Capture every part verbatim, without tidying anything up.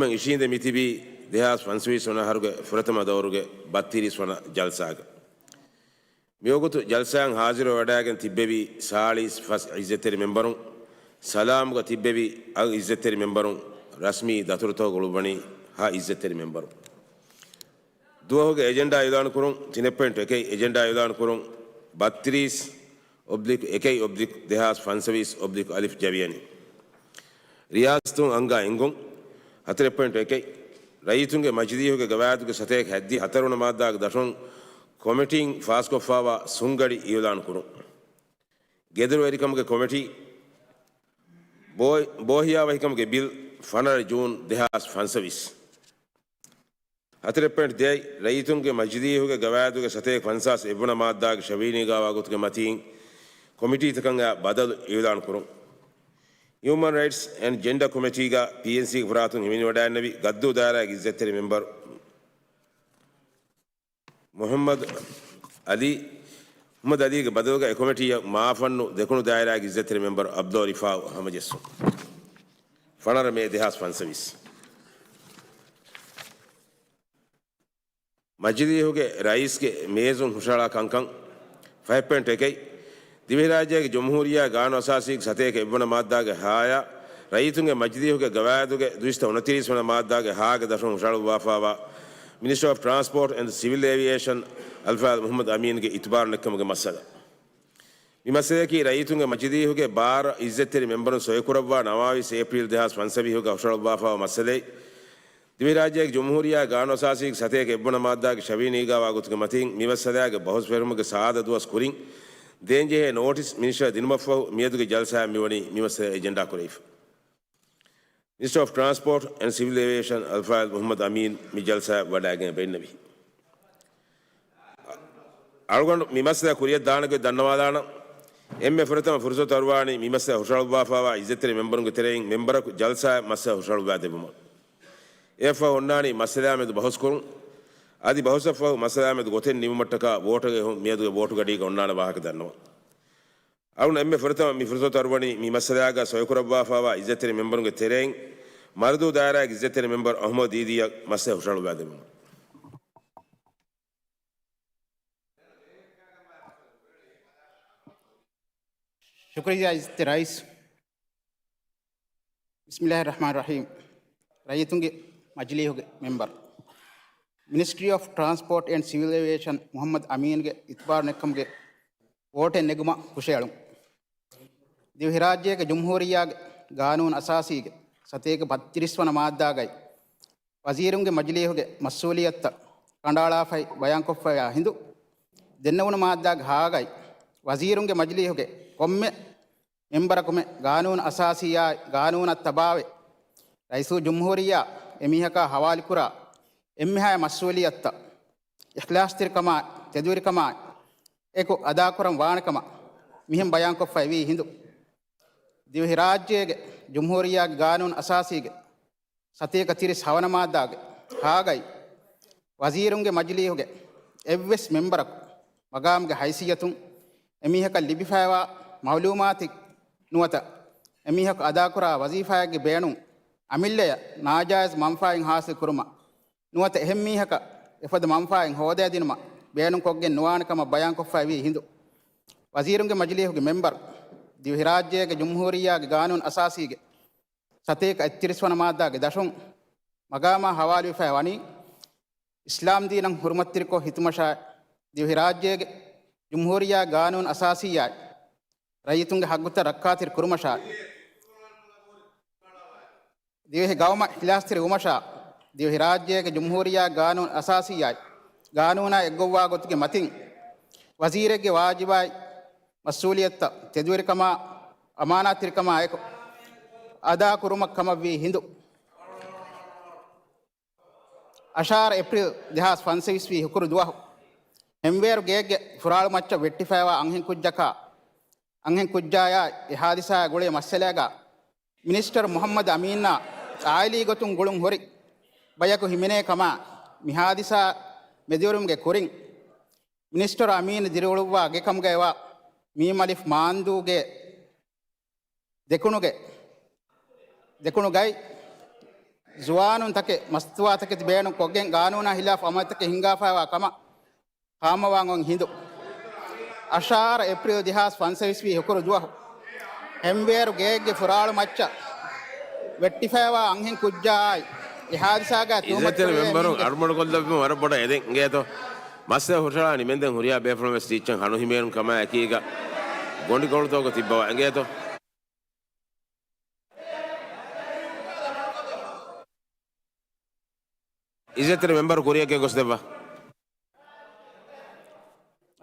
މަން އިށީނދެ މިތިބީ ދެހާސް ފަންސަވީސް ވަނަ އަހަރުގެ ފުރަތަމަ ދައުރުގެ ބައްތިރީސް ވަނަ ޖަލްސާގަ. މިވަގުތު ޖަލްސާއަށް ހާޒިރުވެވަޑައިގެން ތިއްބެވީ ސާޅީސް ފަސް އިއްޒަތްތެރި މެމްބަރުން، ސަލާމްގަ ތިއްބެވި އަށް އިއްޒަތްތެރި މެމްބަރުން، ރަސްމީ ދަތުރުތަކުގަ އުޅުއްވަނީ ހަ އިއްޒަތްތެރި މެމްބަރުން. ދުވަހުގެ އެޖެންޑާ އިއުލާންކުރުން. ތިނެއް ޕޮއިންޓް އެކެއް އެޖެންޑާ އިއުލާންކުރުން. ބައްތިރީސް އޮބްލިކް އެކެއް އޮބްލިކް ދެހާސް ފަންސަވީސް އޮބްލިކް އަލިފް ޖަވިޔަނި. ރިޔާސަތުން އަންގާ އެންގުން. ހަތަރެއް ޕޮއިންޓް އެކެއް، ރައްޔިތުންގެ މަޖިލީހުގެ ގަވާއިދުގެ ސަތޭކަ ހަތްދިހަ ހަތަރުވަނަ މާއްދާގެ ދަށުން ކޮމިޓީން ފާސްކޮށްފާވާ ސުންގަޑި އިއުލާންކުރުން. ގެދޮރުވެރިކަމުގެ ކޮމިޓީ ބޯ-، ބޯހިޔާވަހިކަމުގެ ބިލް ފަނަރަ ޖޫން ދެހާސް ފަންސަވީސް. ހަތަރެއް ޕޮއިންޓް ދެއަތް، ރައްޔިތުންގެ މަޖިލީހުގެ ގަވާއިދުގެ ސަތޭކަ ފަންސާސް އެއްވަނަ މާއްދާގެ ޝަވީ ނީގާވާ ގޮތުގެ މަތީން ކޮމިޓީތަކަށް އައި ބަދަލު އިއުލާންކުރުން. ހިއުމަން ރައިޓްސް އެންޑް ޖެންޑަ ކޮމިޓީގަ ޕީއެންސީގެ ފަރާތުން ހިމެނިވަޑައިންނެވި ގައްދޫ ދާއިރާގެ އިއްޒަތްތެރި މެމްބަރު މުޙައްމަދު އަލީ، މުޙައްމަދު އަލީގެ ބަދަލުގަ އެ ކޮމިޓީއަށް މާފަންނު ދެކުނު ދާއިރާގެ އިއްޒަތްތެރި މެމްބަރު އަބްދޯ ރިފާއު ހަމަޖެއްސުން. ފަނަރަ މޭ ދެހާސް ފަންސަވީސް. މަޖިލީހުގެ ރައީސްގެ މޭޒުން ހުށަހަޅާ ކަންކަން. ފަހެއް ޕޮއިންޓް އެކެއް، ދިވެހިރާއްޖޭގެ ޖުމްހޫރިއްޔާ ގާނޫނު އަސާސީގެ ސަތޭކަ އެއްވަނަ މާއްދާގެ ހާއާ، ރައްޔިތުންގެ މަޖިލީހުގެ ގަވާއިދުގެ ދުއިސައްތަ އުނަތިރީސް ވަނަ މާއްދާގެ ހާގެ ދަށުން ހުށަހަޅުއްވާފާވާ މިނިސްޓަރ އޮފް ޓްރާންސްޕޯޓް އެންޑް ސިވިލް އޭވިއޭޝަން އަލްފާޟިލް މުޙައްމަދު އަމީންގެ އިތުބާރު ނެއްކަމުގެ މައްސަލަ. މި މައްސަލަޔަކީ ރައްޔިތުންގެ މަޖިލީހުގެ ބާރަ އިއްޒަތްތެރި މެމްބަރުން ސޮއިކުރައްވާ ނަވާވީސް އޭޕްރީލް ދެހާސް ފަންސަވީހުގަ ހުށަހަޅުއްވާފާވާ މައްސަލައެއް. ދިވެހިރާއްޖޭގެ ޖުމްހޫރިއްޔާ ގާނޫނު އަސާސީގެ ސަތޭކަ އެއްވަނަ މާއްދާގެ ޝަވީ ނީގާވާ ގޮތުގެ މަތީން މި މައްސަލާގެ ބަހުސް ފެށުމުގެ ސާދަ ދުވަސް ކުރިން ދޭންޖެހޭ ނޯޓިސް މިނިސްޓަރ ދިނުމަށްފަހު މިއަދުގެ ޖަލްސާއަށް މިވަނީ މި މައްސަލަ އެޖެންޑާ ކުރެވިފަ. މިނިސްޓަރ އޮފް ޓްރާންސްޕޯޓް އެންޑް ސިވިލް އޭވިއޭޝަން އަލްފާޟިލް މުޙައްމަދު އަމީން މި ޖަލްސާއަށް ވަޑައިގެން ބޭނުންވި. އަޅުގަނޑު މި މައްސަލަ ކުރިއަށް ދާނެގޮތް ދަންނަވާލާނަން. އެންމެ ފުރަތަމަ ފުރުސަތު އަރުވާނީ މި މައްސަލަ ހުށަހަޅުއްވާފާވާ އިއްޒަތްތެރި މެމްބަރުންގެ ތެރެއިން މެމްބަރަކު ޖަލްސާއަށް މައްސަލަ ހުށަހަޅުއްވާދެއްވުމަށް. އެއަށްފަހު އޮންނާނީ މައްސަލާމެދު ބަހުސްކުރުން. އަދި ބަހުސަށްފަހު މައްސަލާމެދު ގޮތެއް ނިމުމަށްޓަކާ ވޯޓުގެ ހު-، މިއަދުގެ ވޯޓުގަޑީގަ އޮންނާނެ ވާހަކަ ދަންނަވަން. އަޅުން އެންމެ ފުރަތަމަ މި ފުރުސަތު އަރުވަނީ މި މައްސަލާގަ ސޮއިކުރައްވާފާވާ އިއްޒަތްތެރި މެމްބަރުންގެ ތެރެއިން މަރުދޫ ދާއިރާގެ އިއްޒަތްތެރި މެމްބަރު އަޙްމަދު ދީދީއަށް މައްސަލަ ހުށަހަޅުއްވާދެއްވުމަށް. ޝުކުރިއްޔާ އިއްޒަތްތެރި ރައީސް. ބިސްމިއްލާހި ރަޙްމާނި ރަޙީމް. ރައްޔިތުންގެ މަޖިލީހުގެ މެމްބަރު، މިނިސްޓްރީ އޮފް ޓްރާންސްޕޯޓް އެންޑް ސިވިލް އޭވިއޭޝަން މުޙައްމަދު އަމީންގެ އިތުބާރު ނެއްކަމުގެ ވޯޓެއް ނެގުމަށް ހުށައެޅުން. ދިވެހިރާއްޖޭގެ ޖުމްހޫރިއްޔާގެ ގާނޫނު އަސާސީގެ ސަތޭކަ ބައްތިރީސް ވަނަ މާއްދާގައި ވަޒީރުންގެ މަޖިލީހުގެ މަސްއޫލިއްޔަތުތައް ކަނޑައަޅާފައި ބަޔާންކޮށްފައިވާ ހިނދު، ދެންނެވުނު މާއްދާގެ ހާގައި ވަޒީރުންގެ މަޖިލީހުގެ ކޮންމެ މެމްބަރަކުމެ ގާނޫނު އަސާސީއާއި ގާނޫނަށް ތަބާވެ، ރައީސުލްޖުމްހޫރިއްޔާ އެމީހަކާ ހަވާލުކުރާ އެންމެހާ މަސްއޫލިއްޔަތުތައް އިޚްލާޞްތެރިކަމާއި ތެދުވެރިކަމާއި އެކު އަދާކުރަން ވާނެކަމަށް މިހެން ބަޔާންކޮށްފައިވީ ހިނދު، ދިވެހިރާއްޖޭގެ ޖުމްހޫރިއްޔާގެ ގާނޫނު އަސާސީގެ ސަތޭކަ ތިރީސް ހަވަނަ މާއްދާގެ ހާގައި ވަޒީރުންގެ މަޖިލީހުގެ އެއްވެސް މެމްބަރަކު މަގާމުގެ ހައިސިއްޔަތުން އެމީހަކަށް ލިބިފައިވާ މައުލޫމާތެއް ނުވަތަ އެމީހަކު އަދާކުރާ ވަޒީފާއެއްގެ ބޭނުން އަމިއްލަޔަށް ނާޖާއިޒް މަންފާއެއް ހާސިލް ކުރުމަށް ނުވަތަ އެހެން މީހަކަށް އެފަދަ މަންފާއެއް ހޯދައިދިނުމަށް ބޭނުންކޮށްގެން ނުވާނެ ކަމަށް ބަޔާންކޮށްފައިވީ ހިނދު، ވަޒީރުންގެ މަޖިލީހުގެ މެމްބަރު ދިވެހިރާއްޖޭގެ ޖުމްހޫރިއްޔާގެ ގާނޫނު އަސާސީގެ ސަތޭކަ އެއްތިރީސް ވަނަ މާއްދާގެ ދަށުން މަގާމާ ހަވާލުވެފައި ވަނީ، އިސްލާމްދީނަށް ހުރުމަތްތެރިކޮށް ހިތުމަށާއި، ދިވެހިރާއްޖޭގެ ޖުމްހޫރިއްޔާ ގާނޫނު އަސާސީއާއި، ރައްޔިތުންގެ ހައްގުތައް ރައްކާތެރި ކުރުމަށާއި، ދިވެހި ގައުމަށް އިޚްލާޞްތެރި ވުމަށާ، ދިވެހިރާއްޖޭގެ ޖުމްހޫރިއްޔާ ގާނޫނު އަސާސީއާއި، ގާނޫނާ އެއްގޮއްވާ ގޮތުގެ މަތިން، ވަޒީރެއްގެ ވާޖިބާއި، މަސްއޫލިއްޔަތުތައް ތެދުވެރިކަމާ، އަމާނާތްތެރިކަމާ އެކު އަދާކުރުމަށް ކަމަށްވީ ހިނދު، އަށާރަ އޭޕްރީލް ދެހާސް ފަންސަވީސް ވީ ހުކުރު ދުވަހު، ހެންވޭރު ގެއެއްގެ ފުރާޅު މައްޗަށް ވެއްޓިފައިވާ އަންހެން ކުއްޖަކާ، އަންހެން ކުއްޖާޔާ އެ ހާދިސާއާ ގުޅޭ މައްސަލައިގާ، މިނިސްޓަރ މުޙައްމަދު އަމީނާ އާއިލީ ގޮތުން ގުޅުން ހުރި ބަޔަކު ހިމެނޭ ކަމާ، މި ހާދިސާ މެދުވެރިވުމުގެ ކުރިން، މިނިސްޓަރ އަމީން ދިރިއުޅުއްވާ ގެކަމުގައިވާ މީމް އަލިފް މާންދޫގެ ދެކުނުގެ، ދެކުނުގައި ޒުވާނުން ތަކެއް މަސްތުވާތަކެތި ބޭނުން ކޮށްގެން ގާނޫނާ ހިލާފު އަމަލުތަކެއް ހިންގާފައިވާ ކަމަށް ހާމަވާން އޮތް ހިނދު. އަށާރަ އޭޕްރީލް ދެހާސް ފަންސަވީސް ވީ ހުކުރު ދުވަހު ހެންވޭރު ގެއެއްގެ ފުރާޅު މައްޗަށް ވެއްޓިފައިވާ އަންހެން ކުއްޖާއާއި އެ ހާދިސާގައި ތުހުމަތު އިއްޒަތްތެރި ކުރެވޭ މެންބަރުން މީހުންގެ އަޑުމަޑުކޮށްލައްވަމުން ވަރަށް ބޮޑަށް އެދެން އިނގޭތޯ. މައްސަލަ ހުށަހަޅާ ނިމެންދެން ހުރިހާ ބޭފުޅުން ވެސް ތިއްޗެއް ހަނުހިމޭނުން ކަމާ އެކީގަ ގޮނޑިކޮޅުތަކުގަ ތިއްބަވާ އިނގޭތޯ. އިއްޒަތްތެރި މެންބަރު ކުރިއަށް ގޮސްދެއްވާ.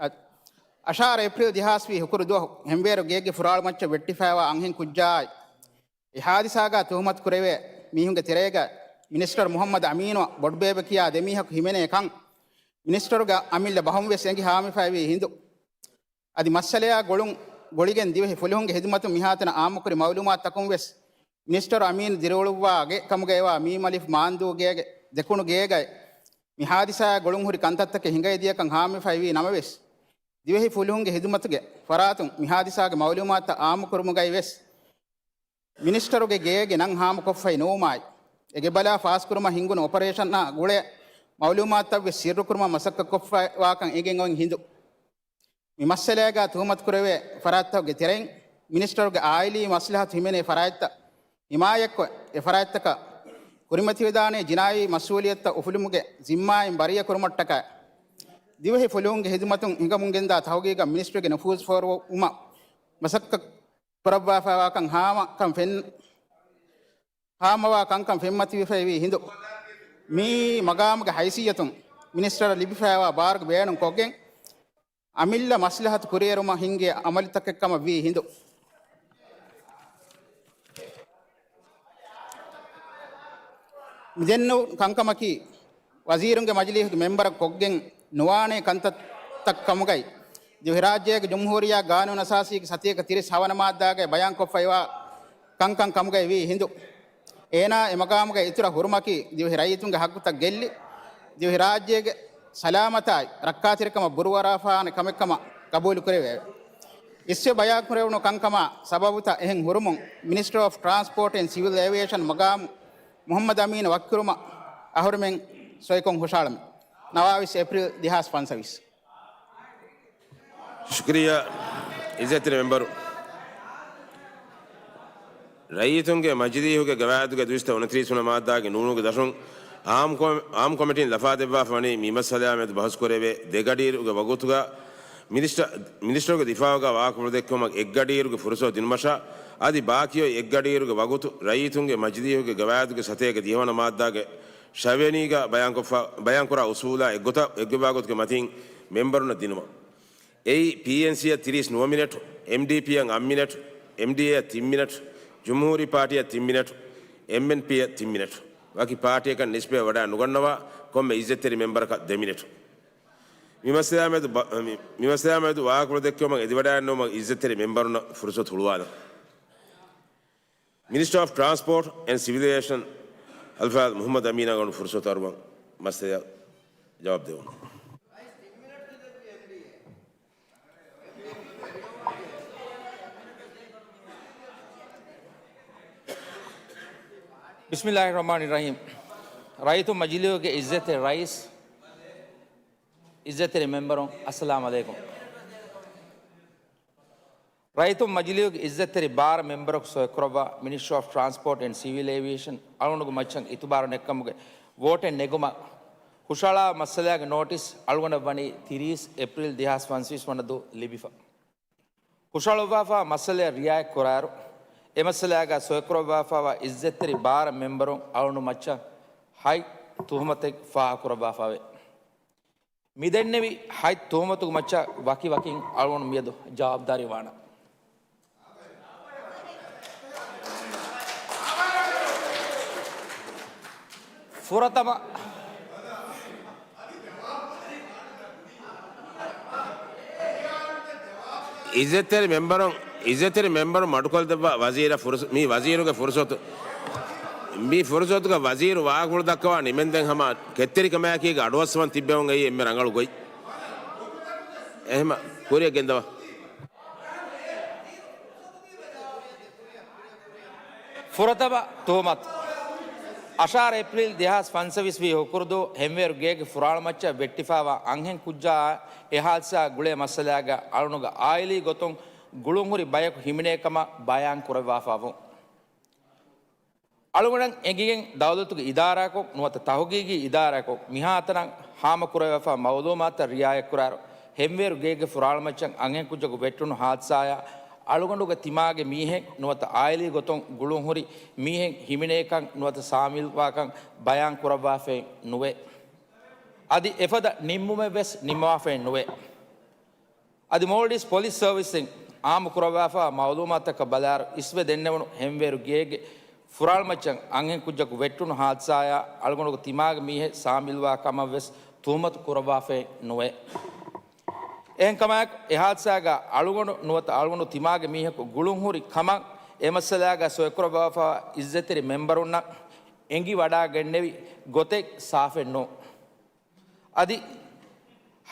އަ-، އަށާރަ އޭޕްރީލް ދެހާސް ވީ ހުކުރު ދުވަހު ހެންވޭރު ގެއެއްގެ ފުރާޅު މައްޗަށް ވެއްޓިފައިވާ އަންހެން ކުއްޖާއާއި އެ ހާދިސާގައި ތުހުމަތު ކުރެވޭ މީހުންގެ ތެރޭގައި މިނިސްޓަރު މުހައްމަދު އަމީނުއަށް ބޮޑުބޭބެ ކިޔާ ދެ މީހަކު ހިމެނޭ ކަން މިނިސްޓަރުގެ އަމިއްލަ ބަހުން ވެސް އެނގި ހާމަވެފައިވީ ހިނދު. އަދި މައްސަލަޔާ ގުޅުން ގުޅިގެން ދިވެހި ފުލުހުންގެ ހިދުމަތުން މިހާތަނަށް އާއްމުކުރި މައުލޫމާތުތަކުން ވެސް މިނިސްޓަރު އަމީނު ދިރިއުޅުއްވާ ގެ ކަމުގައިވާ މީމަލިފު މާންދޫ ގޭގެ ދެކުނު ގޭގައި މި ހާދިސާއާ ގުޅުންހުރި ކަންތައްތަކެއް ހިނގައިދިޔަކަން ހާމަވެފައިވީ ނަމަވެސް، ދިވެހި ފުލުހުންގެ ހިދުމަތުގެ ފަރާތުން މި ހާދިސާގެ މައުލޫމާތުތައް އާއްމުކުރުމުގައި ވެސް މިނިސްޓަރުގެ ގޭގެ ނަން ހާމަކޮށްފައި ނުވުމާއި، އެ ގެބަލާ ފާސްކުރުމަށް ހިންގުނު އޮޕަރޭޝަނާ ގުޅޭ މައުލޫމާތުތައްވެސް ސިއްރުކުރުމަށް މަސައްކަތްކޮށްފައިވާކަން އެނގެން އޮތް ހިނދު. މި މައްސަލައިގާ ތުހުމަތުކުރެވޭ ފަރާތްތަކުގެ ތެރެއިން މިނިސްޓަރުގެ އާއިލީ މަސްލަހަތު ހިމެނޭ ފަރާތްތައް ހިމާޔަތްކޮށް، އެ ފަރާތްތަކަށް ކުރިމަތިވެދާނޭ ޖިނާއީ މަސްއޫލިއްޔަތުތައް އުފުލުމުގެ ޒިންމާއިން ބަރީއަ ކުރުމަށްޓަކާ، ދިވެހި ފުލުހުންގެ ހިދުމަތުން ހިނގަމުންގެންދާ ތަހުގީގަށް މިނިސްޓްރީގެ ނުފޫޒު ފޯރުވުމަށް މަސައްކަތް ކުރައްވާފައިވާކަން ހާމަ ކަން ފެން-، ހާމަވާ ކަންކަން ފެންމަތިވެފައިވީ ހިނދު، މިއީ މަގާމުގެ ހައިސިއްޔަތުން މިނިސްޓަރަށް ލިބިފައިވާ ބާރުގެ ބޭނުން ކޮށްގެން، އަމިއްލަ މަސްލަހަތު ކުރިއެރުމަށް ހިންގޭ އަމަލުތަކެއްކަމަށް ވީ ހިނދު. މިދެންނެވުނު ކަންކަމަކީ، ވަޒީރުންގެ މަޖިލީހުގެ މެންބަރަކު ކޮށްގެން ނުވާނޭ ކަންތައްތައް ކަމުގައި، ދިވެހިރާއްޖޭގެ ޖުމްހޫރިއްޔާ ގާނޫނު އަސާސީގެ ސަތޭކަ ތިރީސް ހަވަނަ މާއްދާގައި ބަޔާންކޮށްފައިވާ ކަންކަން ކަމުގައި ވީ ހިނދު. އޭނާ އެ މަގާމުގައި އިތުރަށް ހުރުމަކީ، ދިވެހި ރައްޔިތުންގެ ހައްގުތައް ގެއްލި، ދިވެހިރާއްޖޭގެ ސަލާމަތާއި ރައްކާތެރިކަމަށް ބުރޫއަރާފާނެ ކަމެއްކަމަށް ގަބޫލުކުރެވެއެވެ. އިސްވެ ބަޔާންކުރެވުނު ކަންކަމާ ސަބަބުތައް އެހެން ހުރުމުން، މިނިސްޓަރ އޮފް ޓްރާންސްޕޯޓް އެންޑް ސިވިލް އޭވިއޭޝަން މަގާމު މުހައްމަދު އަމީނަށް ވަކިކުރުމަށް އަހުރެމެން ސޮއިކޮށް ހުށަހަޅަމެ. ނަވާވީސް އޭޕްރީލް ދެހާސް ފަންސަވީސް. ޝުކުރިއްޔާ އިއްޒަތްތެރި މެންބަރު. ރައްޔިތުންގެ މަޖިލީހުގެ ގަވާއިދުގެ ދުއިސައްތަ އުނަތިރީސް ވަނަ މާއްދާގެ ނޫނުގެ ދަށުން އާއްމު ކޮ-، އާއްމު ކޮމިޓީން ލަފާ ދެއްވާފަ ވަނީ މި މައްސަލައާ މެދު ބަހުސް ކުރެވޭ ދެ ގަޑިއިރުގެ ވަގުތުގަ މިނިސްޓަ-، މިނިސްޓަރުގެ ދިފާއުގަ ވާހަކަފުޅު ދެއްކުމަށް އެއްގަޑިއިރުގެ ފުރުސަތު ދިނުމަށާ އަދި ބާކީ އޮތް އެއްގަޑިއިރުގެ ވަގުތު ރައްޔިތުންގެ މަޖިލީހުގެ ގަވާއިދުގެ ސަތޭކަ ދިހަވަނަ މާއްދާގެ ޝަވިޔަނީގަ ބަޔާންކޮށްފަ-، ބަޔާންކުރާ އުސޫލާ އެއްގޮތަށް އެއްގޮތްވާގޮތުގެ މަތީން މެންބަރުންނަށް ދިނުމަށް. އެއީ، ޕީއެންސީއަށް ތިރީސް ނުވަ މިނެޓު، އެމްޑީޕީއަށް އަށް މިނެޓު، އެމްޑީއޭއަށް ތިން މިނެޓު، ޖުމްހޫރީ ޕާޓީއަށް ތިން މިނެޓު، އެމްއެންޕީއަށް ތިން މިނެޓު. ވަކި ޕާޓީއަކަށް ނިސްބަތް ވަޑައި ނުގަންނަވާ ކޮންމެ އިއްޒަތްތެރި މެންބަރަކަށް ދެ މިނެޓު. މި މައްސަލައާ މެދު ބަ-، މި، މި މައްސަލައާ މެދު ވާހަކަފުޅު ދެއްކެވުމަށް އެދިވަޑައިގަންނަވުމަށް އިއްޒަތްތެރި މެންބަރުންނަށް ފުރުސަތު ހުޅުވާލަން. މިނިސްޓަރ އޮފް ޓްރާންސްޕޯޓް އެންޑް ސިވިލް އޭވިއޭޝަން އަލްފާޟް މުހައްމަދު އަމީނާ ގަނޑު ފުރުސަތު އަރުވަން މައްސަލަޔަށް ޖަވާބު ދެވުން. ބިސްމިއްލާހި ރަޙްމާނި ރަޙީމް. ރައްޔިތުން މަޖިލީހުގެ އިއްޒަތްތެރި ރައީސް، އިއްޒަތްތެރި މެންބަރުން، އައްސަލާމް ޢަލައިކުމް. ރައްޔިތުން މަޖިލީހުގެ އިއްޒަތްތެރި ބާރަ މެންބަރަކު ސޮއިކުރައްވާ މިނިސްޓްރީ އޮފް ޓްރާންސްޕޯޓް އެންޑް ސިވިލް އޭވިއޭޝަން އަޅުގަނޑުގެ މައްޗަށް އިތުބާރު ނެތްކަމުގެ ވޯޓެއް ނެގުމަށް ހުށަހަޅާ މައްސަލައިގެ ނޯޓިސް އަޅުގަނޑަށް ވަނީ ތިރީސް އޭޕްރީލް ދެހާސް ފަންސަވީސް ވަނަ ދުވަހު ލިބިފަ. ހުށަހަޅުއްވާފާ މައްސަލައަށް ރިއާޔަތް ކުރާއިރު، އެ މައްސަލައިގަ ސޮއިކުރައްވާފައިވާ އިއްޒަތްތެރި ބާރަ މެންބަރުން އަޅުގަނޑު މައްޗަށް ހަތް ތުހުމަތެއް ފާހަގަކުރައްވާފައެވެ. މިދެންނެވި ހަތް ތުހުމަތުގެ މައްޗަށް ވަކިވަކިން އަޅުގަނޑު މިއަދު ޖަވާބުދާރީ ވާނަން. ފުރަތަމަ، އިއްޒަތްތެރި މެންބަރުން، އިއްޒަތްތެރި މެންބަރުން މަޑުކޮށްދެއްވާ ވަޒީރަށް ފުރުސަ-، މީ ވަޒީރުގެ ފުރުސަތު. މި ފުރުސަތުގަ ވަޒީރު ވާހަކަފުޅު ދައްކަވާ ނިމެންދެން ހަމަ ކެތްތެރިކަމާއެކީގަ އަޑުއައްސަވަން ތިއްބެވުން އެއީ އެންމެ ރަނގަޅު ގޮތް. އެހެމަ ކުރިއަށް ގެންދަވާ. ފުރަތަމަ ތުހުމަތު. އަށާރަ އޭޕްރީލް ދެހާސް ފަންސަވީސް ހުކުރުދު ހެންވޭރު ގޭގެ ފުރާޅުމައްޗަށް ވެއްޓިފައިވާ އަންހެން ކުއްޖާއާ އެ ހާދިސާއާ ގުޅޭ މައްސަލައިގަ އަޅުގަނޑުގެ އާއިލީ ގޮތުން ގުޅުންހުރި ބަޔަކު ހިމެނޭ ކަމަށް ބަޔާން ކުރައްވާފައިވުން. އަޅުގަނޑަށް އެނގިގެން ދައުލަތުގެ އިދާރާއަކުން ނުވަތަ ތަހުގީގީ އިދާރާއަކުން މިހާތަނަށް ހާމަކުރެވިފައިވާ މައުލޫމާތުތައް ރިއާޔަތްކުރާއިރު، ހެންވޭރު ގޭގެ ފުރާޅުމައްޗަށް އަންހެންކުއްޖަކު ވެއްޓުނު ހާދިސާއާ އަޅުގަނޑުގެ ތިމާގެ މީހެއް ނުވަތަ އާއިލީ ގޮތުން ގުޅުންހުރި މީހެއް ހިމެނޭކަން ނުވަތަ ސާމިލްވާކަން ބަޔާން ކުރައްވާފައެއް ނުވޭ. އަދި އެފަދަ ނިންމުމެއްވެސް ނިންމަވާފައެއް ނުވޭ. އަދި މޯލްޑިވްސް ޕޮލިސް ސަރވިސްއިން އާއްމުކުރައްވާފައިވާ މައުލޫމާތުތަކަށް ބަލާއިރު، އިސްވެ ދެންނެވުނު ހެންވޭރު ގޭގެ ފުރާޅުމައްޗަށް އަންހެންކުއްޖަކު ވެއްޓުނު ހާދިސާއާ އަޅުގަނޑުގެ ތިމާގެ މީހެއް ސާމިލްވާ ކަމަށްވެސް ތުހުމަތު ކުރައްވާފައެއް ނުވޭ. އެހެންކަމާއެކު، އެ ހާދިސާގަ އަޅުގަނޑު ނުވަތަ އަޅުގަނޑު ތިމާގެ މީހަކު ގުޅުންހުރި ކަމަށް އެ މައްސަލާގަ ސޮއިކުރައްވާފައިވާ އިއްޒަތްތެރި މެމްބަރުންނަށް އެނގިވަޑާގެންނެވި ގޮތެއް ސާފެއް ނޫން. އަދި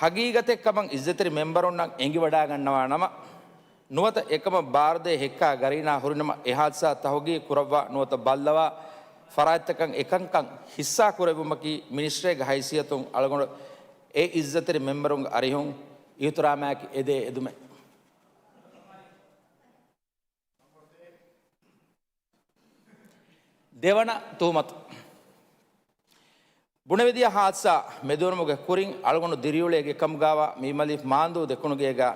ހަގީގަތެއް ކަމަށް އިއްޒަތްތެރި މެމްބަރުންނަށް އެނގިވަޑާގަންނަވާ ނަމަ، ނުވަތަ އެކަމަށް ބާރުދޭ ހެއްކާ ގަރީނާ ހުރިނަމަ، އެ ހާދިސާ ތަހުގީގު ކުރައްވާ ނުވަތަ ބައްލަވާ ފަރާތްތަކަށް އެކަންކަން ހިއްސާ ކުރެއްވުމަކީ މިނިސްޓްރީގެ ހައިސިއްޔަތުން އަޅުގަނޑު އެ އިއްޒަތްތެރި މެމްބަރުންގެ އަރިހުން އިހުތިރާމާއެކީ އެދޭ އެދުމެއް. ދެވަނަ ތުހުމަތު. ބުނެވިދިޔަ ހާދިސާ މެދުވުމުގެ ކުރިން އަޅުގަނޑު ދިރިއުޅޭ ގެކަމުގާވާ މީމަލީފް މާންދޫ ދެކުނުގޭގާ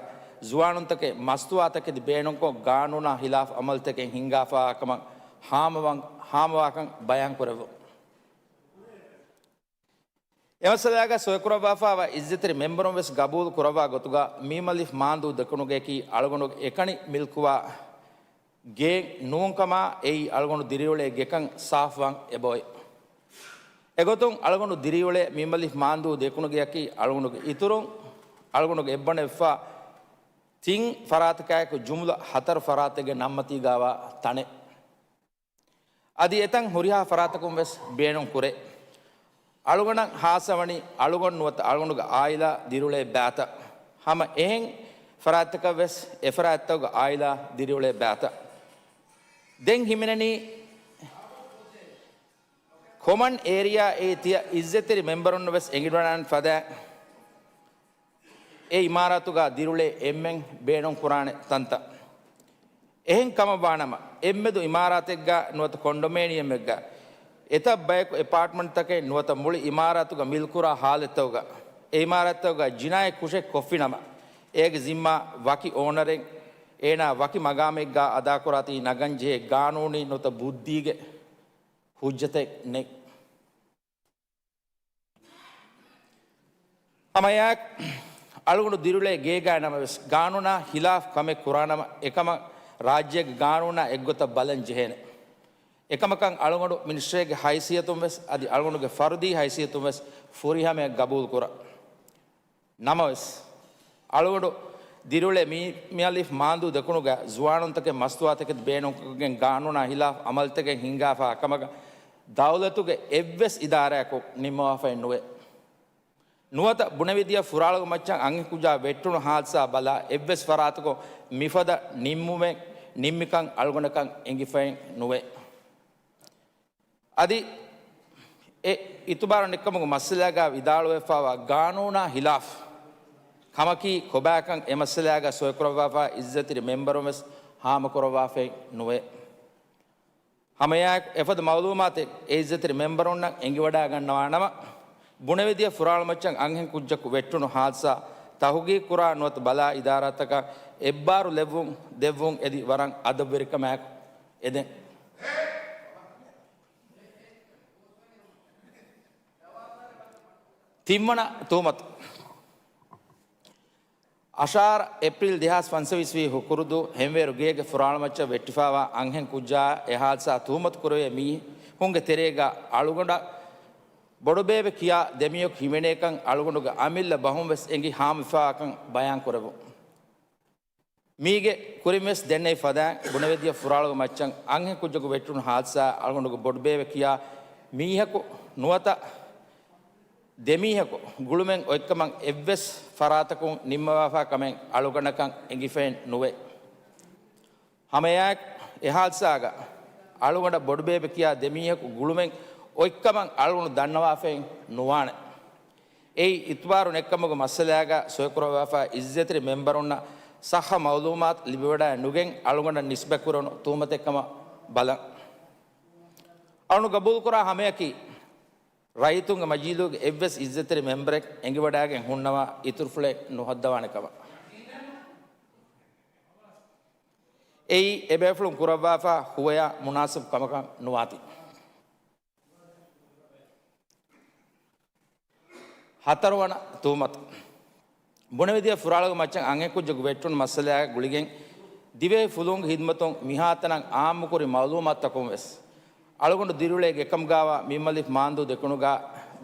ޒުވާނުންތަކެއް މަސްތުވާތަކެތި ބޭނުންކޮށް، ގާނޫނާ ހިލާފް އަމަލުތަކެއް ހިންގާފައިވާ ކަމަށް ހާމަވާ-، ހާމަވާކަން ބަޔާންކުރެއްވުން. އެމައްސަލާގަ ސޮއިކުރައްވާފައިވާ އިއްޒަތްތެރި މެމްބަރުން ވެސް ގަބޫލު ކުރައްވާ ގޮތުގަ، މީމަލީފް މާންދޫ ދެކުނުގެއަކީ އަޅުގަނޑު އެކަނި މިލްކުވާ ގެއެއް ނޫންކަމާ، އެއީ އަޅުގަނޑު ދިރިއުޅޭ ގެކަން ސާފުވާން އެބައޮތް. އެގޮތުން އަޅުގަނޑު ދިރިއުޅޭ މީމަލީފް މާންދޫ ދެކުނުގެއަކީ އަޅުގަނޑުގެ އިތުރުން އަޅުގަނޑުގެ އެއްބަނޑު އެއްފަ ތިން ފަރާތަކާއެކު ޖުމުލަ ހަތަރު ފަރާތެއްގެ ނަންމަތީގާވާ ތަނެއް. އަދި އެތަން ހުރިހާ ފަރާތަކުން ވެސް ބޭނުން ކުރޭ. އަޅުގަނޑަށް ހާއްސަވަނީ އަޅުގަނޑު ނުވަތަ އަޅުގަނޑުގެ އާއިލާ ދިރިއުޅޭ ބައިތައް. ހަމަ އެހެން ފަރާތްތަކަށް ވެސް އެ ފަރާތްތަކުގެ އާއިލާ ދިރިއުޅޭ ބައިތައް. ދެން ހިމެނެނީ ކޮމަން އޭރިއާ އެއީ ތިޔަ އިއްޒަތްތެރި މެމްބަރުންނަށް ވެސް އެނގިވަޑާން ފަދައިން އެ އިމާރާތުގަ ދިރިއުޅޭ އެންމެން ބޭނުން ކުރާނެ ތަންތަން. އެހެން ކަމަށް ވާނަމަ، އެއްމެދު އިމާރާތެއްގަ ނުވަތަ ކޮންޑޮމޭނިއަމެއްގަ އެތައް ބަޔަކު އެޕާޓްމަންޓްތަކެއް ނުވަތަ މުޅި އިމާރާތުގަ މިލްކުރާ ހާލަތްތަކުގަ، އެ އިމާރާތްތަކުގަ ޖިނާއީ ކުށެއް ކޮށްފިނަމަ، އޭގެ ޒިންމާ ވަކި އޯނަރެއް އޭނާ ވަކި މަގާމެއްގަ އަދާކުރާތީ ނަގަންޖެހޭ ގާނޫނީ ނުވަތަ ބުއްދީގެ ހުއްޖަތެއް ނެތް. ހަމައެއާއެކު، އަޅުގަނޑު ދިރިއުޅޭ ގޭގާ ނަމަވެސް، ގާނޫނާ ހިލާފް ކަމެއް ކުރާނަމަ، އެކަމަށް ރާއްޖޭގެ ގާނޫނާ އެއްގޮތަށް ބަލަން ޖެހޭނެ. އެކަމަކަށް އަޅުގަނޑު މިނިސްޓްރީގެ ހައިސިއްޔަތުން ވެސް، އަދި އަޅުގަނޑުގެ ފަރުދީ ހައިސިއްޔަތުން ވެސް ފުރިހަމަޔަށް ގަބޫލު ކުރަން. ނަމަވެސް، އަޅުގަނޑު ދިރިއުޅޭ މީ-، މީމަލީފް މާންދޫ ދެކުނުގަ ޒުވާނުންތަކެއް މަސްތުވާތަކެތި ބޭނުންކޮށްގެން ގާނޫނާ ހިލާފް އަމަލުތަކެއް ހިންގާފައިވާ ކަމަކަށް ދައުލަތުގެ އެއްވެސް އިދާރާއަކު ނިންމަވާފައެއް ނުވޭ. ނުވަތަ ބުނެވިދިޔަ ފުރާޅުގެ މައްޗަށް އަންހެންކުއްޖާ ވެއްޓުނު ހާދިސާ ބަލާ އެއްވެސް ފަރާތަކުން މިފަދަ ނިންމުމެއް ނިންމިކަން އަޅުގަނޑަކަށް އެނގިފައެއް ނުވޭ. އަދި އެ އިތުބާރު ނެތްކަމުގެ މައްސަލާގާ ވިދާޅުވެފައިވާ ގާނޫނާ ހިލާފް ކަމަކީ ކޮބާކަން އެ މައްސަލާގާ ސޮއިކުރައްވާފައި އިއްޒަތްތެރި މެމްބަރުން ވެސް ހާމަކުރައްވާފައެއް ނުވޭ. ހަމައެއާއެކު އެފަދަ މައުލޫމާތެއް އެ އިއްޒަތްތެރި މެމްބަރުންނަށް އެނގިވަޑާގަންނަވާނަމަ، ބުނެވިދިޔަ ފުރާޅުމައްޗަށް އަންހެން ކުއްޖަކު ވެއްޓުނު ހާދިސާ ތަހުގީގުކުރާ ނުވަތަ ބަލާ އިދާރާތަކަށް އެއްބާރު ލެއްވުން ދެއްވުން އެދި ވަރަށް އަދަބުވެރިކަމާއެކު އެދެން. ތިންވަނަ ތުހުމަތު. އަށާރަ އޭޕްރީލް ދެހާސް ފަންސަވީސް ހުކުރުދު ހެންވޭރު ގޭގެ ފުރާޅުމައްޗަށް ވެއްޓިފައިވާ އަންހެން ކުއްޖާއާ އެ ހާދިސާ ތުހުމަތު ކުރެވޭ މީހުންގެ ތެރޭގަ އަޅުގަނޑަށް ބޮޑުބޭބެ ކިޔާ ދެމީހަކު ހިމެނޭކަން އަޅުގަނޑުގެ އަމިއްލަ ބަހުން ވެސް އެނގި ހާމަވެފައިވާކަން ބަޔާން ކުރެވުން. މީގެ ކުރިން ވެސް ދެންނެވި ފަދައިން ބުނެވިދިޔަ ފުރާޅުގެ މައްޗަށް އަންހެން ކުއްޖަކު ވެއްޓުނު ހާދިސާ އަޅުގަނޑުގެ ބޮޑުބޭބެ ކިޔާ މީހަކު ނުވަތަ ދެމީހަކު ގުޅުމެއް އޮތްކަމަށް އެއްވެސް ފަރާތަކުން ނިންމަވާފަ ކަމެއް އަޅުގަނޑަކަށް އެނގިފައެއް ނުވޭ. ހަމައެއާއެކު އެ ހާދިސާގަ އަޅުގަނޑަށް ބޮޑުބޭބެ ކިޔާ ދެމީހަކު ގުޅުމެއް އޮތްކަމަށް އަޅުގަނޑު ދަންނަވާފައެއް ނުވާނެ. އެއީ އިތުބާރު ނެތްކަމުގެ މައްސަލާގަ ސޮއިކުރައްވާފަ އިއްޒަތްތެރި މެމްބަރުންނަށް ޞައްޙަ މައުލޫމާތު ލިބިވަޑައެއް ނުގެން އަޅުގަނޑަށް ނިސްބަތްކުރެވުނު ތުހުމަތެއްކަމަށް ބަލަން. އަޅުގަނޑު ގަބޫލުކުރާ ހަމަޔަކީ، ރައްޔިތުންގެ މަޖިލީހުގެ އެއްވެސް އިއްޒަތްތެރި މެމްބަރެއް އެނގިވަޑައިގެން ހުންނަވާ އިތުރުފުޅެއް ނުހައްދަވާނެ ކަމަށް. އެއީ އެބޭފުޅުން ކުރައްވާފަ ހުވަޔާ މުނާސިބު ކަމަކަށް ނުވާތީ. ހަތަރުވަނަ ތުހުމަތު. ބުނެވިދިޔަ ފުރާޅުގެ މައްޗަށް އަންހެންކުއްޖަކު ވެއްޓުނު މައްސަލައާ ގުޅިގެން ދިވެހި ފުލުހުންގެ ހިދުމަތުން މިހާތަނަށް އާއްމުކުރި މައުލޫމާތުތަކުން ވެސް އަޅުގަނޑު ދިރިއުޅޭ ގެކަމުގާވާ މިންމަލިފް މާންދޫ ދެކުނުގާ،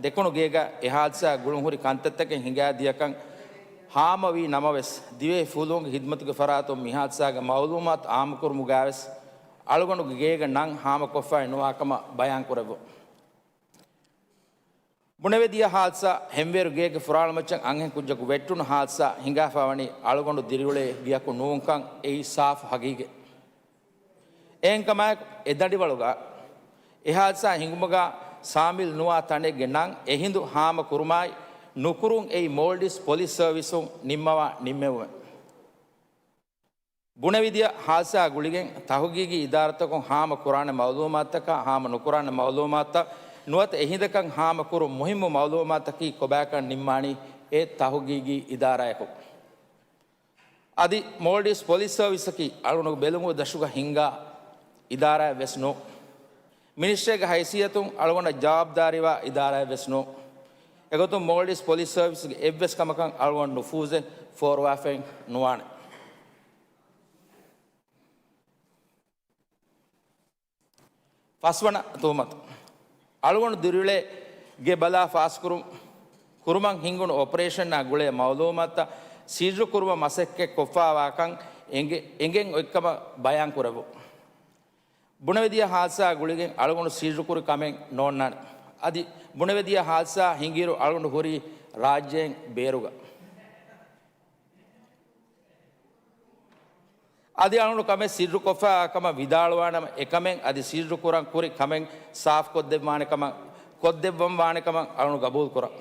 ދެކުނު ގޭގަ އެ ހާދިސާ ގުޅުންހުރި ކަންތައްތަކެއް ހިނގާދިޔަކަން ހާމަވީ ނަމަވެސް، ދިވެހި ފުލުހުންގެ ހިދުމަތުގެ ފަރާތުން މިހާދިސާގެ މައުލޫމާތު އާއްމުކުރުމުގާވެސް އަޅުގަނޑުގެ ގޭގަ ނަން ހާމަކޮށްފައި ނުވާކަމަށް ބަޔާންކުރެއްވުން. ބުނެވިދިޔަ ހާދިސާ ހެންވޭރު ގޭގެ ފުރާޅުމައްޗަށް އަންހެންކުއްޖަކު ވެއްޓުނު ހާދިސާ ހިނގާފަވަނީ އަޅުގަނޑު ދިރިއުޅޭ ގެއަކު ނޫންކަން އެއީ ސާފު ހަގީގަތް. އެހެންކަމާއެކު އެ ދަނޑިވަޅުގަ އެ ހާދިސާ ހިނގުމުގަ ސާމިލް ނުވާ ތަނެއްގެ ނަން އެހިނދު ހާމަ ކުރުމާއި ނުކުރުން އެއީ މޯލްޑިވްސް ޕޮލިސް ސަރވިސުން ނިންމަވާ ނިންމެވުމެއް. ބުނެވިދިޔަ ހާދިސާ ގުޅިގެން ތަހުގީގީ އިދާރާތަކުން ހާމަ ކުރާނެ މައުލޫމާތުތަކާ ހާމަ ނުކުރާނެ މައުލޫމާތުތައް ނުވަތަ އެހިނދަކަށް ހާމަ ކުރުން މުހިއްމު މައުލޫމާތުތަކީ ކޮބާކަން ނިންމާނީ އެ ތަހުގީގީ އިދާރާޔަކުން. އަދި މޯލްޑިވްސް ޕޮލިސް ސަރވިސަކީ އަޅުގަނޑު ބެލުމުގެ ދަށުގަ ހިންގާ އިދާރާއެއް ވެސް ނޫން. މިނިސްޓްރީގެ ހައިސިއްޔަތުން އަޅުގަނޑަށް ޖަވާބުދާރީވާ އިދާރާއެއް ވެސް ނޫން. އެގޮތުން މޯލްޑިވްސް ޕޮލިސް ސަރވިސްގެ އެއްވެސް ކަމަކަށް އަޅުގަނޑު ނުފޫޒެއް ފޯރުވާފައެއް ނުވާނެ. ފަސްވަނަ ތުހުމަތު. އަޅުގަނޑު ދިރިއުޅޭ ގެ ބަލާ ފާސްކުރު-، ކުރުމަށް ހިންގުނު އޮޕަރޭޝަނާ ގުޅޭ މައުލޫމާތުތައް ސީޒްރުކުރުމަށް މަސައްކަތް ކޮށްފާވާކަން އެނގެ-، އެނގެން އޮތްކަމަށް ބަޔާންކުރެއްވުން. ބުނެވިދިޔަ ހާދިސާ ގުޅިގެން އަޅުގަނޑު ސީޒްރުކުރި ކަމެއް ނޯންނާނެ. އަދި ބުނެވިދިޔަ ހާދިސާ ހިނގިއިރު އަޅުގަނޑު ހުރީ ރާއްޖޭން ބޭރުގަ. އަދި އަޅުގަނޑު ކަމެއް ސީޒްރުކޮށްފައިވާ ކަމަށް ވިދާޅުވާނަމަ، އެކަމެއް އަދި ސީޒްރުކުރަން ކުރި ކަމެއް ސާފުކޮށްދެއްވާނެ ކަމަށް، ކޮށްދެއްވަން ވާނެ ކަމަށް އަޅުގަނޑު ގަބޫލުކުރަން.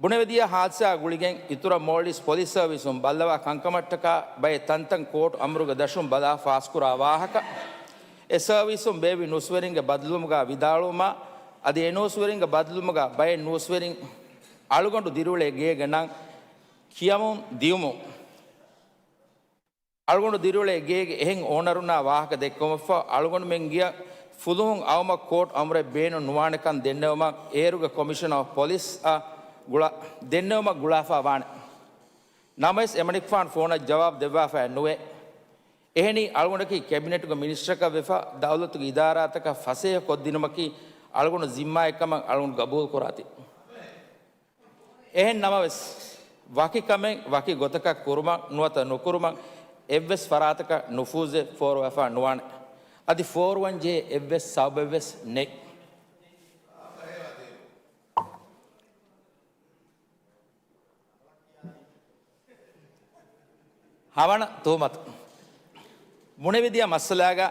ބުނެވިދިޔަ ހާދިސާ ގުޅިގެން އިތުރަށް މޯލްޑިވްސް ޕޮލިސް ސަރވިސުން ބައްލަވާ ކަންކަމަށްޓަކާ ބައެއް ތަންތަން ކޯޓް އަމުރުގެ ދަށުން ބަލާ ފާސްކުރާ ވާހަކަ، އެ ސަރވިސުން ބޭއްވި ނުސްވެރިންގެ ބަދަލުވުމުގާ ވިދާޅުވުމާ، އަދި އެ ނުސްވެރިންގެ ބަދަލުވުމުގާ ބައެއް ނުސްވެރިން އަޅުގަނޑު ދިރިއުޅޭ ގޭގެ ނަން ކިޔަމުން ދިޔުމުން. އަޅުގަނޑު ދިރިއުޅޭ ގޭގެ އެހެން އޯނަރުންނާ ވާހަކަ ދެއްކުމަށްފަހު، އަޅުގަނޑުމެން ގިޔަ ފުލުހުން އައުމަށް ކޯޓް އަމުރެއް ބޭނުން ނުވާނެކަން ދެންނެވުމަށް އޭރުގެ ކޮމިޝަނަރ އޮފް ޕޮލިސްއަށް ގުޅާ-، ދެންނެވުމަށް ގުޅާފާ ވާނެ. ނަމަވެސް، އެމަނިކުފާނު ފޯނަށް ޖަވާބު ދެއްވާފައެއް ނުވޭ. އެހެނީ، އަޅުގަނޑަކީ ކެބިނެޓުގެ މިނިސްޓަރަކަށް ވެފަ، ދައުލަތުގެ އިދާރާތަކަށް ފަސޭހަ ކޮށްދިނުމަކީ އަޅުގަނޑު ޒިންމާއެއްކަމަށް އަޅުގަނޑު ގަބޫލުކުރާތީ. އެހެން ނަމަވެސް، ވަކި ކަމެއް ވަކި ގޮތަކަށް ކުރުމަށް ނުވަތަ ނުކުރުމަށް އެއްވެސް ފަރާތަކަށް ނުފޫޒެއް ފޯރުވާފާ ނުވާނެ. އަދި ފޯރުވަން ޖެހޭ އެއްވެސް ސަބަބެއްވެސް ނެތް. ހަވަނަ ތުހުމަތު. ބުނެވިދިޔަ މައްސަލާގަ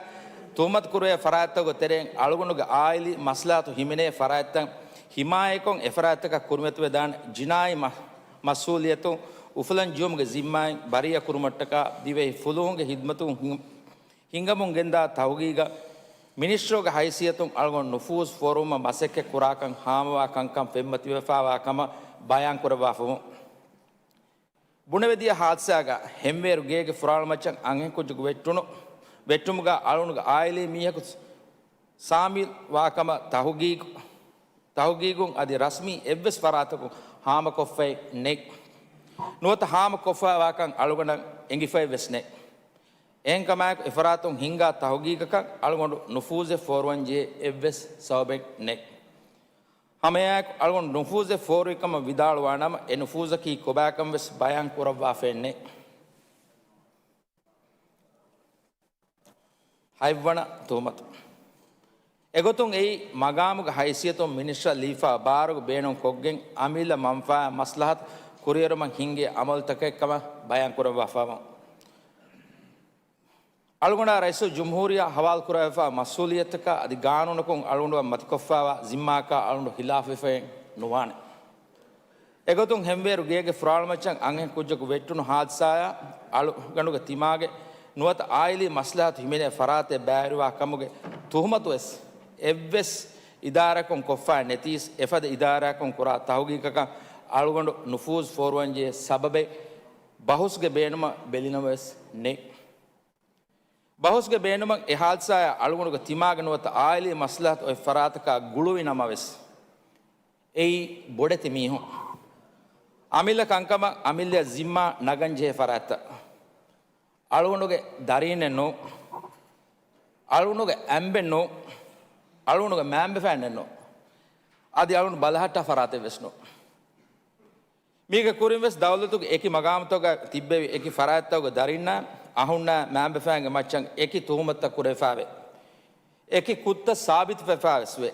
ތުހުމަތު ކުރެވޭ ފަރާތްތަކުގެ ތެރެއިން އަޅުގަނޑުގެ އާއިލީ މަސްލަހަތު ހިމެނޭ ފަރާތްތައް ހިމާޔަތްކޮށް، އެފަރާތްތަކަށް ކުރިމަތިވެދާނެ ޖިނާއީ މަ-، މަސްއޫލިއްޔަތު އުފުލަން ޖެހުމުގެ ޒިންމާއިން ބަރީއަ ކުރުމަށްޓަކާ ދިވެހި ފުލުހުންގެ ހިދުމަތުން ހިން-، ހިނގަމުން ގެންދާ ތަހުގީގަށް މިނިސްޓަރުގެ ހައިސިއްޔަތުން އަޅުގަނޑު ނުފޫޒު ފޯރުވުމަށް މަސައްކަތް ކުރާކަން ހާމަވާ ކަންކަން ފެންމަތިވެފާވާ ކަމަށް ބަޔާން ކުރައްވާފަވުން. ބުނެވިދިޔަ ހާދިސާގަ ހެންވޭރު ގޭގެ ފުރާޅުމައްޗަށް އަންހެންކުއްޖަކު ވެއްޓުނު، ވެއްޓުމުގަ އަޅުގަނޑުގެ އާއިލީ މީހަކު ސާމިލް ވާކަމަށް ތަހުގީގު، ތަހުގީގުން އަދި ރަސްމީ އެއްވެސް ފަރާތަކުން ހާމަކޮށްފައެއް ނެތް. ނުވަތަ ހާމަކޮށްފައިވާކަން އަޅުގަނޑަށް އެނގިފައެއްވެސް ނެތް. އެހެންކަމާއެކު، އެފަރާތުން ހިންގާ ތަހުގީގަކަށް އަޅުގަނޑު ނުފޫޒެއް ފޯރުވަން ޖެހޭ އެއްވެސް ސަބަބެއް ނެތް. ހަމައެއާއެކު، އަޅުގަނޑު ނުފޫޒެއް ފޯރުވިކަމަށް ވިދާޅުވާނަމަ، އެ ނުފޫޒަކީ ކޮބާކަން ވެސް ބަޔާން ކުރައްވާފައެއް ނެތް. ހަތްވަނަ ތުހުމަތު. އެގޮތުން އެއީ، މަގާމުގެ ހައިސިއްޔަތުން މިނިސްޓަރަށް ލިބިފާ ބާރުގެ ބޭނުން ކޮށްގެން، އަމިއްލަ މަންފާއާ މަސްލަހަތު ކުރިއެރުމަށް ހިންގޭ އަމަލުތަކެއް ކަމަށް ބަޔާން ކުރައްވާފަވުން. އަޅުގަނޑާ ރައީސުލްޖުމްހޫރިއްޔާ ހަވާލުކުރެވިފާ މަސްއޫލިއްޔަތަކާ އަދި ގާނޫނަކުން އަޅުގަނޑުއަށް މަތިކޮށްފާވާ ޒިންމާއަކާ އަޅުގަނޑު ހިލާފުވެފައެއް ނުވާނެ. އެގޮތުން ހެންވޭރު ގޭގެ ފުރާޅުމައްޗަށް އަންހެން ކުއްޖަކު ވެއްޓުނު ހާދިސާއާ އަޅުގަނޑުގެ ތިމާގެ ނުވަތަ އާއިލީ މަސްލަހަތު ހިމެނޭ ފަރާތެއް ބައިވެރިވާ ކަމުގެ ތުހުމަތުވެސް އެއްވެސް އިދާރާއަކުން ކޮށްފައެއް ނެތީސް، އެފަދަ އިދާރާއަކުން ކުރާ ތަހުގީގަކަށް އަޅުގަނޑު ނުފޫޒު ފޯރުވަންޖެހޭ ސަބަބެއް ބަހުސްގެ ބޭނުމަށް ބެލިނަމަވެސް ނެތް. ބަހުސްގެ ބޭނުމަށް އެ ހާދިސާއާ އަޅުގަނޑުގެ ތިމާގެ ނުވަތަ އާއިލީ މަސްލަހަތު އޮތް ފަރާތަކާ ގުޅުވި ނަމަވެސް، އެއީ ބޮޑެތި މީހުން. އަމިއްލަ ކަންކަމަށް އަމިއްލައަށް ޒިންމާ ނަގަން ޖެހޭ ފަރާތްތައް. އަޅުގަނޑުގެ ދަރީންނެއް ނޫން. އަޅުގަނޑުގެ އަނބެއް ނޫން. އަޅުގަނޑުގެ މައިންބަފައިންނެއް ނޫން. އަދި އަޅުގަނޑު ބަލަހައްޓާ ފަރާތެއް ވެސް ނޫން. މީގެ ކުރިން ވެސް ދައުލަތުގެ އެކި މަގާމުތަކުގަ ތިއްބެވި އެކި ފަރާތްތަކުގެ ދަރިންނާ އަހުންނާ މައިންބަފައިންގެ މައްޗަށް އެކި ތުހުމަތުތައް ކުރެވިފާވޭ. އެކި ކުށްތައް ސާބިތުވެފާވެސް ވޭ.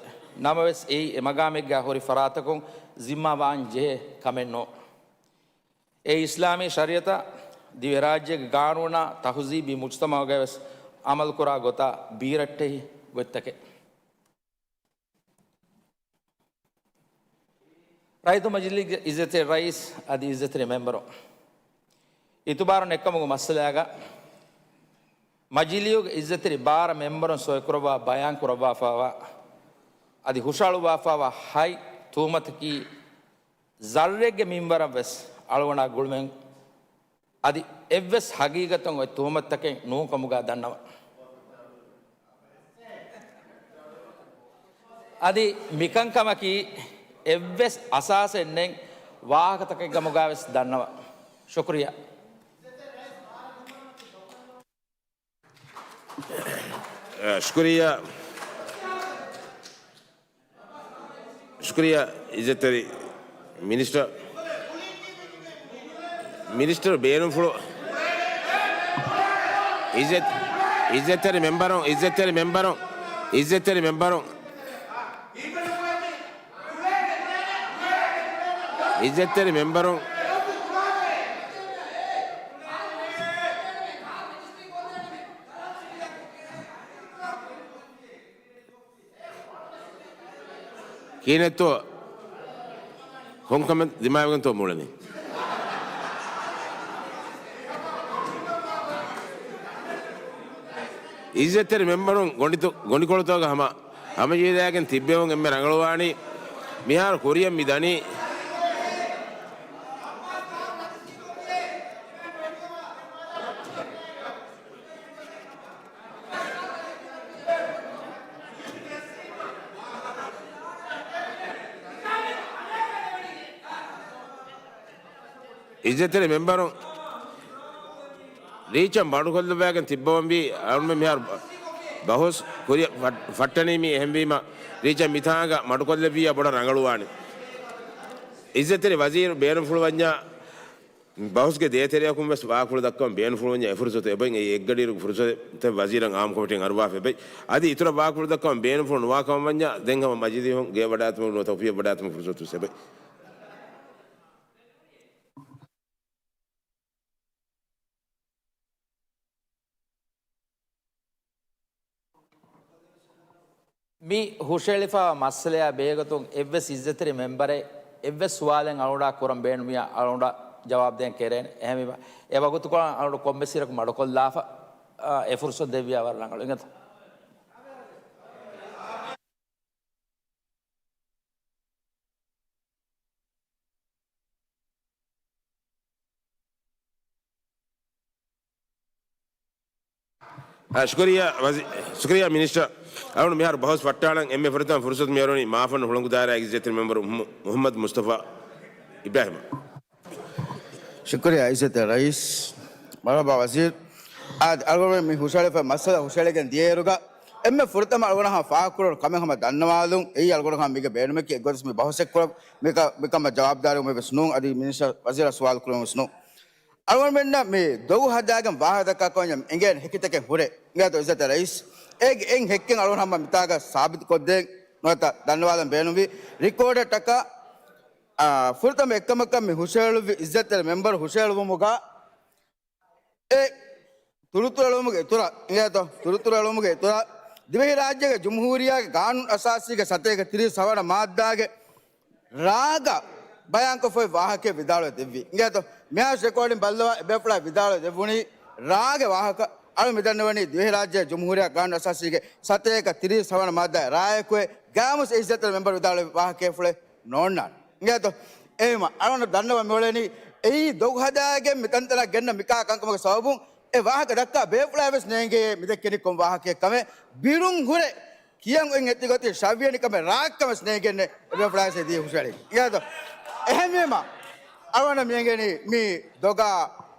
ނަމަވެސް އެއީ އެ މަގާމެއްގަ ހުރި ފަރާތަކުން ޒިންމާ ވާން ޖެހޭ ކަމެއް ނޫން. އެ އިސްލާމީ ޝަރީއަތާ ދިވެހިރާއްޖޭގެ ގާނޫނާ ތަހުޒީބީ މުޖްތަމަޢުގައި ވެސް ޢަމަލުކުރާ ގޮތާ ބީރައްޓެހި ގޮތްތަކެއް. ރައްޔިތު މަޖިލީގެ އިއްޒަތްތެރި ރައީސް އަދި އިއްޒަތްތެރި މެމްބަރު، އިތުބާރު ނެއްކަމުގެ މައްސަލާގަ މަޖިލީހުގެ އިއްޒަތްތެރި ބާރަ މެމްބަރުން ސޮއިކުރައްވާ ބަޔާން ކުރައްވާފާވާ އަދި ހުށައަޅުއްވާފާވާ ހަތް ތުހުމަތަކީ ޒައްރެއްގެ މިންވަރަށް ވެސް އަޅުގަނޑާ ގުޅުމެއް އަދި އެއްވެސް ހަގީގަތުން އޮތް ތުހުމަތުތަކެއް ނޫންކަމުގަ ދަންނަވަން. އަދި މިކަންކަމަކީ އެއްވެސް އަސާސެއް ނެތް ވާހަކަތަކެއް ކަމުގަ ވެސް ދަންނަވަން. ޝުކުރިއްޔާ. އަ، ޝުކުރިއްޔާ. ޝުކުރިއްޔާ އިއްޒަތްތެރި މިނިސްޓަރ. މިނިސްޓަރ ބޭނުންފުޅު. އިއްޒަތް، އިއްޒަތްތެރި މެމްބަރުން، އިއްޒަތްތެރި މެމްބަރުން، އިއްޒަތްތެރި މެމްބަރުން. އިއްޒަތްތެރި މެމްބަރުން. ކިހިނެއްތޯ؟ ކޮންކަމެއް ދިމާވެގެންތޯ މޫޅެނީ؟ އިއްޒަތްތެރި މެމްބަރުން ގޮނޑިތު-، ގޮނޑިކޮޅުތަކުގަ ހަމަ ހަމަޖެހިލައިގެން ތިއްބެވުން އެންމެ ރަނގަޅުވާނީ. މިހާރު ކުރިއަށް މި ދަނީ. އިއްޒަތްތެރި މެމްބަރުން ރީއްޗަށް މަޑުކޮށްލައްވައިގެން ތިއްބަވަންވީ އަޅުމެން މިހާރު ބަ-، ބަހުސް ކުރިއަށް ފަ-، ފައްޓަނީ މީ. އެހެންވީމަ ރީއްޗަށް މިތާނގަ މަޑުކޮށްލެއްވިއްޔާ ބޮޑަށް ރަނގަޅުވާނެ. އިއްޒަތްތެރި ވަޒީރު ބޭނުންފުޅުވަންޏާ ބަހުސްގެ ދޭތެރެއަކުން ވެސް ވާކުޅަ ދައްކަވަން ބޭނުންފުޅުވަންޏާ އެ ފުރުސަތު އެބައިން އެއީ އެއްގަޑިއިރުގެ ފުރުސަތެއް ވަޒީރަށް އާއްމު ކޮމިޓީން އަރުވާފަ އެބައި. އަދި އިތުރަށް ވާކުޅަ ދައްކަވަން ބޭނުންފުޅު ނުވާ ކަމަށް ވަންޏާ ދެން ހަމަ މަޖިލީހުން ގެޔަށް ވަޑާގަތުމަށް ނުވަތަ އޮފީހަށް ވަޑާގަތުމަށް ފުރުސަތު ވެސް އެބައި. މި ހުށައެޅިފައިވާ މައްސަލަޔާ ބެހޭގޮތުން އެއްވެސް އިއްޒަތްތެރި މެމްބަރެއް އެއްވެސް ސުވާލެއް އަޅުގަނޑާ ކުރަން ބޭނުމިއްޔާ އަޅުގަނޑަށް ޖަވާބު ދޭން ކެރޭނެ. އެހެންވީމަ އެ ވަގުތުކޮޅަށް އަޅުގަނޑު ކޮންމެސް އިރަކު މަޑުކޮށްލާފަ، އާ، އެ ފުރުސަތު ދެއްވިޔާ ވަރަށް ރަނގަޅު އިނގޭތަ؟ އާ، ޝުކުރިއްޔާ ވަޒީ-، ޝުކުރިއްޔާ މިނިސްޓަރ. އަޅުގަނޑު މިހާރު ބަހުސް ފައްޓާލަން އެންމެ ފުރަތަމަ ފުރުސަތު މިއަރުވަނީ މާފަންނު ހުޅަނގު ދާއިރާގެ އިއްޒަތްތެރި މެމްބަރު މު-، މުހައްމަދު މުސްތަފާ އިބްރާހިމަށް. ޝުކުރިއްޔާ އިއްޒަތްތެރި ރައީސް. މަރުޙަބާ ވަޒީރު. އާދެ، އަޅުގަނޑު މި ހުށައެޅިފައި މައްސަލަ ހުށައެޅިގެން ދިޔައިރުގަ އެންމެ ފުރަތަމަ އަޅުގަނޑަށް ފާހަގަކުރެވުނު ކަމެއް ހަމަ ދަންނަވާލުން. އެއީ އަޅުގަނޑު ހަމަ މީގެ ބޭނުމެކޭ. އެއްގޮތަސް މި ބަހުސެއް ކުރަން މިކަ-، މިކަމަށް ޖަވާބުދާރީ އެއްވެސް ނޫން. އަދި މިނިސްޓަރ ވަޒީރަށް ސުވާލު ކުރެވުން ވެސް ނޫން. އަޅުގަނޑުމެންނަށް މި ދޮގު ހަދާގެން ވާހަކަ ދައްކާ ކަމަށް އެނގޭނެ ހެކިތަކެއް ހުރޭ. އިނގޭތޯ އިއްޒަތްތެރި ރައީސް؟ އޭގެ އެއް ހެއްކެއް އަޅުގަނޑު ހަމަ މިތާގަ ސާބިތު ކޮށްދޭން ނުވަތަ ދަންނަވާލަން ބޭނުންވީ. ރިކޯޑަށް ޓަކާ، އާ، ފުރަތަމަ އެއްކަމަކަށް މި ހުށައެޅުއްވި އިއްޒަތްތެރި މެމްބަރު ހުށައެޅުވުމުގަ އެ ތުރުތުރު އެޅުމުގެ އިތުރަށް، އިނގޭތޯ؟ ތުރުތުރު އެޅުމުގެ އިތުރަށް، ދިވެހިރާއްޖޭގެ ޖުމްހޫރިއްޔާގެ ގާނޫނު އަސާސީގެ ސަތޭކަ ތިރީސް ހަވަނަ މާއްދާގެ ރާގަށް ބަޔާންކޮށްފައި ވާހަކައެއް ވިދާޅުވެ ދެއްވި. އިނގޭތޯ؟ މިހާރު ރެކޯޑިން ބައްލަވާ އެބޭފުޅާ ވިދާޅުވެ ދެއްވުނީ ރާގެ ވާހަކަ. އަޅު މިދަންނަވަނީ ދިވެހިރާއްޖޭ ޖުމްހޫރިއްޔާ ގާނޫނު އަސާސީގެ ސަތޭކަ ތިރީސް ހަވަނަ މާއްދާ ރާއެކު ގާމުސް އިއްޒަތްތެރި މެމްބަރު ވިދާޅުވި ވާހަކައެއްފުޅެއް ނޯންނާނެ. އިނގޭތޯ؟ އެހެންވީމަ އަޅުގަނޑު ދަންނަވަން މިއުޅެނީ އެއީ ދޮގު ހަދާގެން މި ތަންތަނަށް ގެންނަ މިކާ ކަންކަމުގެ ސަބަބުން އެ ވާހަކަ ދައްކާ ބޭފުޅާ ވެސް ނޭނގޭ މި ދެއްކެނީ ކޮން ވާހަކައެއް ކަމެއް. ބިރުން ހުރެ ކިޔަން އޮތް އެތި ގޮތި ޝަވިޔަނި ކަމެއް ރާއްކަމެސް ނޭނގެންނެ އެބޭފުޅާ ވެސް ދިޔަ ހުށައެޅި. އިނގޭތޯ؟ އެހެންވީމަ އަޅުގަނޑަށް މިއެނގެނީ މި ދޮގާ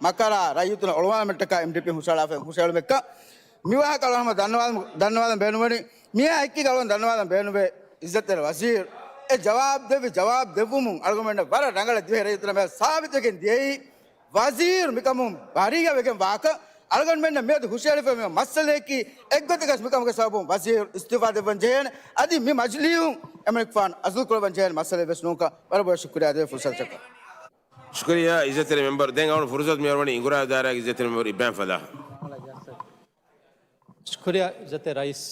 މަކަރާ ރައްޔިތުން އޮޅުވާލުމަށްޓަކާ އެމްޑީޕީން ހުށައަޅާފަ ހުށައެޅުމެއްކަން. މި ވާހަކަ އަޅުގަނޑު ދަންނަވާލަން، ދަންނަވާލަން ބޭނުންވަނީ، މިއާ އެއްކި އަޅުގަނޑު ދަންނަވާލަން ބޭނުންވޭ އިއްޒަތްތެރި ވަޒީރު އެ ޖަވާބު ދެއްވި ޖަވާބު ދެއްވުމުން އަޅުގަނޑުމެންނަށް ވަރަށް ރަނގަޅަށް ދިވެހި ރައްޔިތުންނަށް ސާބިތުވެގެން ދިޔައީ ވަޒީރު މިކަމުން ބަރީގަވެގެން ވާކަށް. އަޅުގަނޑުމެންނަށް މިއަދު ހުށައެޅިފައި މި މައްސަލައަކީ އެއްގޮތަކަށް މިކަމުގެ ސަބަބުން ވަޒީރު އިސްތިއުފާ ދެއްވަން ޖެހޭނެ. އަދި މި މަޖިލީހުން އެމަނިކުފާނު އަޒުލު ކުރައްވަން ޖެހޭނެ މައްސަލައެއް ވެސް ނޫންކަން ވަރަށް ބޮޑަށް ޝުކުރިއްޔާ ދެވޭ ފުރުސަތަކަށް. ޝުކުރިއްޔާ އިއްޒަތްތެރި މެމްބަރު. ދެން އަޅުގަނޑު ފުރުސަތު މި އަރުވަނީ އިނގުރާ ދާއިރާގެ އިއްޒަތްތެރި މެމްބަރު އިބްރާހިމް ފަލާހަށް. ޝުކުރިއްޔާ އިއްޒަތްތެރި ރައީސް.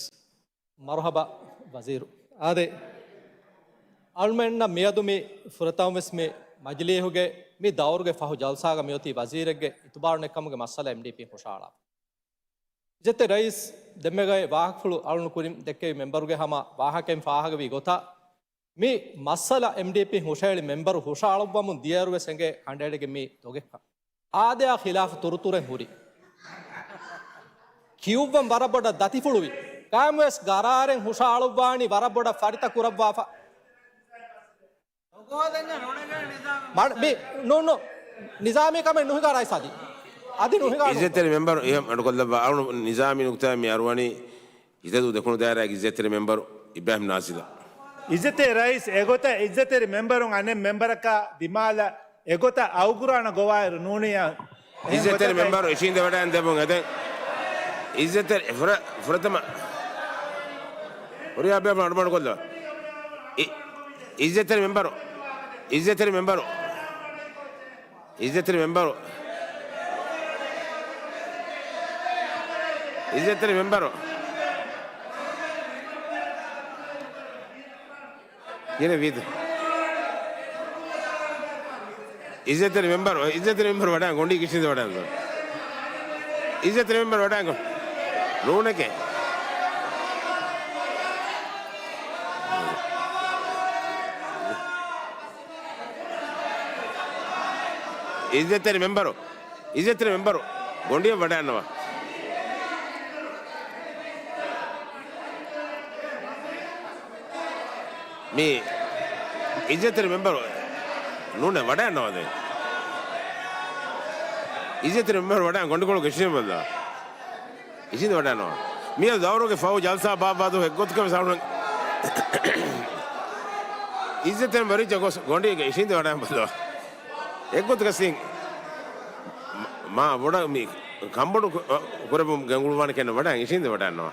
މަރުހަބާ ވަޒީރު. އާދެ، އަޅުމެންނަށް މިއަދު މި ފުރަތަމަވެސް މި މަޖިލީހުގެ މި ދައުރުގެ ފަހު ޖަލްސާގަ މިއޮތީ ވަޒީރެއްގެ އިތުބާރު ނެތްކަމުގެ މައްސަލަ އެމްޑީޕީން ހުށައަޅާފަ. އިއްޒަތްތެރި ރައީސް، ދެންމެގައި ވާހަކަފުޅު އަޅުނު ކުރިން ދެއްކެވި މެމްބަރުގެ ހަމަ ވާހަކައިން ފާހަގަވީ ގޮތަށް، މި މައްސަލަ އެމްޑީޕީން ހުށައެޅި މެމްބަރު ހުށައަޅުއްވަމުން ދިޔައިރުވެސް އެނގޭ ކަނޑައެޅިގެން މި ދޮގެއްކަން. އާދަޔާ ޚިލާފު ތުރުތުރެއް ހުރި. ކިޔުއްވަން ވަރަށް ބޮޑަށް ދަތިފުޅުވި. ކައިމުވެސް ގަރާރެއް ހުށައަޅުއްވާނީ ވަރަށް ބޮޑަށް ފަރިތަ ކުރައްވާފަ. މަ-، މި، ނޫން، ނޫން. ނިޒާމީ ކަމެއް ނުހިނގާ ރައީސް އަދި. އަދި ނުހިނގާ. އިއްޒަތްތެރި މެމްބަރު އެހެން އަޑުކޮށްލައްވާ އަޅު ނިޒާމީ ނުކުތާ މި އަރުވަނީ އިތަދޫ ދެކުނު ދާއިރާގެ އިއްޒަތްތެރި މެމްބަރު އިބްރާހިމް ނާޒިލަށް. އިއްޒަތްތެރި ރައީސް، އެގޮތަށް އިއްޒަތްތެރި މެމްބަރުން އަނެއް މެމްބަރަކާ ދިމާލަށް އެގޮތަށް އައުގުރާނަ ގޮވާއިރު ނޫނިޔާ. އިއްޒަތްތެރި މެމްބަރު އިށީނދެވަޑައިން ދެމުން އެދެން. އިއްޒަތްތެރި ފުރަ-، ފުރަތަމަ. ހުރިހާ ބޭފުޅުން އަޑުމަޑުކޮށްލަ. އި-، އިއްޒަތްތެރި މެމްބަރު. އިއްޒަތްތެރި މެމްބަރު. އިއްޒަތްތެރި މެމްބަރު. އިއްޒަތްތެރި މެމްބަރު. އިނެ ވީދަ. އިއްޒަތްތެރި މެމްބަރު، އިއްޒަތްތެރި މެމްބަރު ވަޑާން ގޮނޑީ ކިށިން ވަޑާން. އިއްޒަތްތެރި މެމްބަރު ވަޑާން ގޮ-، ނޫނެކޭ. އިއްޒަތްތެރި މެމްބަރު، އިއްޒަތްތެރި މެމްބަރު، ގޮނޑިއަށް ވަޑާންނަވާ. މި އިއްޒަތްތެރި މެމްބަރު ނޫނެ ވަޑާންނަވާ ދެން. އިއްޒަތްތެރި މެމްބަރު ވަޑާން ގޮނޑިކޮޅު ކިށިން ބަލާ. އިށީނދެ ވަޑާންނަވާ. މިއަދު ދައުރުގެ ފަހު ޖަލްސާ ބާއްވާ ދުވަހު އެއްގޮތަކަށް ވެސް އަޅުގަނޑު އިއްޒަތްތެރި މެމްބަރު އިއްޒަތް ގޮސް ގޮނޑީގެ އިށީނދެ ވަޑާން ބަލާ. އެއްގޮތަކަށް ސިން މާ ބޮޑަށް މި ކަންބޮޑު ކު-، ކުރެއްވުމުގެ ގުޅުވާނެ ކެން ވަޑާން އިށީނދެ ވަޑާންނަވާ.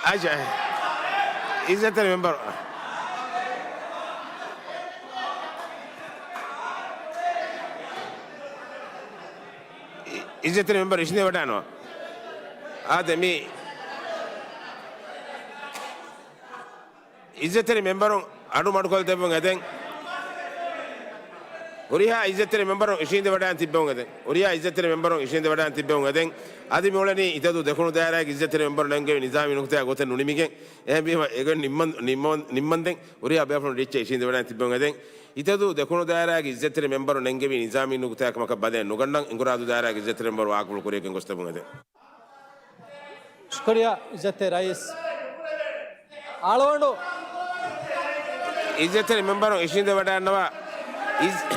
އަޖަ. އިއްޒަތްތެރި މެމްބަރު. އި-، އިއްޒަތްތެރި މެމްބަރު އިށީނދެ ވަޑާންނަވާ. އާދެ، މި އިއްޒަތްތެރި މެމްބަރުން އަޑު މަޑުކޮށް ދެއްވުން އެދެން. ހުރިހާ އިއްޒަތްތެރި މެމްބަރުން އިށީނދެ ވަޑާން ތިއްބެވުން އެދެން. ހުރިހާ އިއްޒަތްތެރި މެމްބަރުން އިށީނދެ ވަޑާން ތިއްބެވުން އެދެން. އަދި މިއުޅެނީ އިތަދޫ ދެކުނު ދާއިރާގެ އިއްޒަތްތެރި މެމްބަރު ނެންގެވި ނިޒާމީ ނުކުތާ ގޮތެއް ނުނިމިގެން. އެހެންވީމަ އެގޮތް ނިންމަން، ނިންމަން، ނިންމަންދެން ހުރިހާ ބޭފުޅުން ރީއްޗެއް އިށީނދެ ވަޑާން ތިއްބެވުން އެދެން. އިތަދޫ ދެކުނު ދާއިރާގެ އިއްޒަތްތެރި މެމްބަރު ނެންގެވި ނިޒާމީ ނުކުތާ ކަމަކަށް ބަދަލެއް ނުގަންނަން. އިނގުރާދޫ ދާއިރާގެ އިއްޒަތްތެރި މެމްބަރު ވާހަކަފުޅު ކުރިޔަކަށް ގޮސް ތިބުން އެދެން. ޝުކުރިއްޔާ އިއްޒަތްތެރި ރައީސް. އަޅުގަނޑު އިއްޒަތްތެރި މެމްބަރު އިށީނދެ ވަޑާންނަވާ. އިއްޒަ-،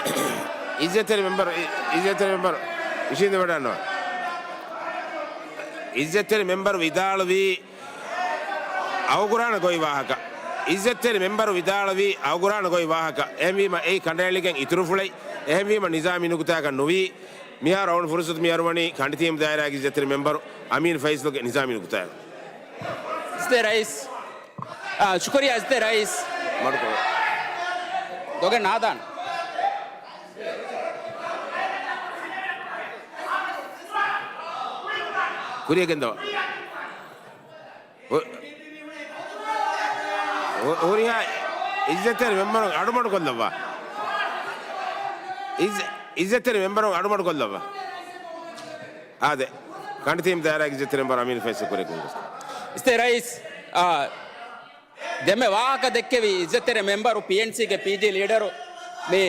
އިއްޒަތްތެރި މެމްބަރު، އި-، އިއްޒަތްތެރި މެމްބަރު އިށީނދެ ވަޑާންނަވާ. އިއްޒަތްތެރި މެމްބަރު ވިދާޅުވީ އައުގުރާނަ ގޮތް ވާހަކަ. އިއްޒަތްތެރި މެމްބަރު ވިދާޅުވީ އައުގުރާނަ ގޮތް ވާހަކަ. އެހެންވީމަ އެއީ ކަނޑައެޅިގެން އިތުރުފުޅެއް. އެހެންވީމަ ނިޒާމީ ނުކުތާކަށް ނުވީ. މިހާރު އަޅުގަނޑު ފުރުސަތު މި އަރުވަނީ ކަނޑިތީމު ދާއިރާގެ އިއްޒަތްތެރި މެމްބަރު އަމީން ފައިސަލްގެ ނިޒާމީ ނުކުތާއަށް. އިއްޒަތްތެރި ރައީސް. އާ، ޝުކުރިއްޔާ އިއްޒަތްތެރި ރައީސް. މަޑުކޮށް. ދޮގެއް ނާދާން. ކުރިޔަށް ގެންދަވާ. ހު-، ހު-، ހުރިހާ އިއްޒަތްތެރި މެމްބަރުން އަޑުމަޑު ކޮށްލައްވާ. އިއްޒަ-، އިއްޒަތްތެރި މެމްބަރުން އަޑުމަޑު ކޮށްލައްވާ. އާދެ، ކަނޑިތީމް ދާއިރާގެ އިއްޒަތްތެރި މެމްބަރު އަމީން ފައިސަލް ކުރިޔަށް ގެންގޮސް. އިއްޒަތްތެރި ރައީސް، އާ، ދެންމެ ވާހަކަ ދެއްކެވި އިއްޒަތްތެރި މެމްބަރު ޕީއެންސީގެ ޕީޖީ ލީޑަރު މި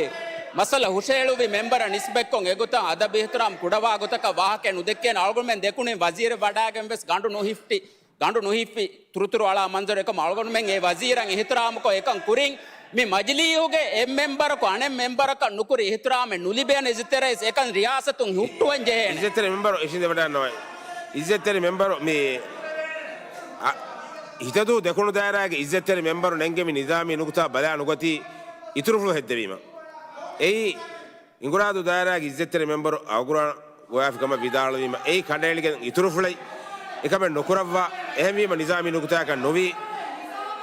މައްސަލަ ހުށައެޅުއްވި މެމްބަރަށް ނިސްބަތްކޮށް އެގޮތަށް އަދަބު އިޙްތިރާމް ކުޑަވާ ގޮތަކަށް ވާހަކަ ނުދެއްކޭނެ. އަޅުގަނޑުމެން ދެކުނީ ވަޒީރެއް ވަޑައިގެން ވެސް ގަނޑު ނުހިފްޓި، ގަނޑު ނުހިފި ތުރުތުރު އަޅާ މަންޒަރު. އެކަމަ އަޅުގަނޑުމެން އެ ވަޒީރަށް އިޙްތިރާމުކޮށް އެކަން ކުރިން މި މަޖިލީހުގެ އެއް މެމްބަރަކު އަނެއް މެމްބަރަކަށް ނުކުރި އިޙްތިރާމެއް ނުލިބޭނެ. އިއްޒަތްތެރި ރައީސް، އެކަން ރިޔާސަތުން ހުއްޓުވަން ޖެހޭނެ. އިއްޒަތްތެރި މެމްބަރު އިށީނދެވަޑައިގަންނަވާ. އިއްޒަތްތެރި މެމްބަރު މި އަ، ހިތަދޫ ދެކުނު ދާއިރާގެ އިއްޒަތްތެރި މެމްބަރު ނެންގެވި ނިޒާމީ ނުކުތާ ބަލާ ނުގަތީ އިތުރުފުޅު ހެއްދެވީމަ. އެއީ އިނގުރާދޫ ދާއިރާގެ އިއްޒަތްތެރި މެމްބަރު އަވަގުރާން ގޮވާފި ކަމަށް ވިދާޅުވީމަ، އެއީ ކަނޑައެޅިގެން އިތުރުފުޅެއް. އެކަމެއް ނުކުރައްވާ. އެހެންވީމަ ނިޒާމީ ނުކުތާއަކަށް ނުވީ.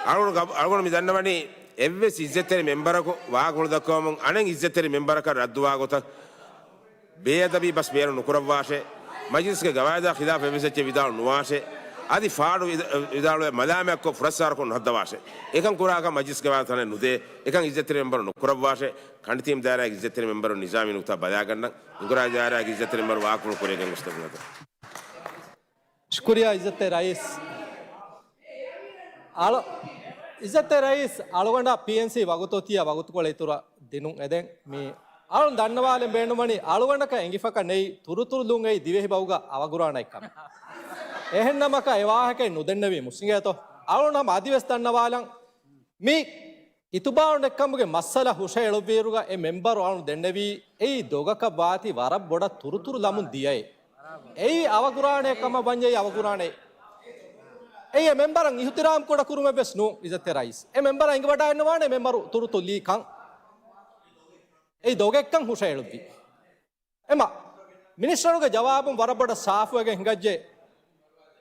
އަޅުގަނޑު ގަ-، އަޅުގަނޑު މި ދަންނަވަނީ އެއްވެސް އިއްޒަތްތެރި މެމްބަރަކު ވާހަކަފުޅު ދައްކަވަމުން އަނެއް އިއްޒަތްތެރި މެމްބަރަކަށް ރައްދުވާ ގޮތަށް ބޭއަދަބީ ބަސް ބޭރު ނުކުރައްވާށޭ. މަޖިލިސްގެ ގަވާއިދާ ޚިލާފަށް އެއްވެސް އެއްޗެއް ވިދާޅު ނުވާށޭ. އަދި ފާޑު ވިދ-، ވިދާޅުވެ މަލާމާތްކޮށް ފުރައްސާރަކޮށް ނުހައްދަވާށޭ. އެކަން ކުރާކަށް މަޖިލިސްގެ ގަވާއިދާ ތަނެއް ނުދޭ. އެކަން އިއްޒަތްތެރި މެމްބަރު ނުކުރައްވާށޭ. ކަނޑިތީމް ދާއިރާގެ އިއްޒަތްތެރި މެމްބަރު ނިޒާމީ ނުކުތާ ބަލާގަންނަން. އިނގުރާދޫ ދާއިރާގެ އިއްޒަތްތެރި މެމްބަރު ވާހަކަފުޅު ކުރިޔަށް ގެންގޮސްދެއްވުން އެދެން. ޝުކުރިއްޔާ އިއްޒަތްތެރި ރައީސް. އަޅު-، އިއްޒަތްތެރި ރައީސް، އަޅުގަނޑަށް ޕީއެންސީ ވަގުތު ތިޔަ ވަގުތުކޮޅެއް އިތުރަށް ދިނުން އެދެން. މި އަޅުން ދަންނަވާލަން ބޭނުންވަނީ އަޅުގަނޑަކަށް އެނގިފަކަށް ނެތް ތުރުތުރުލުން އެއީ ދިވެހި ބަހުގަ އަވަގުރާނައެއްކަމަށް. އެހެންނަމަކަށް އެ ވާހަކައެއް ނުދެންނެވީ މުސްލިމްގެ އަތު. އަޅުން ހަމަ އަދިވެސް ދަންނަވާލަން. މި އިތުބާރު ނެތްކަމުގެ މައްސަލަ ހުށައެޅުއްވިއިރުގަ އެ މެމްބަރު އަޅުން ދެންނެވީ އެއީ ދޮގަކަށް ވާތީ ވަރަށް ބޮޑަށް ތުރުތުރު ލަމުން ދިޔައޭ. އެއީ އަވަގުރާނެ ކަމަށް ވަންޏާ އަވަގުރާނެ. އެއީ އެ މެމްބަރަށް އިޙްތިރާމް ކުޑަކުރުމެއް ވެސް ނޫން އިއްޒަތްތެރި ރައީސް. އެ މެމްބަރަށް އެނގިވަޑައިގަންނަވާނެ މެމްބަރު ތުރުތުރު ލީ ކަން. އެއީ ދޮގެއްކަން ހުށައެޅުއްވި. އެމަ، މިނިސްޓަރުގެ ޖަވާބުން ވަރަށް ބޮޑަށް ސާފުވެގެން ހިނގައްޖެ.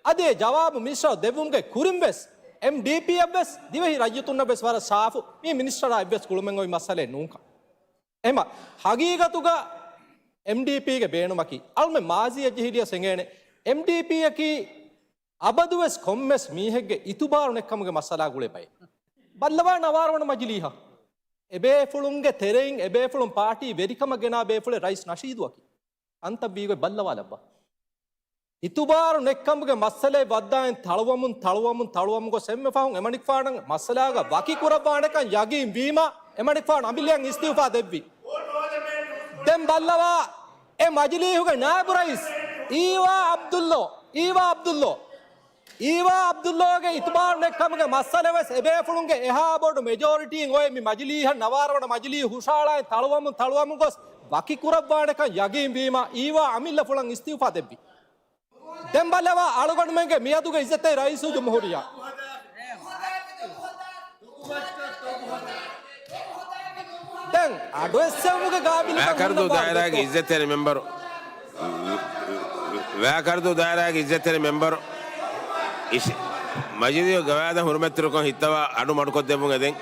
އަދި އެ ޖަވާބު މިނިސްޓަރު ދެއްވުމުގެ ކުރިން ވެސް އެމްޑީޕީއަށް ވެސް ދިވެހި ރައްޔިތުންނަށް ވެސް ވަރަށް ސާފު މި މިނިސްޓަރާ އެއްވެސް ގުޅުމެއް އޮތް މައްސަލައެއް ނޫންކަން. އެމަ، ހަގީގަތުގަ އެމްޑީޕީގެ ބޭނުމަކީ އަޅުމެން މާޒީއަށް ޖެހިލިޔަސް އެނގޭނެ އެމްޑީޕީއަކީ އަބަދުވެސް ކޮންމެސް މީހެއްގެ އިތުބާރު ނެތްކަމުގެ މައްސަލާ ގުޅޭ ބައެއް. ބައްލަވާ ނަވާރަ ވަނަ މަޖިލީހަށް. އެބޭފުޅުންގެ ތެރެއިން އެބޭފުޅުން ޕާޓީ ވެރިކަމަށް ގެނާ ބޭފުޅެއް ރައީސް ނަޝީދުއަކީ. އަންތައް ވީގޮތް ބައްލަވާލައްވާ. އިތުބާރު ނެތްކަމުގެ މައްސަލައެއް ވައްދާއިން ތަޅުވަމުން، ތަޅުވަމުން، ތަޅުވަމުން ގޮސް އެންމެ ފަހުން އެމަނިކުފާނަށް މައްސަލާގަ ވަކި ކުރައްވާނެކަން ޔަގީން ވީމަ، އެމަނިކުފާނު އަމިއްލައަށް އިސްތިއުފާ ދެއްވި. ދެން ބައްލަވާ، އެ މަޖިލީހުގެ ނާއިބު ރައީސް އީވާ އަބްދުއްލޯ، އީވާ އަބްދުއްލޯ. އީވާ އަބްދުއްލޯގެ އިތުބާރު ނެތްކަމުގެ މައްސަލަ ވެސް އެބޭފުޅުންގެ އެހާ ބޮޑު މެޖޯރިޓީން އޮތް މި މަޖިލީހަށް ނަވާރަ ވަނަ މަޖިލީހު ހުށައަޅާއިން ތަޅުވަމުން ތަޅުވަމުން ގޮސް ވަކި ކުރައްވާނެކަން ޔަގީން ވީމަ، އީވާ އަމިއްލަފުޅަށް އިސްތިއުފާ ދެއްވި. ދެން ބައްލަވާ އަޅުގަނޑުމެންގެ މިއަދުގެ އިއްޒަތްތެރި ރައީސުލްޖުމްހޫރިއްޔާ. ދެން އަޑުއެއްސެވުމުގެ ގާބިލުކަން ވާކަރުދޫ ހުންނަ ދާއިރާގެ އިއްޒަތްތެރި މެމްބަރު، ވާކަރުދޫ ދާއިރާގެ އިއްޒަތްތެރި މެމްބަރު އިށި-، މަޖިލީހު ގަވާއިދަށް ހުރުމަތްތެރިކޮށް ހިއްތަވާ އަޑު މަޑުކޮށްދެއްވުން އެދެން.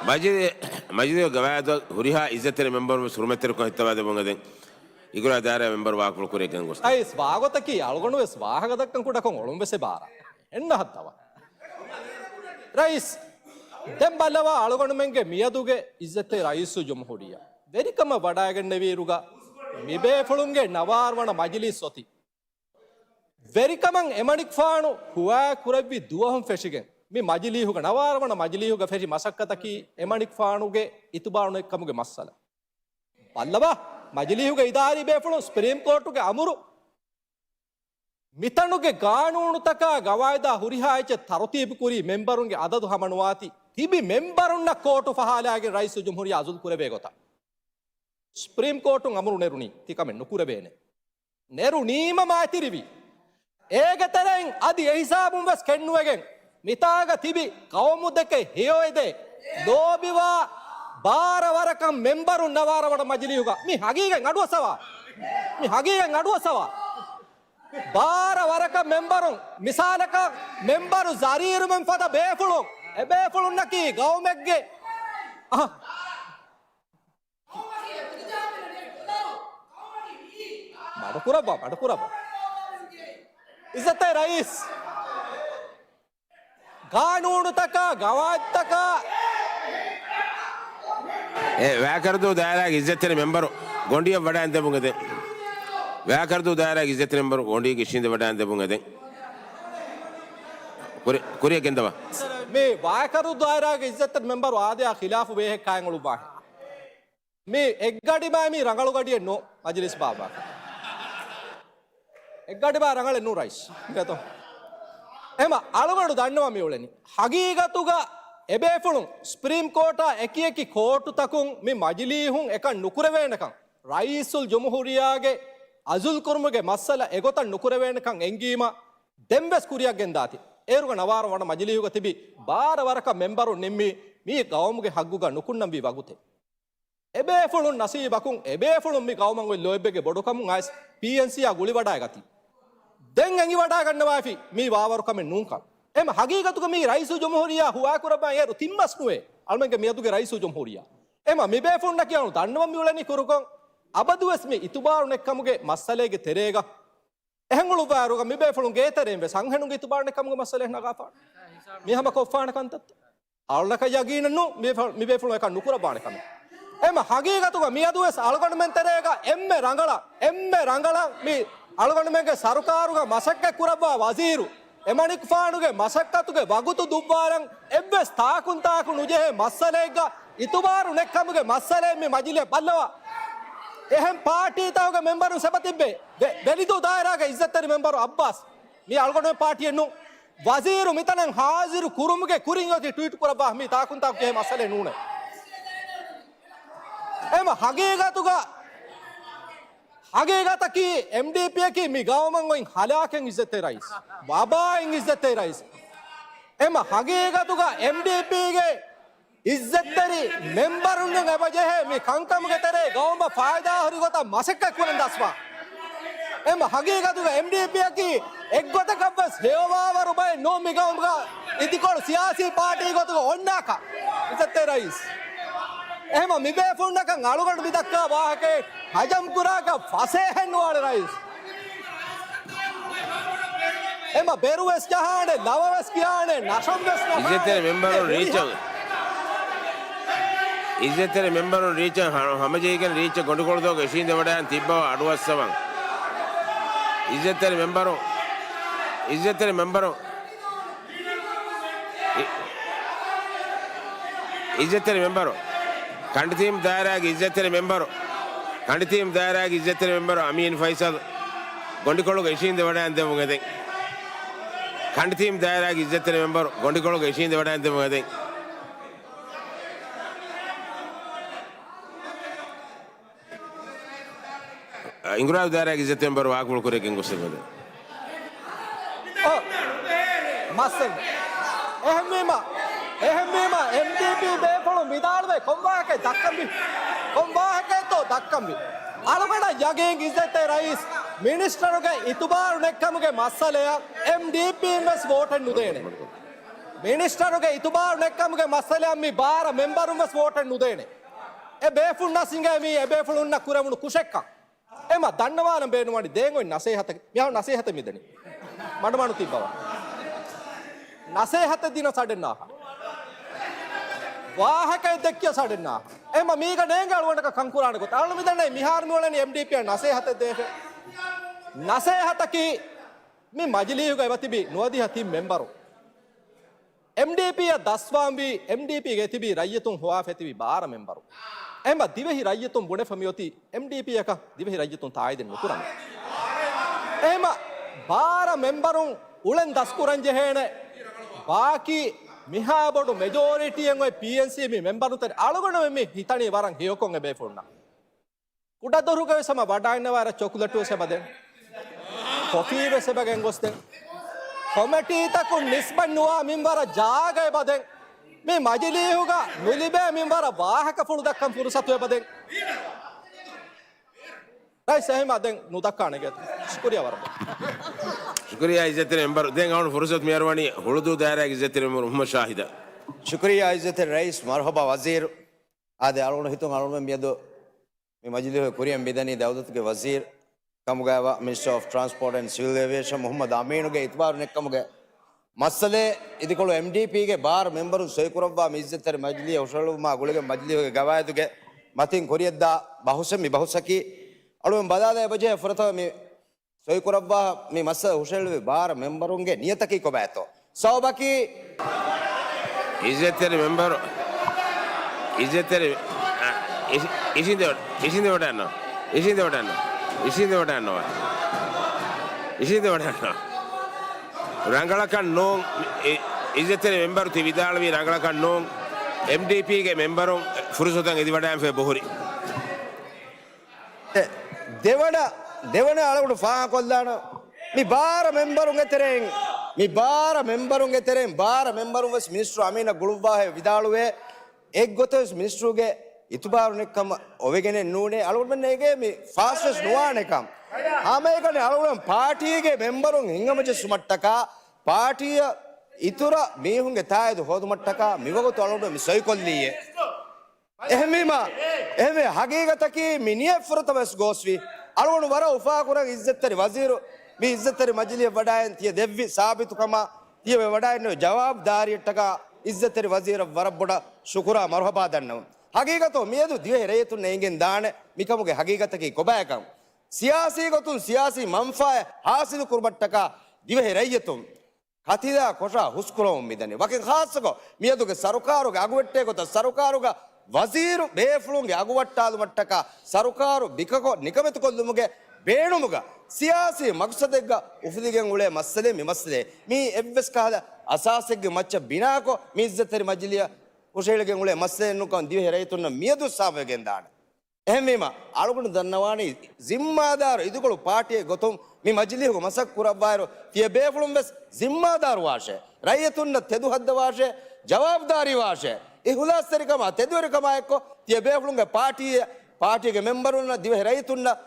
މަޖިލި-، މަޖިލީހު ގަވާއިދަށް ހުރިހާ އިއްޒަތްތެރި މެމްބަރުން ވެސް ހުރުމަތްތެރިކޮށް ހިއްތަވާ ދެއްވުން އެދެން. އިނގުރާދޫ ދާއިރާ މެމްބަރު ވާކުޅު ކުރިޔަށް ގެންގޮސް. ރައީސް ވާގޮތަކީ އަޅުގަނޑު ވެސް ވާހަކަ ދައްކަން ކުޑަކޮށް އޮޅުން ވެސް އެބާރަ. އެންނަ ހައްދަވާ. ރައީސް، ދެން ބައްލަވާ އަޅުގަނޑުމެންގެ މިއަދުގެ އިއްޒަތްތެރި ރައީސުލްޖުމްހޫރިއްޔާ. ވެރިކަމަށް ވަޑައިގެންނެވިއިރުގަ މިބޭފުޅުންގެ ނަވާރަ ވަނަ މަޖިލީސް އޮތީ. ވެރިކަމަށް އެމަނިކުފާނު ހުވާ ކުރެއްވި ދުވަހުން ފެށިގެން މި މަޖިލީހުގަ ނަވާރަ ވަނަ މަޖިލީހުގަ ފެށި މަސައްކަތަކީ އެމަނިކުފާނުގެ އިތުބާރު ނެތްކަމުގެ މައްސަލަ. ބައްލަވާ، މަޖިލީހުގެ އިދާރީ ބޭފުޅުން ސްޕްރީމް ކޯޓުގެ އަމުރު މިތަނުގެ ގާނޫނުތަކާ ގަވާއިދާ ހުރިހާ އެއްޗެއް ތަރުތީބު ކުރީ މެމްބަރުންގެ އަދަދު ހަމަނުވާތީ، ތިބި މެމްބަރުންނަށް ކޯޓު ފަހާލާގެން ރައީސުލްޖުމްހޫރިއްޔާ އަޒުލް ކުރެވޭ ގޮތަށް. ސްޕްރީމް ކޯޓުން އަމުރު ނެރުނީ ތިކަމެއް ނުކުރެވޭނެ. ނެރުނީމަ މާތިރިވި. އޭގެ ތެރެއިން އަދި އެހިސާބުން ވެސް ކެނޑުވެގެން މިތާގަ ތިބި ޤައުމު ދެކެ ހެޔޮއެދޭ ލޯބިވާ ބާރަ ވަރަކަށް މެމްބަރުން ނަވާރަ ވަނަ މަޖިލީހުގަ މި ހަގީގަތް އަޑުއައްސަވާ. މި ހަގީގަތް އަޑުއައްސަވާ. ބާރަ ވަރަކަށް މެމްބަރުން، މިސާލަކަށް މެމްބަރު ޒަރީރުމެން ފަދަ ބޭފުޅުން، އެބޭފުޅުންނަކީ ޤައުމެއްގެ، އަހަ، އަޑުކުރައްވާ، އަޑުކުރައްވާ. އިއްޒަތްތެރި ރައީސް، ގާނޫނުތަކާ، ގަވާއިދުތަކާ، އެ ވާކަރުދޫ ދާއިރާގެ އިއްޒަތްތެރި މެމްބަރު ގޮނޑިއަށް ވަޑައިން ދެމުން އެދެން. ވާކަރުދޫ ދާއިރާގެ އިއްޒަތްތެރި މެމްބަރު ގޮނޑީގެ އިށީނދެ ވަޑައިން ދެމުން އެދެން. ކުރި-، ކުރިއަށް ގެންދަވާ. މި ވާކަރުދޫ ދާއިރާގެ އިއްޒަތްތެރި މެމްބަރު އާދަޔާ ޚިލާފު ބޭހެއް ކާއިން އުޅުއްވާހެން. މި އެއްގަޑިމާ މީ ރަނގަޅު ގަޑިއެއް ނޫން މަޖިލިސް ބާއްވާކަށް. އެއްގަޑިމާ ރަނގަޅެއް ނޫން ރައީސް. އެހެމަ އަޅުގަނޑު ދަންނަވަން މި އުޅެނީ. ހަގީގަތުގަ އެބޭފުޅުން ސްޕްރީމް ކޯޓާ އެކި އެކި ކޯޓުތަކުން މި މަޖިލީހުން އެކަން ނުކުރެވޭނެކަން، ރައީސުލް ޖުމްހޫރިއްޔާގެ އަޒުލް ކުރުމުގެ މައްސަލަ އެގޮތަށް ނުކުރެވޭނެކަން އެންގީމަ، ދެންވެސް ކުރިއަށް ގެންދާތި. އޭރުގަ ނަވާރަ ވަނަ މަޖިލީހުގަ ތިބި ބާރަ ވަރަކަށް މެމްބަރުން ނިންމީ މީ ގައުމުގެ ހައްގުގަ ނުކުންނަންވީ ވަގުތެއް. އެބޭފުޅުން ނަސީބަކުން އެބޭފުޅުން މި ގައުމަށް އޮތް ލޯތްބެއްގެ ބޮޑުކަމުން އައިސް ޕީއެންސީއާ ގުޅިވަޑައިގަތީ. ދެން އެނގިވަޑައިގަންނަވާފި މީ ވާވަރު ކަމެއް ނޫންކަން. އެމަ ހަގީގަތުގަ މީ ރައީސުލް ޖުމްހޫރިއްޔާ ހުވާކުރައްވާ އޭރު ތިން މަސް ނުވޭ. އަޅުމެންގެ މިއަދުގެ ރައީސުލް ޖުމްހޫރިއްޔާ. އެމަ މިބޭފުޅުންނަކީ އަޅު ދަންނަވަން މިއުޅެނީ ކުރުކޮށް އަބަދުވެސް މި އިތުބާރު ނެއްކަމުގެ މައްސަލައިގެ ތެރޭގަ އެހެން އުޅުއްވާއިރުގަ މިބޭފުޅުން ގޭތެރެއިން ވެސް އަންހެނުންގެ އިތުބާރު ނެއްކަމުގެ މައްސަލައެއް ނަގާފާނެ. މި ހަމަ ކޮށްފާނެ ކަންތައްތައް. އަޅުންނަކަށް ޔަގީނެއް ނޫން މި ފަ-، މި ބޭފުޅުން އެކަން ނުކުރައްވާނެ ކަމެއް. އެމަ ހަގީގަތުގަ މިއަދުވެސް އަޅުގަނޑުމެން ތެރޭގަ އެންމެ ރަނގަޅަށް، އެންމެ ރަނގަޅަށް މި އަޅުގަނޑުމެންގެ ސަރުކާރުގަ މަސައްކަތް ކުރައްވާ ވަޒީރު، އެމަނިކުފާނުގެ މަސައްކަތުގެ ވަގުތު ދުއްވާލަން އެއްވެސް ތާކުންތާކު ނުޖެހޭ މައްސަލައެއްގަ އިތުބާރު ނެއްކަމުގެ މައްސަލައެއް މި މަޖިލީހަށް ބައްލަވާ. އެހެން ޕާޓީތަކުގެ މެމްބަރުން ސެބަ ތިއްބޭ. ވެ-، ވެލިދޫ ދާއިރާގެ އިއްޒަތްތެރި މެމްބަރު އައްބާސް. މީ އަޅުގަނޑުމެން ޕާޓީއެއް ނޫން. ވަޒީރު މިތަނަށް ހާޒިރު ކުރުމުގެ ކުރިން އޮތީ ޓްވީޓް ކުރައްވާ މީ ތާކުންތާކު ޖެހޭ މައްސަލައެއް ނޫނޭ. އެމަ ހަގީގަތުގަ، ހަގީގަތަކީ އެމްޑީޕީއަކީ މި ގައުމަށް އޮތް ހަލާކެއް އިއްޒަތްތެރި ރައީސް. ވަބާއެއް އިއްޒަތްތެރި ރައީސް. އެމަ ހަގީގަތުގަ އެމްޑީޕީގެ އިއްޒަތްތެރި މެމްބަރުންނަށް އެބަޖެހޭ މި ކަންކަމުގެ ތެރޭ ގައުމަށް ފާއިދާ ހުރި ގޮތަށް މަސައްކަތް ކުރަން ދަސްވާ. އެމަ ހަގީގަތުގަ އެމްޑީޕީއަކީ އެއްގޮތަކަށްވެސް ހެޔޮވާވަރު ބައެއް ނޫން މި ގައުމުގަ އިދިކޮޅު ސިޔާސީ ޕާޓީ ގޮތުގަ އޮންނާކަށް އިއްޒަތްތެރި ރައީސް. އެހެމަ މިބޭފުޅުންނަކަށް އަޅުގަނޑު މިދައްކާ ވާހަކައެއް ހަޖަމް ކުރާކަށް ފަސޭހައެއް ނުވާނެ ރައީސް. އެމަ ބެރުވެސް ޖަހާނެ، ލަވަވެސް ކިޔާނެ، ނަށަންވެސް ނަގާނެ. އިއްޒަތްތެރި މެމްބަރުން ރީއްޗަށް، އިއްޒަތްތެރި މެމްބަރުން ރީއްޗަށް ހަ-، ހަމަޖެހިގެން ރީއްޗަށް ގޮނޑިކޮޅުދޫގަ އިށީނދެވަޑައިގެން ތިއްބަވާ އަޑުއައްސަވަން. އިއްޒަތްތެރި މެމްބަރުން، އިއްޒަތްތެރި މެމްބަރުން، އި-، އިއްޒަތްތެރި މެމްބަރު، ކަނޑިތީމް ދާއިރާގެ އިއްޒަތްތެރި މެމްބަރު، ކަނޑިތީމް ދާއިރާގެ އިއްޒަތްތެރި މެމްބަރު އަމީން ފައިސަލް ގޮނޑިކޮޅުގަ އިށީނދެވަޑައިގެން ދެމުން އެދެން. ކަނޑިތީމް ދާއިރާގެ އިއްޒަތްތެރި މެމްބަރު ގޮނޑިކޮޅުގަ އިށީނދެވަޑައިގެން ދެމުން އެދެން. އިނގުރާދު ދާއިރާގެ އިއްޒަތްތެރި މެމްބަރު ވާގުޅު ކުރެއްގެން ގޮސް އެބަދޭ. އޯ، މައްސަލަ. އެހެންވީމަ، އެހެންވީމަ، އެމްޑީޕީ ބޭފުޅުން ވިދާޅުވެ ކޮން ވާހަކައެއް ދައްކަންވީ؟ ކޮން ވާހަކައެއްތޯ ދައްކަންވީ؟ އަޅުގަނޑަށް ޔަގީން އިއްޒަތްތެރި ރައީސް، މިނިސްޓަރުގެ އިތުބާރު ނެއްކަމުގެ މައްސަލަޔަށް އެމްޑީޕީން ވެސް ވޯޓެއް ނުދޭނެ. މިނިސްޓަރުގެ އިތުބާރު ނެއްކަމުގެ މައްސަލަޔަށް މި ބާރަ މެމްބަރުން ވެސް ވޯޓެއް ނުދޭނެ. އެ ބޭފުޅުންނަށް ސިނގޭ މީ އެ ބޭފުޅުންނަށް ކުރެވުނު ކުށެއްކަން. އެމަ ދަންނަވާނަން ބޭނުންވަނީ ދޭން އޮތް ނަސޭހަތަކީ. މިހާރު ނަސޭހަތެއް މިދަނީ. މަޑުމަޑު ތިއްބަވާ. ނަސޭހަތެއް ދިނަ ސަޑެއް ނާހާ. ވާހަކައެއް ދެއްކިޔަ ސަޑެއް ނާހާ. އެމަ މީގަ ނޭނގެ އަޅުގަނޑަކަށް ކަންކުރާނެ ގޮތަށް. އަޅު މިދަނީ މިހާރު މިއުޅެނީ އެމްޑީޕީއަށް ނަސޭހަތެއް ދޭފެ. ނަސޭހަތަކީ މި މަޖިލީހުގަ އެބަތިބި ނުވަދިހަ ތިން މެމްބަރު. އެމްޑީޕީއަށް ދަސްވާންވީ، އެމްޑީޕީގެ ތިބީ ރައްޔިތުން ހޮވާފަ ތިބި ބާރަ މެމްބަރު. އެހެންމަ ދިވެހި ރައްޔިތުން ބުނެފަ މިއޮތީ އެމްޑީޕީއަކަށް ދިވެހި ރައްޔިތުން ތާއީދެއް ނުކުރަން. އެހެންމަ ބާރަ މެމްބަރުން އުޅެން ދަސްކުރަން ޖެހޭނެ ބާކީ މިހާ ބޮޑު މެޖޯރިޓީއެއް އޮތް ޕީއެންސީ މި މެމްބަރުންތެރި އަޅުގަނޑުމެން މި ހިތަނީ ވަރަށް ހެޔޮކޮށް އެބޭފުޅުންނަށް. ކުޑަދޮރުގަ ވެސް ހަމަ ވަޑާންނަވާ އަރަ ޗޮކުލެޓު ވެސް އެބަދެން. ކޮފީ ވެސް އެބަ ގެންގޮސްދެން. ކޮމިޓީތަކުން ނިސްބަތް ނުވާ މިންވަރަށް ޖާގަ އެބަދެން. މި މަޖިލީހުގަ ނުލިބޭ މިންވަރަށް ވާހަކަފުޅު ދައްކަން ފުރުސަތު އެބަދެން. ރައީސް އެހެމަ ދެން ނުދައްކާނެގެ. ޝުކުރިޔާ ވަރަށް. ޝުކުރިޔާ އިއްޒަތްތެރި މެމްބަރު. ދެން އަޅުގަނޑު ފުރުސަތު މިއަރުވަނީ ހުޅުދޫ ދާއިރާގެ އިއްޒަތްތެރި މެމްބަރު މުހައްމަދު ޝާހިދަށް. ޝުކުރިޔާ އިއްޒަތްތެރި ރައީސް، މަރުހަބާ ވަޒީރު. އާދެ، އަޅުގަނޑު ހިތުން އަޅުގަނޑު މިއަދު މި މަޖިލީހުގެ ކުރިއަށް މިދަނީ ދައުލަތުގެ ވަޒީރު ކަމުގައިވާ މިނިސްޓަރ އޮފް ޓްރާންސްޕޯޓް އެންޑް ސިވިލް އޭވިއޭޝަން މުޙައްމަދު އަމީނުގެ އިތުބާރު ނެތްކަމުގެ މައްސަލައެއް. އިދިކޮޅު އެމްޑީޕީގެ ބާރަ މެމްބަރުން ސޮއިކުރައްވާ މި އިއްޒަތްތެރި މަޖިލީހަށް ހުށަހެޅުމާ ގުޅިގެން މަޖިލީހުގެ ގަވާއިދުގެ މަތިން ކުރިޔަށްދާ ބަހުސެއް މި ބަހުސަކީ. އަޅުގަނޑު ބަލާލައި އެބަޖެހޭ ފުރަތަމަ މި ސޮއިކުރައްވާ މި މައްސަލަ ހުށަހެޅުވި ބާރަ މެމްބަރުންގެ ނިޔަތަކީ ކޮބާތޯ؟ ސަބަބަކީ އިއްޒަތްތެރި މެމްބަރު، އިއްޒަތްތެރި، އަ، އިށި-، އިށީނދެވަ-، އިށީނދެވަޑައިގަންނަވާ. އިށީނދެވަޑައިގަންނަވާ. އިށީނދެވަޑައިގަންނަވާ. އިށީނދެވަޑައިގަންނަވާ. ރަނގަޅަކަށް ނޫން، އި-، އިއްޒަތްތެރި މެމްބަރު ތި ވިދާޅުވީ ރަނގަޅަކަށް ނޫން. އެމްޑީޕީގެ މެމްބަރުން ފުރުސަތަށް އެދިވަޑައިގެންފައި ބޮހުރި. ދެވަނަ، ދެވަނަ އަޅުގަނޑު ފާހަގަކޮށްލާނަން. މި ބާރަ މެމްބަރުންގެ ތެރެއިން، މި ބާރަ މެމްބަރުންގެ ތެރެއިން، ބާރަ މެމްބަރުން ވެސް މިނިސްޓަރު އަމީނަށް ގުޅުއްވާހެ ވިދާޅުވޭ، އެއްގޮތަށް ވެސް މިނިސްޓަރުގެ އިތުބާރު ނެތްކަމަށް އޮވެގެނެއް ނޫނޭ. އަޅުގަނޑުމެން ނޭނގޭ މި ފާސް ވެސް ނުވާނެކަން. ހަމައެކަނި އަޅުގަނޑު ޕާޓީގެ މެމްބަރުން ހިނގަމަޖެއްސުމަށްޓަކާ، ޕާޓީއަށް އިތުރަށް މީހުންގެ ތާއިދު ހޯދުމަށްޓަކާ މިވަގުތު އަޅުގަނޑު މި ސޮއިކޮށްލީއޭ. އެހެންވީމަ، އެހެންވެ ހަގީގަތަކީ މި ނިޔަތް ފުރަތަމަ ވެސް ގޯސްވީ. އަޅުގަނޑު ވަރަށް އުފާކުރަން އިއްޒަތްތެރި ވަޒީރު، މި އިއްޒަތްތެރި މަޖިލީހަށް ވަޑައިން ތިޔަ ދެއްވި ސާބިތުކަމާ، ތިޔަ ވެ ވަޑައިން ޖަވާބުދާރީއަށްޓަކާ އިއްޒަތްތެރި ވަޒީރަށް ވަރަށް ބޮޑަށް ޝުކުރާ މަރުހަބާ ދަންނަވަން. ހަގީގަތު މިއަދު ދިވެހި ރައްޔިތުންނަށް އެނގެން ދާނެ މިކަމުގެ ހަގީގަތަކީ ކޮބާކަން. ސިޔާސީ ގޮތުން ސިޔާސީ މަންފާއެއް ހާސިލު ކުރުމަށްޓަކާ ދިވެހި ރައްޔިތުން ކަތިލާ ކޮށާ ހުސްކުރަމުން މިދަނީ. ވަކިން ޚާއްޞަކޮށް، މިއަދުގެ ސަރުކާރުގެ އަގުވެއްޓޭ ގޮތަށް ސަރުކާރުގަ ވަޒީރު ބޭފުޅުންގެ އަގު ވައްޓާލުމަށްޓަކާ ސަރުކާރު ބިކަކޮށް ނިކަމެތިކޮށްލުމުގެ ބޭނުމުގަ ސިޔާސީ މަގްސަދެއްގަ އުފުލިގެން އުޅޭ މައްސަލައެއް މި މައްސަލައެއް. މީ އެއްވެސް ކަހަލަ އަސާސެއްގެ މައްޗަށް ބިނާކޮށް، މި އިއްޒަތްތެރި މަޖިލީހަށް ހުށަހެޅިގެން އުޅޭ މައްސަލައެއް ނޫންކަން ދިވެހި ރައްޔިތުންނަށް މިއަދު ސާފުވެގެން ދާނެ. އެހެންވީމަ، އަޅުގަނޑު ދަންނަވާނީ ޒިންމާދާރު އިދިކޮޅު ޕާޓީއެއް ގޮތުން މި މަޖިލީހުގަ މަސައްކަތް ކުރައްވާއިރު، ތިޔަބޭފުޅުން ވެސް ޒިންމާދާރު ވާށޭ، ރައްޔިތުންނަށް ތެދު ހައްދަވާށޭ، ޖަވާބުދާރީ ވާށޭ، އިޚްލާޞްތެރިކަމާ، ތެދުވެރިކަމާ އެއްކޮށް، ތިޔަބޭފުޅުންގެ ޕާޓީއެއް، ޕާޓީގެ މެމްބަރުންނަށް، ދިވެހި ރައްޔިތުންނަށް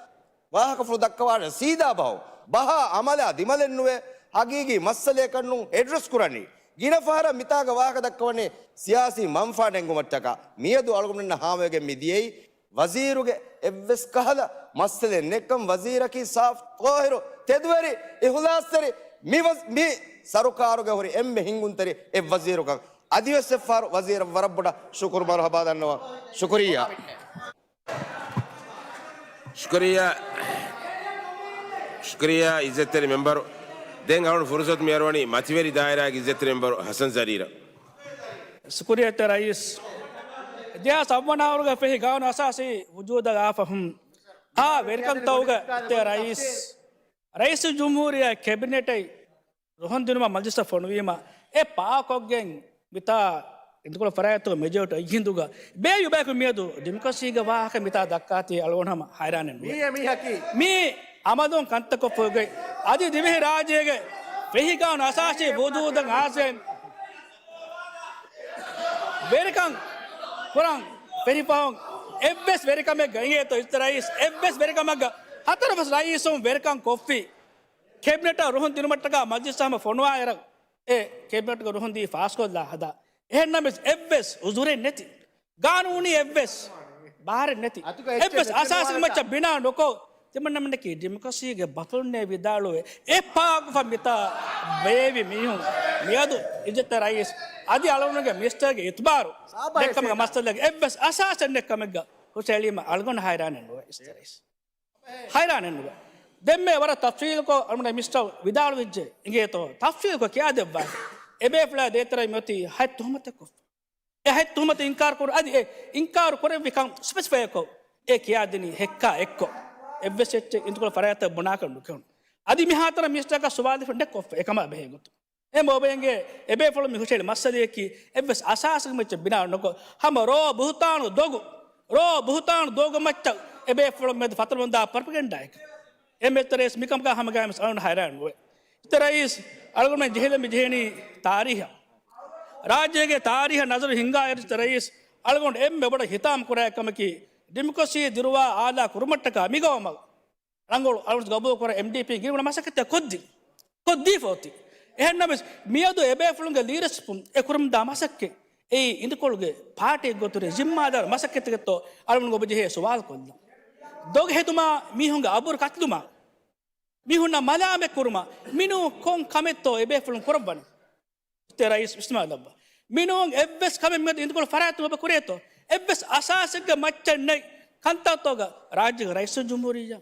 ވާހަކަފުޅު ދައްކަވާށޭ. ސީދާ ބަހުން، ބަހާ އަމަލާ ދިމަލެއް ނުވޭ، ހަގީގީ މައްސަލައަކަށް ނޫން އެޑްރެސް ކުރަނީ. ގިނަ ފަހަރަށް މިތާގަ ވާހަކަ ދައްކަވަނީ ސިޔާސީ މަންފާ ނެންގުމަށްޓަކާ. މިއަދު އަޅުގަނޑުމެންނަށް ހާމަވެގެން މި ދިޔައީ ވަޒީރުގެ އެއްވެސް ކަހަލަ މައްސަލައެއް ނެތްކަން، ވަޒީރަކީ ސާފު ޠާހިރު ތެދުވެރި އިޚްލާޞްތެރި މި ވަޒް-، މި ސަރުކާރުގެ ހުރި އެންމެ ހިންގުންތެރި އެއް ވަޒީރުކަން. އަދިވެސް އެއްފަހަރު ވަޒީރަށް ވަރަށް ބޮޑަށް ޝުކުރު މަރުޙަބާ ދަންނަވަން. ޝުކުރިއްޔާ. ޝުކުރިއްޔާ، ޝުކުރިއްޔާ އިއްޒަތްތެރި މެމްބަރު. ދެން އަޅުން ފުރުސަތު މިއަރުވަނީ މަތިވެރި ދާއިރާގެ އިއްޒަތްތެރި މެމްބަރު ޙަސަން ޒަރީރަށް. ޝުކުރިއްޔާ އިއްޒަތްތެރި ރައީސް. ދެހާސް އަށްވަނަ އަހަރުގެ ފެހި ގާނޫނު އަސާސީ ވުޖޫދަށް އާފަހުން އާ ވެރިކަންތައުގަ އިއްޒަތްތެރި ރައީސް، ރައީސުލްޖުމްހޫރިއްޔާ ކެބިނެޓަށް ރުހުން ދިނުމަށް މަޖިލިސަށް ފޮނުވީމަ، އެ ޕާކޮށްގެން މިތާ އިދިކޮޅު ފަރާތްތަކުގެ މެޖޯރިޓީ އެއްހިނދުގަ ބޭއްވި ބަޔަކު މިއަދު ޑިމޮކްރަސީގެ ވާހަކަ މިތާ ދައްކާތީ އަޅުގަނޑު ހަމަ ހައިރާނެއް ނުވޭ. މީ އެ މީހަކީ. މީ އަމަލުން ކަންތައް ކޮށްފަ އޮތް. އަދި ދިވެހި ރާއްޖޭގެ ފެހި ގާނޫނު އަސާސީ ވުޖޫދަށް އާސެން ވެރިކަން ކުރަން ފެށިފަހުން އެއްވެސް ވެރިކަމެއްގަ އިނގޭތޯ އިއްޒަތްތެރި ރައީސް، އެއްވެސް ވެރިކަމެއްގަ ހަތަރުވެސް ރައީސުން ވެރިކަން ކޮށްފި. ކެބިނެޓަށް ރުހުން ދިނުމަށްޓަކާ މަޖިލިސް ހަމަ ފޮނުވާއިރަށް އެ ކެބިނެޓްގެ ރުހުން ދީ ފާސްކޮށްލާ ހަދާ. އެހެންނަމަވެސް އެއްވެސް އުޒުރެއް ނެތި، ގާނޫނީ އެއްވެސް ބާރެއް ނެތި، އަތުގަ އެއްޗެއް އެއްވެސް ނެތި އަސާސެއް ނުވާނެތާ؟ މައްޗަށް ބިނާ ނުކޮށް، ތިމަންނަމެންނަކީ ޑިމޮކްރަސީގެ ބަފަލުންނޭ ވިދާޅުވެ، އެ ޕާކުފަ މިތާ ބޭއްވި މީހުން މިއަދު އިއްޒަތްތެރި ރައީސް އަދި އަޅުގަނޑުގެ މިނިސްޓަރގެ އިތުބާރު ސާބަހެއް ނެތްކަމުގެ ސޭޓާ. މައްސަލައެއް އެއްވެސް އަސާސެއް ނެތްކަމެއްގަ ހުށަހެޅީމަ އަޅުގަނޑު ހައިރާނެއް ނުވޭ އިއްޒަތްތެރި ރައީސް. ހައިރާނެއް ނުވޭ. ދެންމެ ވަރަށް ތަފްސީލުކޮށް އަޅުގަނޑު މިނިސްޓަރ ވިދާޅުވެއްޖެ އިނގޭތޯ، ތަފްސީލުކޮށް ކިޔާދެއްވާ. އެބޭފުޅާ ދޭތެރޭ މިއޮތީ ހަތް ތުހުމަތެއް ކޮށްފަ. އެ ހަތް ތުހުމަތު އިންކާރު ކުރު، އަދި އެ އިންކާރު ކުރެއްވިކަން ސްޕެސިފައިކޮށް އެ ކިޔާދިނީ ހެއްކާ އެއްކޮށް. އެއްވެސް އެއްޗެއް އިދިކޮޅު ފަރާތްތައް ބުނާކަށް ނުކެހުނު. އަދި މިހާތަނަށް މިނިސްޓަރަކަށް ސުވާލު ދެއްކޮށްފަ އެކަމާ ބެހޭ ގޮތުން. އެ މޯބައިންގެ އެބޭފުޅުން މި ހުށަހެޅި މައްސަލަޔަކީ އެއްވެސް އަސާސެއް މައްޗަށް ބިނާ ނުކޮށް، ހަމަ ރޯ ބުހުތާނު ދޮގު، ރޯ ބުހުތާނު ދޮގު މައްޗަށް އެބޭފުޅުން މެދު ފަތުރަމުންދާ ޕްރޮޕަގެންޑާއެކެ. އެ މެތް ރައީސް މިކަމުގަ ހަމަގައިމުސް އަޅުގަނޑު ހައިރާން ވެ. އިއްޒަތްތެރި ރައީސް އަޅުގަނޑުމެން ޖެހިލަން މި ޖެހެނީ ތާރީހަށް. ރާއްޖޭގެ ތާރީހަށް ނަޒަރު ހިންގާ އިއްޒަތްތެރި ރައީސް އަޅުގަނޑު އެންމެ ބޮޑަށް ހިތާމަ ކުރާ ކަމަކީ ޑިމޮކްރަސީ ދިރުވާ އާލާ ކުރުމަށްޓަކާ މިގައުމަށް ރަނގަޅު އަޅުން ގަބޫލު ކުރާ އެމްޑީޕީ ގިނަގުނަ މަސައްކަތެއް ކޮށްދިން. ކޮށްދީފަ އޮތީ. އެހެންނަމަވެސް، މިއަދު އެބޭފުޅުންގެ ލީޑަޝިޕުން އެ ކުރަމުންދާ މަސައްކަތް، އެއީ އިދިކޮޅުގެ ޕާޓީގެ ގޮތުގެ ޒިންމާދާރު މަސައްކަތެކެއްތޯ އަޅުގަނޑު އޮބަޖެހޭ ސުވާލު ކޮށްލަން. ދޮގު ހެދުމާ، މީހުންގެ އަބުރު ކަތިލުމާ، މީހުންނަށް މަލާމަތް ކުރުމަށް މިނޫން ކޮން ކަމެއްތޯ އެބޭފުޅުން ކުރައްވަނީ؟ އިސްތެ ރައީސް އިސްތިމާލް ލައްވާ. މިނޫން އެއްވެސް ކަމެއް މިއަދު އިނދުކޮޅު ފަރާތުން އެބަ ކުރޭތޯ؟ އެއްވެސް އަސާސެއްގެ މައްޗަށް ނެތް ކަންތައްތޯގަ ރާއްޖޭގެ ރައީސުލްޖުމްހޫރިއްޔާ،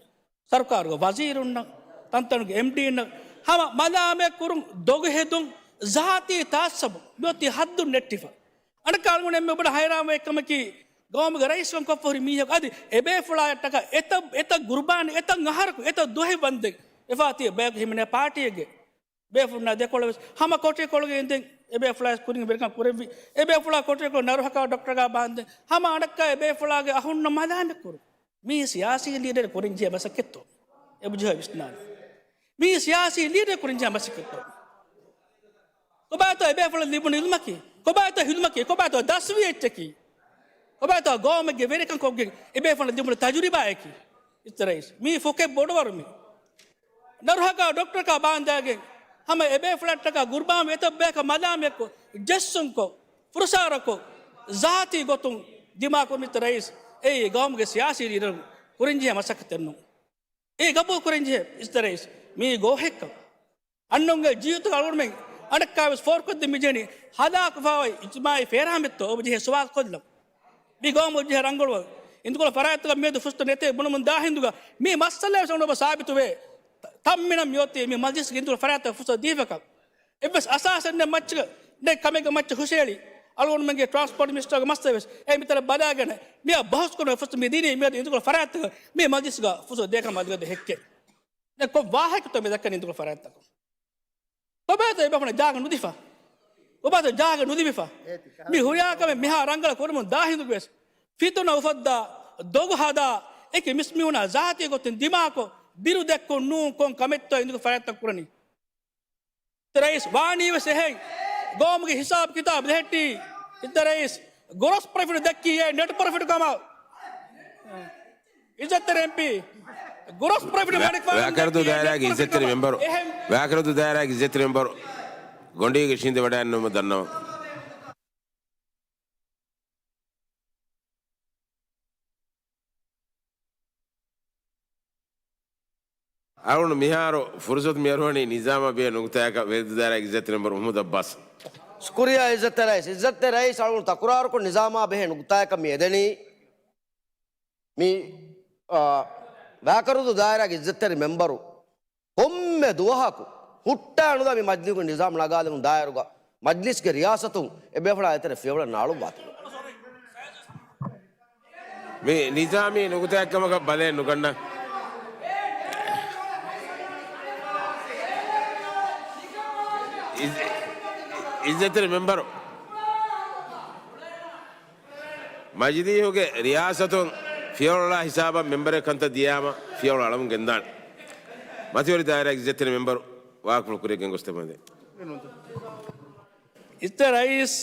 ސަރުކާރުގެ ވަޒީރުންނަށް، ތަންތަނުގެ އެމްޑީންނަށް ހަމަ މަލާމަތް ކުރުން، ދޮގު ހެދުން، ޒާތީ ތައައްސަބު މިއޮތީ ހައްދުން ނެއްޓިފަ. އަނެއްކާ އަޅުގަނޑު އެންމެ ބޮޑަށް ހައިރާންވޭ އެއްކަމަކީ، ގައުމުގެ ރައީސްކަން ކޮށްފަ ހުރި މީހަކު އަދި އެބޭފުޅާއަށްޓަކާ އެތައް، އެތައް ގުރުބާން، އެތައް އަހަރަކު، އެތައް ދުވަހެއް ވަންދެން އެފާތީ ބަޔަކު ހިމެނޭ ޕާޓީއެއްގެ ބޭފުޅުންނާ ދެކޮޅަށް ވެސް ހަމަ ކޮޓަރިކޮޅުގެ އިނދެން އެބޭފުޅާ ވެސް ކުރިން ވެރިކަން ކުރެއްވި. އެބޭފުޅާ ކޮޓަރިކޮޅު ނަރުހަކާ ޑޮކްޓަރަކާ ބާންދެން ހަމަ އަނެއްކާ އެބޭފުޅާގެ އަހުންނަށް މަލާމަތް ކުރުން. މީ ސިޔާސީ ލީޑަރެއް ކުރަންޖެހޭ މަސައްކަތްތޯ؟ އެބަޖެހޭ ވިސްނާލަން. މީ ސިޔާސީ ލީޑަރެއް ކުރަންޖެހޭ މަސައްކަތްތޯ؟ ކޮބާތޯ އެބޭފުޅަށް ލިބުނު އިލްމަކީ؟ ކޮބާތޯ ހިލްމަކީ؟ ކޮބާތޯ ދަސްވި އެއްޗަކީ؟ ކޮބާތޯ ގައުމެއްގެ ވެރިކަން ކޮށްގެން އެބޭފުޅަށް ލިބުނު ތަޖުރިބާއަކީ؟ އިސްތެ ރައީސް، މީ ފޮކެއް ބޮޑުވަރު މީ. ނަރުހަކާ ޑޮކްޓަރަކާ ބާންދާގެން ހަމަ އެބޭފުޅަށްޓަކާ ގުރުބާންވި އެތައް ބަޔަކަށް މަލާމަތްކޮށް، ޖެއްސުންކޮށް، ފުރުސާރަކޮށް، ޒާތީ ގޮތުން ދިމާކުރުން އިސްތެ ރައީސް، އެއީ ގައުމުގެ ސިޔާސީ ލީޑަރުން ކުރަންޖެހޭ މަސައްކަތެއް ނޫން. އެ ގަބޫލު ކުރަންޖެހޭ އިސްތެ ރައީސް، މީ ގޯހެއްކަން. އަންނައުންގެ ޖީވިތަކަށް އަޅުގަނޑުމެން އަނެއްކާވެސް ފޯރުކޮށްދެން މިޖެހެނީ ހަލާކުފައި އިޖްތިމާޢީ ފޭރާމެއްތޯ؟ އޮބަޖެހޭ ސުވާލު ކޮށްލަން. މި ގައުމު އޮބަޖެހޭ ރަނގަޅު އިނދުކޮޅު ފަރާތްތަކަށް މިއަދު ފުރުސަތު ނެތޭ ބުނުމުން ދާ ހިނދުގަ މި މައްސަލައެއް ވެސް އަޅުގަނޑު ސާބިތުވޭ. ތަ-، ތަންމިނަށް މިއޮތީ މި މަޖިލިސްގެ އިނދުކޮޅު ފަރާތްތަކަށް ފުރުސަތު ދީފަކަށް. އެއްވެސް އަސާސެއް ނެތް މައްޗަކަށް ނެތް ކަމެއްގެ މައްޗަށް ހުށައެޅި އަޅުގަނޑުމެންގެ ޓްރާންސްޕޯޓް މިނިސްޓަރގެ މައްސަލަ ވެސް އެ މިތަނަށް ބަލާގެން މިއަށް ބަހުސް ކުރުމަށް ފުރުސަތު މި ދިނީ މިއަދު އިނދުކޮޅު ފަރާތްތަކަށް މި މަޖިލިސްގަ ފުރުސަތު ދޭކަމަށް އަދި ހެއްކެވި. ދެން ކޮށް ވާހަކަތޯ މި ދައްކަނީ އިނދުކޮޅު ފަރާތްތަކުން؟ ކޮބާތޯ އެބޭފުޅަށް ޖާގަ ނުދީފަ؟ ކޮބާތޯ ޖާގަ ނުލިބިފަ؟ މި ހުރިހާ ކަމެއް މިހާ ރަނގަޅަށް ކުރަމުން ދާ ހިނދުގެ ވެސް ފިތުނަ އުފައްދާ، ދޮގު ހަދާ، އެކި މިސްމީހުނާ ޒާތީ ގޮތުން ދިމާކޮށް، ބިރު ދެއްކުން ނޫން ކޮން ކަމެއްތޯ އިނދުކޮޅު ފަރާތްތަކުން ކުރަނީ؟ އިސްތެ ރައީސް ވާނީވެސް އެހެން. ގައުމުގެ ހިސާބު ކިތާބު ލެހެއްޓީ އިސްތެ ރައީސް ގްރޯސް ޕްރޮފިޓް ދެއްކީ އެ ނެޓް ޕްރޮފިޓް ކަމަށް. އިއްޒަތްތެރި އެމްޕީ ގްރޯސް ޕްރޮފިޓް ވެ-، މަނިކުފާނު ވެއަކަރުދޫ ދެއްކީ ދާއިރާގެ ނެޓް އިއްޒަތްތެރި ޕްރޮފިޓް މެމްބަރު، ކަމަށް. އެހެން. ވެއަކަރުދޫ ދާއިރާގެ އިއްޒަތްތެރި މެމްބަރު ގޮނޑީގެ ޝީނދެ ވަޑައިގަންނަވުމަށް ދަންނަވަން. އަޅުގަނޑު މިހާރު ފުރުސަތު މިއަރުވަނީ ނިޒާމާ ބެހޭ ނުކުތާއަކަށް ވެރިދޫ ދާއިރާގެ އިއްޒަތްތެރި މެމްބަރު މުޙައްމަދު ޢައްބާސް. ޝުކުރިއްޔާ އިއްޒަތްތެރި ރައީސް. އިއްޒަތްތެރި ރައީސް އަޅުގަނޑު ތަކުރާރުކޮށް ނިޒާމާ ބެހޭ ނުކުތާއަކަށް މި އެދެނީ. މި، އާ، ވެއަކަރުދޫ ދާއިރާގެ އިއްޒަތްތެރި މެމްބަރު ކޮންމެ ދުވަހަކު ހުއްޓާ ނުލާ މި މަޖިލީހުގެ ނިޒާމް ނަގާލެވުނު ދާއިރުގަ މަޖިލީސްގެ ރިޔާސަތުން އެބޭފުޅާ އެތެރެ ފިޔަވަޅެއް ނާޅުއްވާތީ. މި ނިޒާމީ ނުކުތާއެއްކަމަކަށް ބަލައެއް ނުގަންނަ. އިއްޒ-، އިއްޒަތްތެރި މެމްބަރު. މަޖިލީހުގެ ރިޔާސަތުން ފިޔަވަޅު ހިސާބަށް މެމްބަރެއް ކަންތައް ދިޔާމަ ފިޔަވަޅު އަޅަމުން ގެންދާނެ. މަތިވެރި ދާއިރާގެ އިއްޒަތްތެރި މެމްބަރު ވާހަކަފުޅު ކުރިއަށް ގެންގޮސްދެމުންދޭ. އިއްޒަތްތެރި ރައީސް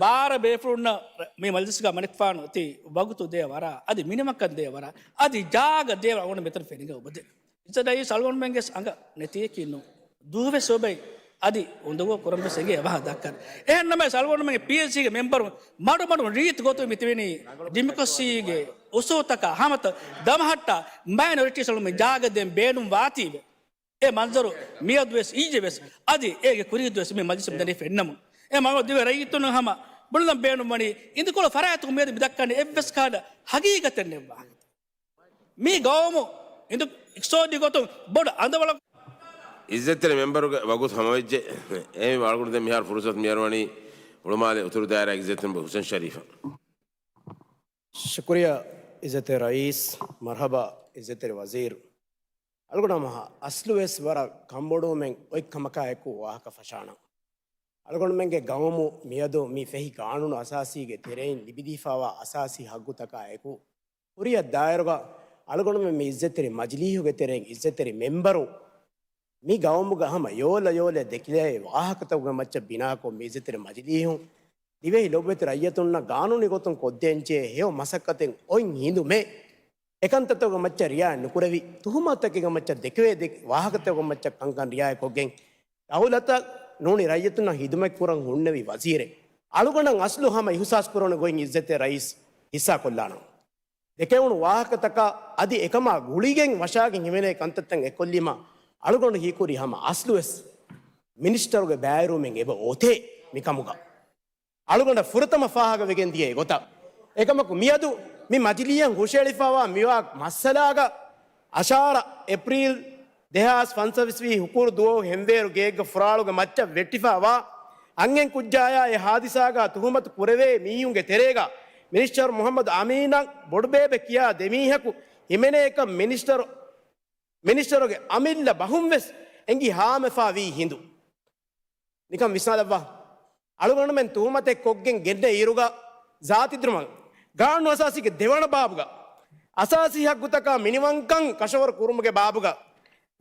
ބާރަ ބޭފުޅުންނަށް މި މަޖިލިސްގަ މަނިކުފާނު އޮތީ ވަގުތު ދޭ ވަރާ، އަދި މިނިމަކަށް ދޭ ވަރާ، އަދި ޖާގަ ދޭ ވަރާ އަޅުގަނޑު މިތަނަށް ފެނިގެން އުބަދޭ. އިއްޒަތްތެރި ރައީސް އަޅުގަނޑުމެންގެ އަނގަ ނެތިއެކީ ނޫން. ދުވަހު ވެސް އޮބެ އަދި އުނދަގޫ ކުރަން ވެސް އެނގޭ އެބަހަށް ދައްކަން. އެހެންނަމަވެސް އަޅުގަނޑުމެންގެ ޕީއެސްސީގެ މެމްބަރުން މަޑުމަޑުން ރީތި ގޮތުން މި ތިބެނީ ޑިމޮކްރަސީގެ އުސޫލްތަކާ ހަމަތަ ދަމަހައްޓާ މައިނޮރިޓީސް އަޅުގަނޑުމެން ޖާގަ ދޭން ބޭނުން ވާތީވެ. އެ މަންޒަރު މިއަދުވެސް އިއްޔެވެސް އަދި އޭގެ ކުރީއްދުވެސް މި މަޖިލިސް ދެނީ ފެންނަމުން. އެ މަގު ދިވެ ރައްޔިތުން ހަމަ ބުނެލަން ބޭނުން ވަނީ އިނދުކޮޅު ފަރާތުގަ މިއަދު މި ދައްކަނީ އެއްވެސް ކަހަލަ ހަގީގަތެއް ނެތް ވާހަކަ. މި ގައުމު އިނދު އިޤްތިޞާދީ ގޮތުން ބޮޑު އަނދަވަޅަކު. އިއްޒަތްތެރި މެމްބަރުގެ ވަގުތު ހަމަވެއްޖެ. އެހެންވީމަ އަޅުގަނޑު ދެން މިހާރު ފުރުސަތު މިއަރުވަނީ ހުޅުމާލެ އުތުރު ދާއިރާގެ އިއްޒަތްތެރި މެމްބަރު ހުސެން ޝަރީފަށް. ޝުކުރިއްޔާ އިއްޒަތްތެރި ރައީސް. މަރުޙަބާ އިއްޒަތްތެރި ވަޒީރު. އަޅުގަނޑު ހަމަ އަސްލުވެސް ވަރަށް ކަންބޮޑުވުމެއް އޮތް ކަމަކާއެކު ވާހަކަ ފަށާނަން. އަޅުގަނޑުމެންގެ ގައުމު މިއަދު މި ފެހި ގާނޫނު އަސާސީގެ ތެރެއިން ލިބިދީފާވާ އަސާސީ ހައްގުތަކާއެކު، ހުރިހާ ދާއިރުގަ އަޅުގަނޑުމެން މި އިއްޒަތްތެރި މަޖިލީހުގެ ތެރެއިން އިއްޒަތްތެރި މެމްބަރު މި ގައުމުގަ ހަމަ ޔޯލަޔޯލަ ދެކިލައި ވާހަކަތަކުގެ މައްޗަށް ބިނާކޮށް، މި އިއްޒަތްތެރި މަޖިލީހުން ދިވެހި ލޮބުވެތި ރައްޔިތުންނަށް ގާނޫނީ ގޮތުން ކޮށްދޭންޖެހޭ ހެޔޮ މަސައްކަތެއް އޮތް ހިނދުމެ، އެކަންތައްތަކުގެ މައްޗަށް ރިއާޔަތް ނުކުރެވި، ތުހުމަތުތަކެއްގެ މައްޗަށް ދެކެވޭ ދެ ވާހަކަތަކުގެ މައްޗަށް ކަންކަން ރިއާޔަތްކޮށްގެން، ދައުލަތަށް ނޫނީ ރައްޔިތުންނަށް ހިދުމަތް ކުރަން ހުންނެވި ވަޒީރެއް. އަޅުގަނޑަށް އަސްލު ހަމަ އިހުސާސް ކުރެވުނު ގޮތް އިއްޒަތްތެރި ރައީސް ހިއްސާކޮށްލާނަން. ދެކެވުނު ވާހަކަތަކާ އަދި އެކަމާ ގުޅިގެން ވަށާގެން ހިމެނޭ ކަންތައްތައް އެއްކޮށްލީމަ، އަޅުގަނޑު ހީކުރީ ހަމަ އަސްލުވެސް މިނިސްޓަރުގެ ބައިވެރިވުމެއް އެބަ އޮތޭ މިކަމުގަ. އަޅުގަނޑަށް ފުރަތަމަ ފާހަގަވެގެން ދިޔަ އެގޮތަށް. އެކަމަކު މިއަދު މި މަޖިލީހަށް ހުށައެޅިފައިވާ މިވާ މައްސަލާގަ އަށާރަ އޭޕްރީލް ދެހާސް ފަންސަވީސް ވީ ހުކުރު ދުވަހު ހެންވޭރު ގެއެއްގަ ފުރާޅުގެ މައްޗަށް ވެއްޓިފައިވާ އަންހެން ކުއްޖާއާ އެ ހާދިސާގަ ތުހުމަތު ކުރެވޭ މީހުންގެ ތެރޭގަ މިނިސްޓަރު މުހައްމަދު އަމީނަށް ބޮޑުބޭބެ ކިޔާ ދެމީހަކު ހިމެނޭކަން މިނިސްޓަރު، މިނިސްޓަރުގެ އަމިއްލަ ބަހުން ވެސް އެނގި ހާމަފާ ވީ ހިނދު. ނިކަން ވިސްނާލައްވާ. އަޅުގަނޑުމެން ތުހުމަތެއް ކޮށްގެން ގެންނަ އިރުގަ ޒާތީ ދިރުމަށް ގާނޫނު އަސާސީގެ ދެވަނަ ބާބުގަ އަސާސީ ހައްގުތަކާ މިނިވަންކަން ކަށަވަރު ކުރުމުގެ ބާބުގަ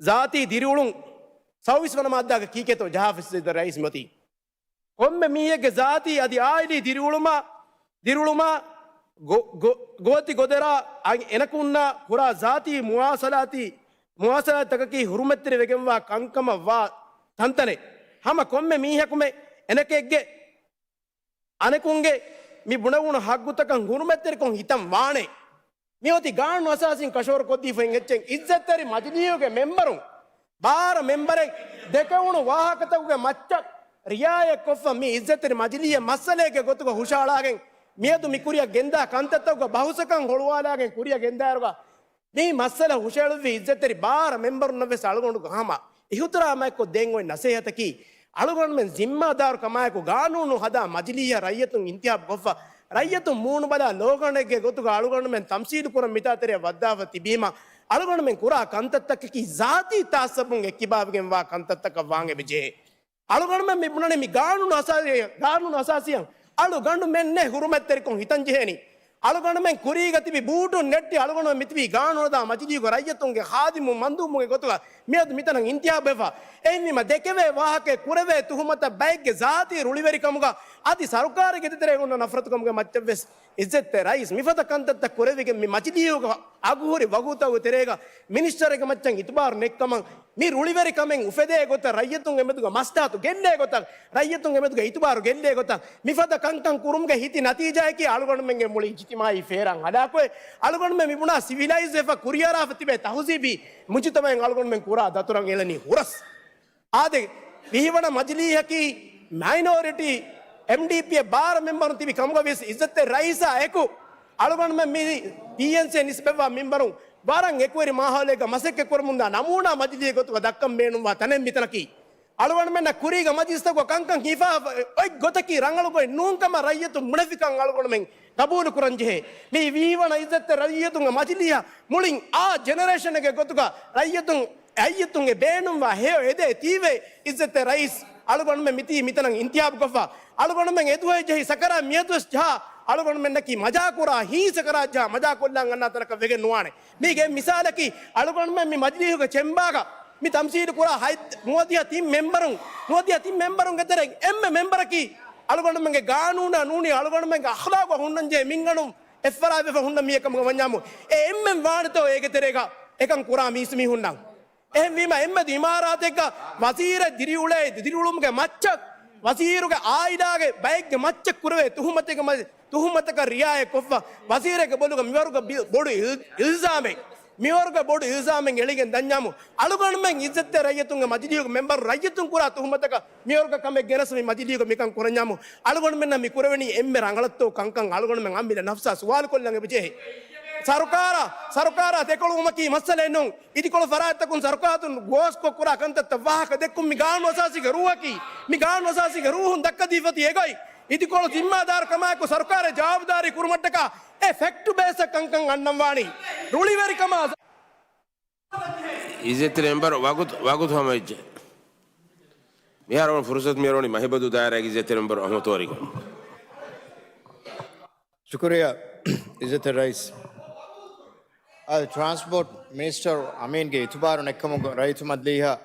ޒާތީ ދިރިއުޅުން ސައުވީސް ވަނަ މާއްދާގަ ކީކޭތޯ ޖަހާފަ އިއްޒަތްތެރި ރައީސް މިއޮތީ. ކޮންމެ މީހެއްގެ ޒާތީ އަދި އާއިލީ ދިރިއުޅުމާ، ދިރިއުޅުމާ ގޮ-، ގޮ-، ގޯތި ގޮދަރާ އަން-، އެނަކުންނާ ކުރާ ޒާތީ މުވާސަލާތީ، މުވާސަލާތްތަކަކީ ހުރުމަތްތެރިވެގެންވާ ކަންކަމަށް ވާ ތަންތަނެއް. ހަމަ ކޮންމެ މީހަކުމެ އެނަކެއްގެ އަނެކުންގެ މި ބުނެވުނު ހައްގުތަކަށް ހުރުމަތްތެރިކޮށް ހިތަން ވާނެ. މިއޮތީ ގާނޫނު އަސާސީން ކަށަވަރު ކޮށްދީފައި އެއްޗެއް. އިއްޒަތްތެރި މަޖިލީހުގެ މެމްބަރުން ބާރަ މެމްބަރެއް ދެކެވުނު ވާހަކަތަކުގެ މައްޗަށް ރިއާޔަތްކޮށްފަ މި އިއްޒަތްތެރި މަޖިލީހަށް މައްސަލައެއްގެ ގޮތުގަ ހުށަހަޅާގެން މިއަދު މި ކުރިއަށް ގެންދާ ކަންތައްތަކުގަ ބަހުސްއަކަށް ހުޅުވާލާގެން ކުރިއަށް ގެންދާއިރުގަ މި މައްސަލަ ހުށައެޅުއްވި އިއްޒަތްތެރި ބާރަ މެމްބަރުންނަށް ވެސް އަޅުގަނޑު ހަމަ އިހުތިރާމާއެއްކޮށް ދޭން އޮތް ނަސޭހަތަކީ، އަޅުގަނޑުމެން ޒިންމާދާރު ކަމާއެކު ގާނޫނު ހަދާ މަޖިލީހަށް ރައްޔިތުން އިންތިހާބު ކޮށްފަ، ރައްޔިތުން މޫނުބަލާ ލޯގަނޑެއްގެ ގޮތުގަ އަޅުގަނޑުމެން ތަމްސީލު ކުރަން މިތާތެރެއަށް ވައްދާފަ ތިބީމަ، އަޅުގަނޑުމެން ކުރާ ކަންތައްތަކަކީ ޒާތީ ތަޢައްސަބުން އެއްކިބާވެގެންވާ ކަންތައްތަކަށް ވާން އެބަޖެހޭ. އަޅުގަނޑުމެން މި ބުނަނީ މި ގާނޫނު އަސާ-، ގާނޫނު އަސާސީއަށް އަޅުގަނޑުމެންނޭ ހުރުމަތްތެރިކޮށް ހިތަން ޖެހޭނީ. އަޅުގަނޑުމެން ކުރީގަ ތިބި ބޫޓުން ނެއްޓި އަޅުގަނޑުމެން މިތިބީ ގާނޫނު ހަދާ މަޖިލީހުގެ ރައްޔިތުންގެ ޚާދިމު މަންދޫބުންގެ ގޮތުގަ މިއަދު މިތަނަށް އިންތިހާބުވެފަ. އެހެންވީމަ ދެކެވޭ ވާހަކައެއް ކުރެވޭ ތުހުމަތަށް ބައެއްގެ ޒާތީ ރުޅިވެރިކަމުގަ އަދި ސަރުކާރުގެ ދޭތެރޭ އޮންނަ ނަފްރަތުކަމުގެ މައްޗަށްވެސް އިއްޒަތްތެރި ރައީސް މިފަދަ ކަންތައްތައް ކުރެވިގެން މި މަޖިލީހުގަ އަގުހުރި ވަގުތުގެ ތެރޭގަ މިނިސްޓަރެއްގެ މައްޗަށް އިތުބާރު ނެތްކަމަށް މި ރުޅިވެރިކަމެއް އުފެދޭ ގޮތަށް ރައްޔިތުން އެމެދުގަ މަސްލަހަތު ގެންނޭ ގޮތަށް ރައްޔިތުން އެމެދުގަ އިތުބާރު ގެންނޭ ގޮތަށް މިފަދަ ކަންކަން ކުރުމުގެ ހިތި ނަތީޖާއަކީ އަޅުގަނޑުމެންގެ މުޅި އިޖްތިމާއީ ފޭރާން ހަލާކުވެ އަޅުގަނޑުމެން މި ބުނާ ސިވިލައިޒް ވެފަ ކުރިއަރާފަ ތިބޭ ތަހުޒީބީ މުޖުތަމައެއް އަޅުގަނޑުމެން ކުރާ ދަތުރަށް އެޅެނީ ހުރަސް. އާދެ، ވިހިވަނަ މަޖިލީހަކީ މައިނޯރިޓީ އެމްޑީޕީއެއް ބާރަ މެމްބަރުން ތިބި ކަމުގަ ވިޔަސް އިއްޒަތްތެރި ރައީސާ އެކު އަޅުގަނޑުމެން މި ޕީއެންސީ ނިސްބަތްވާ މެމްބަރުން ވަރަށް އެކުވެރި މާހައުލެއްގަ މަސައްކަތް ކުރަމުންދާ ނަމޫނާ މަޖިލީހެއް ގޮތުގަ ދައްކަން ބޭނުންވާ ތަނެއް މިތަނަކީ. އަޅުގަނޑުމެންނަށް ކުރީގަ މަޖިލިސްތަކުގަ ކަންކަން ހިފާ އޮތް ގޮތަކީ ރަނގަޅު ގޮތް ނޫން ކަމަށް ރައްޔިތުން ބުނެފިކަން އަޅުގަނޑުމެން ގަބޫލު ކުރަން ޖެހޭ. މި ވިހިވަނަ އިއްޒަތްތެރި ރައްޔިތުންގެ މަޖިލީހަށް މުޅިން އާ ޖެނެރޭޝަނެއްގެ ގޮތުގަ ރައްޔިތުން އައްޔަތުންގެ ބޭނުންވާ ހެޔޮ އެދޭ ތީވެ އިއްޒަތްތެރި ރައީސް އަޅުގަނޑުމެން މިތީ މިތަނަށް އިންތިހާބުކޮށްފަ. އަޅުގަނޑުމެން އެދުވަހެއް ޖެހި ސަކަރާތް މިއަދުވެސް ޖަހާ އަޅުގަނޑުމެންނަކީ މަޖާކުރާ ހީ ސަކަރާތް ޖަހާ މަޖާކޮށްލާން އަންނާ ތަނަކަށް ވެގެން ނުވާނެ. މީގެ މިސާލަކީ އަޅުގަނޑުމެން މި މަޖިލީހުގެ ޗެމްބާގަ މި ތަމްސީލު ކުރާ ހަތް ނުވަދިހަ ތިން މެމްބަރުން، ނުވަދިހަ ތިން މެމްބަރުންގެ ތެރެއިން އެންމެ މެމްބަރަކީ އަޅުގަނޑުމެންގެ ގާނޫނާ ނޫނީ އަޅުގަނޑުމެންގެ އަޚްލާގު ހުންނަންޖެހޭ މިންގަނޑުން އެއްފަރާތްވެފަ ހުންނަ މީހެއް ކަމުގަ ވަންޏާމު، އެ އެންމެން ވާނެތޯ އޭގެ ތެރޭގަ އެކަން ކުރާ މީސްމީހުންނަށް؟ އެހެންވީމަ އެންމެދު އިމާރާތެއްގަ ވަޒީރެއް ދިރިއުޅޭ، ދިރިއުޅުމުގެ މައްޗަށް ވަޒީރުގެ އާއިލާގެ ބައެއްގެ މައްޗަށް ކުރެވޭ ތުހުމަތެއްގެ މަ-، ތުހުމަތަކަށް ރިއާޔަތްކޮށްފަ، ވަޒީރެއްގެ ބޮލުގަ މިވަރުގެ ބި-، ބޮޑު އިލް-، އިލްޒާމެއް، މިވަރުގެ ބޮޑު އިލްޒާމެއް އެޅިގެން ދަންޏާމު، އަޅުގަނޑުމެން އިއްޒަތްތެރި ރައްޔިތުންގެ މަޖިލީހުގެ މެމްބަރު ރައްޔިތުން ކުރާ ތުހުމަތަކަށް މިވަރުގެ ކަމެއް ގެނެސް މި މަޖިލީހުގަ މިކަން ކުރަންޏާމު، އަޅުގަނޑުމެންނަށް މި ކުރެވެނީ އެންމެ ރަނގަޅަށްތޯ ކަންކަން އަޅުގަނޑުމެން އަމިއްލަ ނަފްސާ ސުވާލުކޮށްލަން އެބަޖެހޭ. ސަރުކާރާ، ސަރުކާރާ ދެކޮޅުވުމަކީ މައްސަލައެއް ނޫން. އިދިކޮޅު ފަރާތްތަކުން ސަރުކާރުން ގޯސްކޮށް ކުރާ ކަންތައްތައް ވާހަކަ ދެއްކުން މި ގާނޫނު އަސާސީގެ ރޫހަކީ، މި ގާނޫނު އަސާސީގެ ރޫހުން ދައްކަދީފަތި އެގޮތް. އިދިކޮޅު ޒިންމާދާރު ކަމާއެކު ސަރުކާރެއް ޖަވާބުދާރީ ކުރުމަށްޓަކާ އެ ފެކްޓް ބޭސްއަށް ކަންކަން އަންނަން ވާނީ. ރުޅިވެރިކަމާ އިއްޒަތްތެރި މެމްބަރު ވަގުތު، ވަގުތު ހަމަވެއްޖެ. މިހާރު ފުރުސަތު މިއަރުވަނީ މަހިބަދޫ ދާއިރާގެ އިއްޒަތްތެރި މެމްބަރު އަހްމަދު ތޯރިކަށް. ޝުކުރިއްޔާ އިއްޒަތްތެރި ރައީސް. އާދެ، ޓްރާންސްޕޯޓް މިނިސްޓަރު އަމީންގެ އިތުބާރު ނެއްކަމުން ރައްޔިތު މަޖިލީހަށް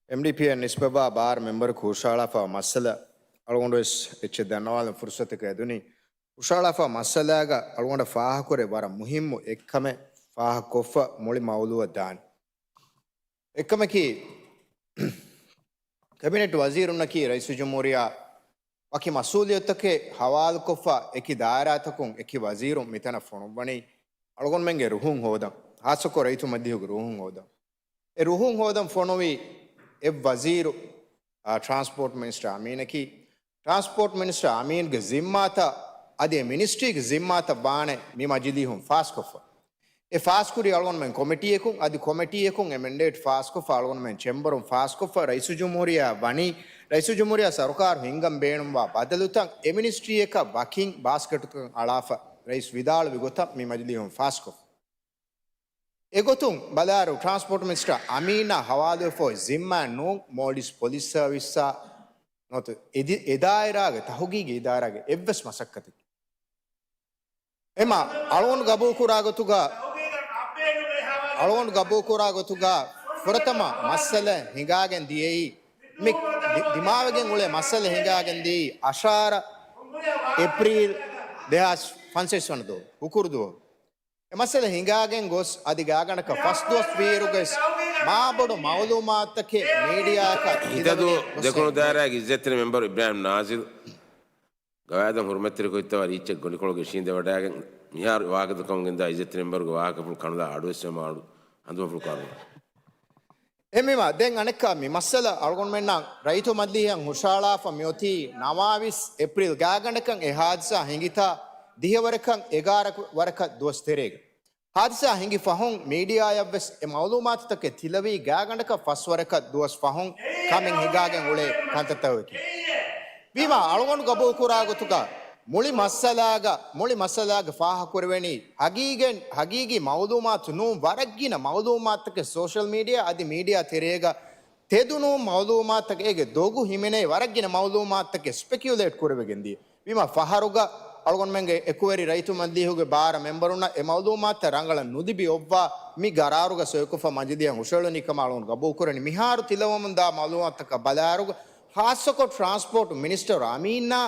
އެމްޑީޕީއަށް ނިސްބަތްވާ ބާރަ މެމްބަރަކު ހުށަހަޅާފަ މައްސަލަ އަޅުގަނޑުވެސް އެއްޗެއް ދަންނަވާލަން ފުރުސަތަކަށް އެދުނީ. ހުށަހަޅާފަ މައްސަލާގަ އަޅުގަނޑަށް ފާހަގަކުރެ ވަރަށް މުހިއްމު އެއްކަމެއް ފާހަގަކޮށްފަ މުޅި މައުލޫއަށް ދާނެ. އެއްކަމަކީ، ކެބިނެޓް ވަޒީރުންނަކީ ރައީސުލްޖުމްހޫރިއްޔާ ވަކި މަސްއޫލިއްޔަތުތަކެއް ހަވާލުކޮށްފަ، އެކި ދާއިރާތަކުން އެކި ވަޒީރުން މިތަނަށް ފޮނުއްވަނީ، އަޅުގަނޑުމެންގެ ރުހުން ހޯދަން، ހާއްސަކޮށް ރައްޔިތު މަޖިލީހުގެ ރުހުން ހޯދަން. އެ ރުހުން ހޯދަން ފޮނުވި އެއް ވަޒީރު، އާ، ޓްރާންސްޕޯޓް މިނިސްޓަރ އަމީނަކީ، ޓްރާންސްޕޯޓް މިނިސްޓަރ އަމީންގެ ޒިންމާތައް އަދި އެ މިނިސްޓްރީގެ ޒިންމާތައް ވާނެ މި މަޖިލީހުން ފާސްކޮށްފަ. އެ ފާސްކުރީ އަޅުގަނޑުމެން ކޮމިޓީއަކުން، އަދި ކޮމިޓީއަކުން އެ މެންޑޭޓް ފާސްކޮށްފަ، އަޅުގަނޑުމެން ޗެމްބަރުން ފާސްކޮށްފަ، ރައީސުޖުމްހޫރިއްޔާ ވަނީ، ރައީސުޖުމްހޫރިއްޔާ ސަރުކާރު ހިންގަން ބޭނުންވާ ބަދަލުތައް އެ މިނިސްޓްރީއަކަށް ވަކިން ބާސްކެޓުތަކަށް އަޅާފަ، ރައީސް ވިދާޅުވި ގޮތަށް މި މަޖިލީހުން ފާސްކޮށްފަ. އެގޮތުން ބަލާއިރު، ޓްރާންސްޕޯޓް މިނިސްޓަރ އަމީނާ ހަވާލުވެފައި ޒިންމާއެއް ނޫން މޯލްޑިވްސް ޕޮލިސް ސަރވިސްއާ ނުވަތަ އެ ދި-، އެ ދާއިރާގެ ތަހުގީގީ އިދާރާގެ އެއްވެސް މަސައްކަތެއް. އެމަ އަޅުގަނޑު ގަބޫލުކުރާ ގޮތުގަ، އަޅުގަނޑު ގަބޫލުކުރާ ގޮތުގަ ފުރަތަމަ މައްސަލަ ހިނގާގެން ދިޔައީ، މި ދި-، ދިމާވެގެން އުޅޭ މައްސަލަ ހިނގާގެން ދިޔައީ އަށާރަ އޭޕްރީލް ދެހާސް ފަންސަވީސް ވަނަ ދުވަހު ހުކުރު ދުވަހު. އެ މައްސަލަ ހިނގާގެން ގޮސް އަދި ގާގަނޑަކަށް ފަސް ދުވަސް ވީއިރުގަސް މާބޮޑު މައުލޫމާތުތަކެއް މީޑިއާއަކަށް ހިތަދޫ ހިތަދޫ ދެކުނު ދާއިރާގެ އިއްޒަތްތެރި މެމްބަރު އިބްރާހިމް ނާޒިރު ގަވާއިދަށް ހުރުމަތްތެރިކޮށް އިއްތަވާ ރީއްޗެއް ގޮނޑިކޮޅުގަ އިށީނދެވަޑައިގެން މިހާރު ވާހަކަދައްކަމުން ގެންދާ އިއްޒަތްތެރި މެމްބަރުގެ ވާހަކަފުޅު ކަނުލާ އަޑުއެއްސެވުމާ އަޑު ހަނދުމަފުޅު ކާރު. އެހެންވީމާ، ދެން އަނެއްކާ މި މައްސަލަ އަޅުގަނޑުމެންނަށް ރައްޔިތު މަޖިލީހަށް ހުށައަޅާފަ މިއޮތީ ނަވާވީސް އޭޕްރީލް ގާގަނޑަކަށް އެ ހާދިސާ ހިނގިތާ ދިހަވަރަކަށް އެގާރަ ވަރަކަށް ދުވަސް ތެރޭގަ. ހާދިސާ ހިނގި ފަހުން މީޑިއާއަށްވެސް އެ މައުލޫމާތުތަކެއް ތިލަވީ ގާގަނޑަކަށް ފަސްވަރަކަށް ދުވަސް ފަހުން ކަމެއް ހިނގާގެން އުޅޭ ކަންތައްތަކަކީ. ވީމާ، އަޅުގަނޑު ގަބޫލުކުރާ ގޮތުގަ މުޅި މައްސަލާގަ، މުޅި މައްސަލާގަ ފާހަގަކުރެވެނީ ހަގީގަތް، ހަގީގީ މައުލޫމާތު ނޫން، ވަރަށްގިނަ މައުލޫމާތުތަކެއް ސޯޝަލް މީޑިއާ އަދި މީޑިއާ ތެރޭގަ ތެދުނޫން މައުލޫމާތުތަކެއް އޭގެ ދޮގު ހިމެނޭ ވަރަށްގިނަ މައުލޫމާތުތަކެއް ސްޕެކިއުލޭޓް ކުރެވިގެން ދިޔަ. ވީމާ ފަހަރުގަ އަޅުގަނޑުމެންގެ އެކުވެރި ރައްޔިތު މަޖިލީހުގެ ބާރަ މެމްބަރުންނަށް އެ މައުލޫމާތުތައް ރަނގަޅަށް ނުލިބި އޮއްވާ މި ގަރާރުގަ ސޮއިކޮށްފަ މަޖިލީހަށް ހުށައެޅުނީ ކަމަށް އަޅުގަނޑު ގަބޫލުކުރަނީ. މިހާރު ތިލަވަމުންދާ މައުލޫމާތުތަކަށް ބަލާއިރުގަ ހާއްސަކޮށް ޓްރާންސްޕޯޓް މިނިސްޓަރު އަމީނާ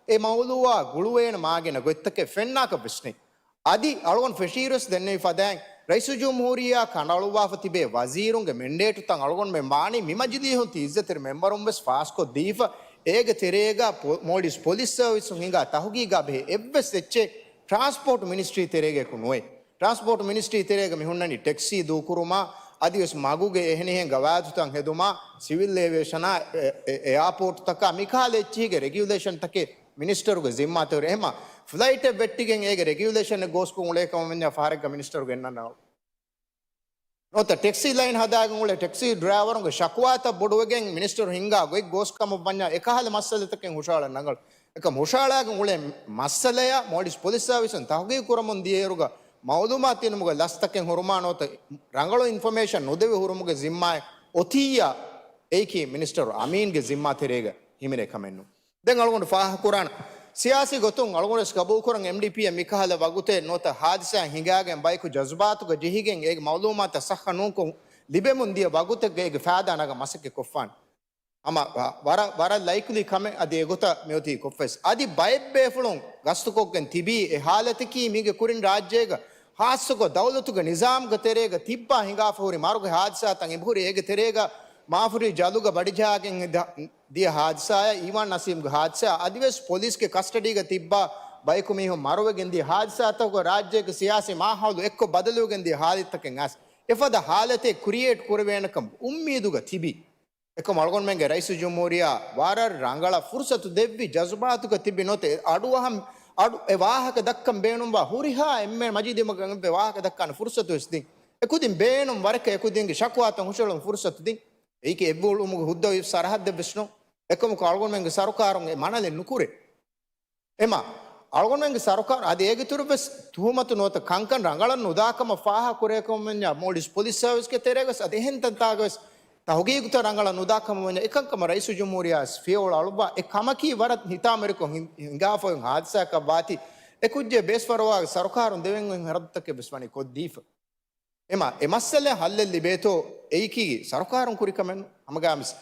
އެ މައުލޫއާ ގުޅުވޭނެ މާގިނަ ގޮތްތަކެއް ފެންނާކަށް ވެސް ނެތް. އަދި އަޅުގަނޑު ފެށިއިރުވެސް ދެންނެވި ފަދައިން، ރައީސުލްޖުމްހޫރިއްޔާ ކަނޑައަޅުއްވާފަ ތިބޭ ވަޒީރުންގެ މެންޑޭޓުތައް އަޅުގަނޑުމެން ވާނީ މި މަޖިލީހުން ތި އިއްޒަތްތެރި މެމްބަރުން ވެސް ފާސްކޮށްދީފަ، އޭގެ ތެރޭގަ ޕޮ-، މޯލްޑިވްސް ޕޮލިސް ސަރވިސުން ހިނގާ ތަހުގީގާ ބެހޭ އެއްވެސް އެއްޗެއް ޓްރާންސްޕޯޓް މިނިސްޓްރީ ތެރޭގައެކު ނުވޭ. ޓްރާންސްޕޯޓް މިނިސްޓްރީ ތެރޭގަ މި ހުންނަނީ ޓެކްސީ ދޫކުރުމާ، އަދިވެސް މަގުގެ އެހެނިހެން ގަވާއިދުތައް ހެދުމާ، ސިވިލް އޭވިއޭޝަނާ، އެ-، އެ-، އެއާޕޯޓުތަކާ، މިކަހަލަ އެއްޗިހިގެ ރެގިއުލޭޝަންތަކެއް މިނިސްޓަރުގެ ޒިންމާތެރޭ. އެހެމަ ފްލައިޓެއް ވެއްޓިގެން އޭގެ ރެގިއުލޭޝަނެއް ގޯސްކޮށް އުޅޭ ކަމަށް ވަންޏާ ފަހަރެއްގަ މިނިސްޓަރު ގެންނަން ނައު. ނުވަތަ ޓެކްސީ ލައިން ހަދާގެން އުޅޭ ޓެކްސީ ޑްރައިވަރުންގެ ޝަކުވާތައް ބޮޑުވެގެން މިނިސްޓަރު ހިންގާ ގޮތް ގޯސް ކަމަށް ވަންޏާ އެކަހަލަ މައްސަލަތަކެއް ހުށައަޅަން ރަނގަޅު. އެކަމް ހުށައަޅާގެން އުޅޭ މައްސަލަޔާ މޯލްޑިވްސް ޕޮލިސް ސަރވިސުން ތަހުގީގު ކުރަމުން ދިޔައިރުގަ މައުލޫމާތު ދިނުމުގެ ލަސްތަކެއް ހުރުމާ ނުވަތަ ރަނގަޅު އިންފޮމޭޝަން ނުދެވި ހުރުމުގެ ޒިންމާއެއް އޮތިއްޔާ އެއީކީ މިނިސްޓަރު އަމީންގެ ޒިންމާ ތެރޭގަ ހިމެނޭ ކަމެއް ނޫން. ދެން އަޅުގަނޑު ފާހަގަކުރާނަން. ސިޔާސީ ގޮތުން އަޅުގަނޑުވެސް ގަބޫލުކުރަން އެމްޑީޕީއަށް މިކަހަލަ ވަގުތެއް ނުވަތަ ހާދިސާއެއް ހިނގާގެން ބަޔަކު ޖަޒުބާތުގަ ޖެހިގެން އޭގެ މައުލޫމާތަށް ސައްހަ ނޫންކޮށް ލިބެމުން ދިޔަ ވަގުތެއްގަ އޭގެ ފައިދާ ނަގަން މަސައްކަތް ކޮށްފާނެ. ހަމަ ވަ-، ވަރަށް، ވަރަށް ލައިކްލީ ކަމެއް އަދި އެގޮތަށް މިއޮތީ ކޮށްފަވެސް. އަދި ބައެއް ބޭފުޅުން ގަސްތުކޮށްގެން ތިބީ އެ ހާލަތަކީ މީގެ ކުރިން ރާއްޖޭގަ ހާއްސަކޮށް ދައުލަތުގެ ނިޒާމްގެ ތެރޭގަ ތިއްބާ ހިނގާފަ ހުރި މަރުގެ ހާދިސާތައް އެބަހުރި. އޭގެ ތެރޭގަ މާފުރި ޖަލުގަ ބަޑިޖަހާގެން ދި-، ދިޔަ ހާދިސާއާ، އީވާން ނަސީމްގެ ހާދިސާ، އަދިވެސް ޕޮލިސްގެ ކަސްޓަޑީގަ ތިއްބާ ބަޔަކު މީހުން މަރުވެގެން ދިޔަ ހާދިސާތަކުގަ ރާއްޖޭގެ ސިޔާސީ މާހައުލު އެއްކޮށް ބަދަލުވެގެން ދިޔަ ހާލަތްތަކެއް އައިސް، އެފަދަ ހާލަތެއް ކްރިއޭޓް ކުރެވޭނެކަން އުއްމީދުގަ ތިބި. އެކަމް އަޅުގަނޑުމެންގެ ރައީސުލްޖުމްހޫރިއްޔާ ވަރަށް ރަނގަޅަށް ފުރުސަތު ދެއްވި، ޖަޒުބާތުގަ ތިބި ނުވަތަ އަޑުއަހަން، އަޑު އެ ވާހަކަ ދައްކަން ބޭނުންވާ ހުރިހާ އެންމެ މަޖިލީހަކަށް އެއްވެސް ވާހަކަ ދައްކާނެ ފުރުސަތު ވެސް ދިން. އެކުދިން ބޭނުން ވަރަކަށް އެކުދިންގެ ޝަކުވާތައް ހުށައެޅުން ފުރުސަތު ދިން. އެއީކީ އެއްވުޅުމުގެ ހުއްދަވި ސަރަހައްދެއް ވެސް ނޫން. އެކަމަކު އަޅުގަނޑުމެންގެ ސަރުކާރުން އެ މަނަލެއް ނުކުރޭ. އެމަ، އަޅުގަނޑުމެންގެ ސަރުކާރު އަދި އޭގެއިތުރު ވެސް ތުހުމަތު ނުވަތަ ކަންކަން ރަނގަޅަށް ނުދާކަމަށް ފާހަގަކުރޭ ކަމަށް ވަންޏާ މޯލްޑިވްސް ޕޮލިސް ސަރވިސްގެ ތެރޭގަސް އަދި އެހެން ތަންތާގަވެސް ތަހުގީގުތައް ރަނގަޅަށް ނުދާކަމަށް ވަންޏާ އެކަންކަމަށް ރައީސުލްޖުމްހޫރިއްޔާ ފިޔަވަޅު އަޅުއްވާ އެ ކަމަކީ ވަރަށް ހިތާމަވެރިކޮށް ހިން-، ހިނގާފައި ހާދިސާއަކަށް ވާތީ އެ ކުއްޖެއް ބޭސްފަރުވާ ސަރުކާރުން ދެވެން އޮތް ހަރަދުތަކެއް ވެސް ވަނީ ކޮށްދީފަ. އެމަ، އެ މައްސަލަ ހައްލެއް ލިބޭތޯ އެއީކީ ސަރުކާރުން ކުރި ކަމެއް ނޫން. ހަމަގާމިސް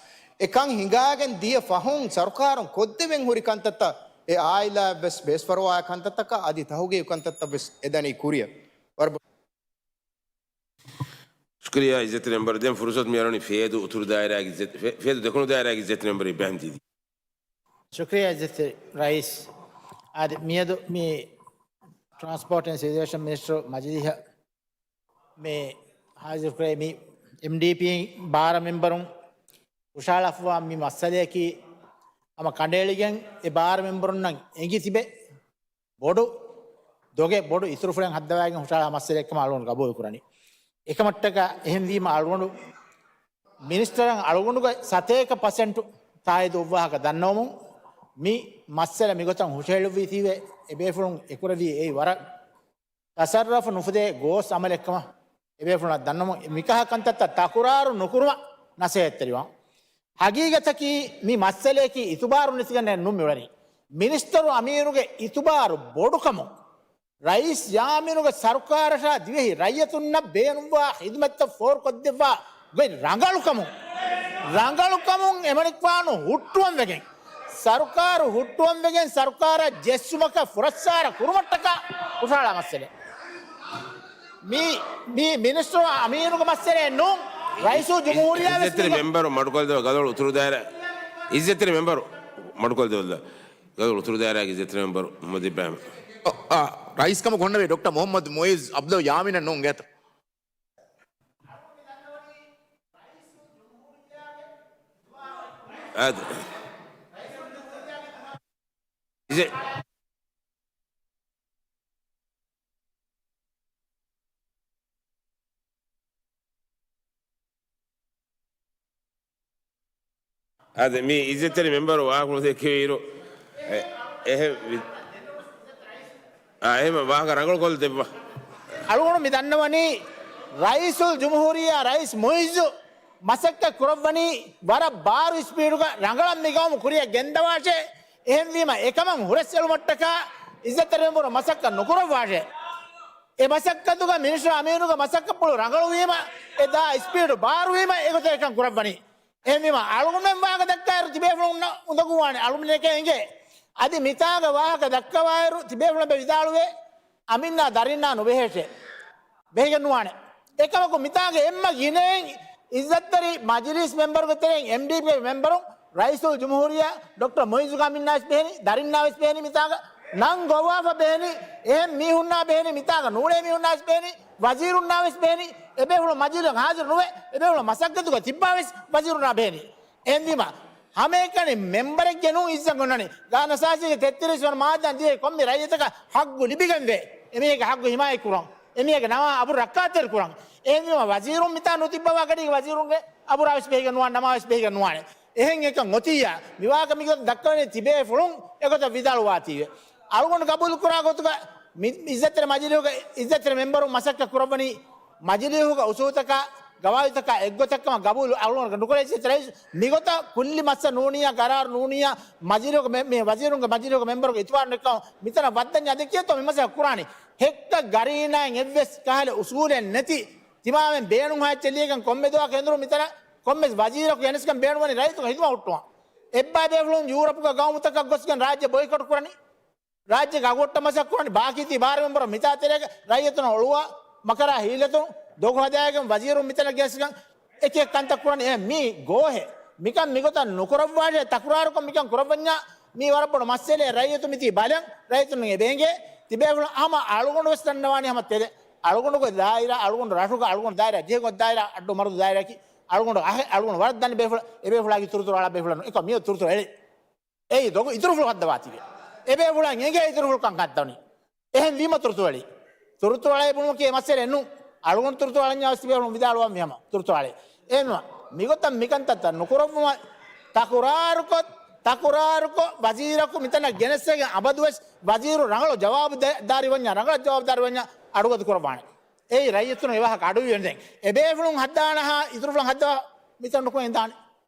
އެކަން ހިނގާގެން ދިޔަ ފަހުން ސަރުކާރުން ކޮށްދެވެން ހުރި ކަންތައްތައް އެ އާއިލާއަށްވެސް ބޭސްފަރުވާ ކަންތައްތަކަށް އަދި ތަހުގީގު ކަންތައްތައް ވެސް އެދަނީ ކުރިއަށް. ވަރަށް ބޮ- ޝުކުރިއްޔާ އިއްޒަތްތެރި މެމްބަރު. ދެން ފުރުސަތު މިއަރުނީ ފޭދޫ އުތުރު ދާއިރާގެ އިއްޒަތް-، ފޭ-، ފޭދޫ ދެކުނު ދާއިރާގެ އިއްޒަތްތެރި މެމްބަރު އިބްރާހިމް ދީދީ. ޝުކުރިއްޔާ އިއްޒަތްތެރި ރައީސް. އާދެ، މިއަދު މި ޓްރާންސްޕޯޓް އެންޑް ސިވިލޭޝަން މިނިސްޓަރު މަޖިލީހަށް މި ހާޒިރުކުރެވި މި އެމްޑީޕީ ބާރަ މެމްބަރުން ހުށަހަޅަފަވާ މި މައްސަލަޔަކީ ހަމަ ކަނޑައެޅިގެން އެ ބާރަ މެމްބަރުންނަށް އެނގި ތިބެ ބޮޑު ދޮގެއް ބޮޑު އިތުރުފުޅެއް ހައްދަވާގެން ހުށަހަޅާ މައްސަލައެއްކަމަށް އަޅުގަނޑު ގަބޫލު ކުރަނީ. އެކަމަށްޓަކާ އެހެންވީމަ އަޅުގަނޑު މިނިސްޓަރަށް އަޅުގަނޑުގެ ސަތޭކަ ޕަސެންޓު ތާއީދު އޮއްވާހަކަ ދަންނަވަމުން މި މައްސަލަ މިގޮތަށް ހުށަހެޅުއްވީތީވެ އެބޭފުޅުން އެކުރެވީ އެއީ ވަރަށް ތަސައްރަފު ނުފުދޭ ގޯސް އަމަލެއްކަމަށް އެބޭފުޅުންނަށް ދަންނަމުން، މިކަހަ ކަންތައްތައް ތަކުރާރު ނުކުރުމަށް ނަސޭހަތްތެރިވާން. ހަގީގަތަކީ މި މައްސަލަޔަކީ އިތުބާރު ނެތިގަނެއް ނޫން މިވަނީ. މިނިސްޓަރު އަމީރުގެ އިތުބާރު ބޮޑުކަމުން، ރައީސް ޔާމީނުގެ ސަރުކާރަށާ ދިވެހި ރައްޔިތުންނަށް ބޭނުންވާ ޚިދުމަތްތައް ފޯރުކޮށްދެއްވާ ގޮތް ރަނގަޅުކަމުން، ރަނގަޅުކަމުން އެމަނިކުފާނު ހުއްޓުވަންވެގެން، ސަރުކާރު ހުއްޓުވަންވެގެން ސަރުކާރާ ޖެއްސުމަކަށް ފުރައްސާރަ ކުރުމަށްޓަކާ ހުށަހަޅާ މައްސަލައެއް. މި، މި މިނިސްޓަރު އަމީނުގެ މައްސަލައެއް ނޫން. ރައީސުލް ޖުމްހޫރިއްޔާ ވެސް އިއްޒަތްތެރި މީގަ މެމްބަރު މަޑުކޮށްލެވޭ ގަދައޮޅު އުތުރު ދާއިރާ، އިއްޒަތްތެރި މެމްބަރު މަޑުކޮށްލެވޭ ގަދައޮޅު އުތުރު ދާއިރާގެ އިއްޒަތްތެރި މެމްބަރު މުހައްމަދު އިބްރާހިމް. އަ، އަ، ރައީސްކަމަށް ހޮންނެވި ޑޮކްޓަރ މުހައްމަދު މުއިއްޒު އަބްދުﷲ ޔާމީނަށް ނޫން ގޭތަ؟ އާދެ. އިޒެ-، އާދެ، މި އިއްޒަތްތެރި މެމްބަރު ވާހަކަ ދެއްކެވިއިރު، އެ-، އެހެން ވި-، އާ، އެހެން ވާހަކަ ރަނގަޅުކޮށްލަ ދެއްވާ. އަޅުގަނޑު މި ދަންނަވަނީ، ރައީސުލް ޖުމްހޫރިއްޔާ ރައީސް މުއިއްޒު މަސައްކަތް ކުރައްވަނީ ވަރަށް ބާރު ސްޕީޑުގަ ރަނގަޅަށް މި ގައުމު ކުރިއަށް ގެންދަވާށޭ. އެހެންވީމަ އެކަމަށް ހުރަސްއެޅުމަށްޓަކާ އިއްޒަތްތެރި މެމްބަރު މަސައްކަތް ނުކުރައްވާށޭ. އެ މަސައްކަތުގަ މިނިސްޓަރު އަމީނުގެ މަސައްކަތްޕުޅު ރަނގަޅުވީމަ، އެ ދާ ސްޕީޑު ބާރުވީމަ، އެގޮތަށް އެކަން ކުރައްވަނީ. އެހެންވީމަ، އަޅުގަނޑުމެން ވާހަކަ ދައްކާއިރު ތިބޭފުޅުންނަށް އުނދަގޫވާނެ، އަޅުގަނޑުމެންނަކަށް އެނގޭ. އަދި މިތާގަ ވާހަކަ ދައްކަވާއިރު ތިބޭފުޅުން ވިދާޅުވޭ، އަމިއްލަ ދަރިންނާ ނުބެހޭށޭ. ބެހިގެން ނުވާނެ. އެކަމަކު މިތާގަ އެންމެ ގިނައިން އިއްޒަތްތެރި މަޖިލީސް މެމްބަރުގެ ތެރެއިން އެމްޑީޕީގެ މެމްބަރު ރައީސުލް ޖުމްހޫރިއްޔާ ޑޮކްޓަރ މުއިއްޒުގެ އަމިއްލަވެސް ބެހެނީ، ދަރިންނާވެސް ބެހެނީ މިތާގަ ނަން ގޮވާފަ ބެހެނީ، އެހެން މީހުންނާ ބެހެނީ މިތާގަ ނޫޅޭ މީހުންނާވެސް ބެހެނީ، ވަޒީރުންނާވެސް ބެހެނީ، އެބޭފުޅުން މަޖިލީހަށް ހާޒިރު ނުވޭ، އެބޭފުޅުން މަސައްކަތުގަ ތިއްބާވެސް ވަޒީރުންނާ ބެހެނީ. އެހެންވީމަ، ހަމައެކަނި މެމްބަރެއްގެ ނޫން އިއްޒަތް އޮންނަނީ. ގާނޫނުއަސާސީގެ ތެއްތިރީސް ވަނަ މާއްދާން ދިޔައީ ކޮންމެ ރައްޔިތަކަށް ހައްގު ލިބިގެންވޭ. އެމީހެއްގެ ހައްގު ހިމާޔަތް ކުރަން. އެމީހެއްގެ ނަމާ އަބުރު ރައްކާތެރި ކުރަން. އެހެންވީމަ ވަޒީރުން މިތާ ނުތިއްބަވާ ގަޑީގެ ވަޒީރުންގެ އަބުރާވެސް ބެހިގެން ނުވާނެ، ނަމާވެސް ބެހިގެން ނުވާނެ. އެހެން އެކަން އޮތިއްޔާ، މިވާހަކަ މިގޮތަށް ދައްކަވަނީ ތިބޭފުޅުން އެގޮތަށް ވިދާޅުވާތީވެ. އަޅުގަނޑު ގަބޫލު ކުރާ ގޮތުގަ މި އިއްޒަތްތެރި މަޖިލީހުގެ އިއްޒަތްތެރި މެމްބަރުން މަސައްކަތް ކުރައްވަނީ މަޖިލީހުގެ އުސޫލުތަކާ، ގަވާއިދުތަކާ އެއްގޮތަށްކަމަށް ގަބޫލު އަޅުގަނޑު ނުކުރޭ. އިއްޒަތްތެރި ރައީސް މިގޮތަށް ކުއްލި މައްސަލަ ނޫނިއްޔާ، ގަރާރު ނޫނިއްޔާ، މަޖިލީހުގެ މެ-، މި ވަޒީރުންގެ މަޖިލީހުގެ މެމްބަރުގެ އިތުބާރު ނެތްކަމަށް މިތަނަށް ވައްދަންޏާ ދެއްކިޔަތޯ މި މަސައްކަތް ކުރާނީ. ހެއްކަ ގަރީނާއިން އެއްވެސް ކަހަލަ އުސޫލެއް ނެތި، ތިމާމެން ބޭނުން ހާއްޗެއް ލިޔެގެން ކޮންމެ ދުވަހަކު އެނދުރު މިތަނަށް ކޮންމެސް ވަޒީރަކު ގެނެސްގެން ބޭނުންވަނީ ރައްޔިތުން ހިދުމަ ހުއްޓުވަން. އެއްބައި ބޭފުޅުން ޔޫރަޕުގެ ގައުމުތަކަށް ގޮސްގެން ރާއްޖެ ބޮއިކޮޓް ކުރަނީ. ރާއްޖޭގެ އަގުއޮއްޓަ މަސައްކަތް ކުރަނީ. ބާކީ ތި ބާރަ މެމްބަރުން މިތާ ތެރޭގަ ރައްޔިތުން އޮޅުވާ މަކަރާ ހީލަތުން ދޮގު ހަދާގެން ވަޒީރުން މިތަނަށް ގެނެސްގެން އެކި އެއް ކަންތައް ކުރަނީ. އެ މީ ގޯހެއް. މިކަން މިގޮތަށް ނުކުރައްވާށޭ، ތަކުރާރުކޮށް މިކަން ކުރައްވަންޏާ މީ ވަރަށް ބޮޑު މައްސަލައެއް. ރައްޔިތުން މިތީ ބަލަން، ރައްޔިތުން އެބަ އެނގޭ. ތިބޭފުޅުން ހަމަ އަޅުގަނޑު ވެސް ދަންނަވާނީ ހަމަ ތެދެއް. އަޅުގަނޑުގެ ދާއިރާ، އަޅުގަނޑު ރަށުގަ، އަޅުގަނޑު ދާއިރާ ޖެހިގޮތް ދާއިރާ، އައްޑޫ މަރުދޫ ދާއިރާއަކީ އަޅުގަނޑު އަހެއް، އަޅުގަނޑު ވަރަށް ދަންނަ ބޭފުޅާ، އެބޭފުޅާގެ ތުރުތުރު އަޅާ ބޭފުޅާ ނޫން. އެކަމަކު މިއޮތް ތުރުތުރު އެޅި. އެއީ ދޮގު އިތުރުފުޅު ހައްދަވާތީވެ. އެބޭފުޅާ އެނގޭ އިތުރުފުޅުކަން ހައްދަވަނީ. އެހެން ވީމަ ތުރުތުރު އެޅީ. ތުރުތުރު އަޅައި ބުނުމަކީ އެ މައްސަލައެއް ނޫން. އަޅުގަނޑު ތުރުތުރު އަޅަންޏާ ވެސް ތިބޭފުޅުން ވިދާޅުވަން ވީ ހަމަ ތުރުތުރު އަޅައި. އެހެންވީމަ މިގޮތަށް މިކަންތައްތައް ނުކުރައްވުމަށް ތަކުރާރުކޮށް، ތަކުރާރުކޮށް ވަޒީރަކު މިތަނަށް ގެނެސްގެން އަބަދުވެސް ވަޒީރު ރަނގަޅު ޖަވާބު ދެ-، ދާރިވަންޏާ، ރަނގަޅަށް ޖަވާބު ދާރިވަންޏާ އަޑުގަދަ ކުރައްވާނެ. އެއީ ރައްޔިތުން އެވާހަކަ އަޑުއިވެންދެން. އެބޭފުޅުން ހައްދާނަހާ އިތުރުފުޅުން ހައްދަވާ މިތަން ނުކުމެ އިނދާނެ.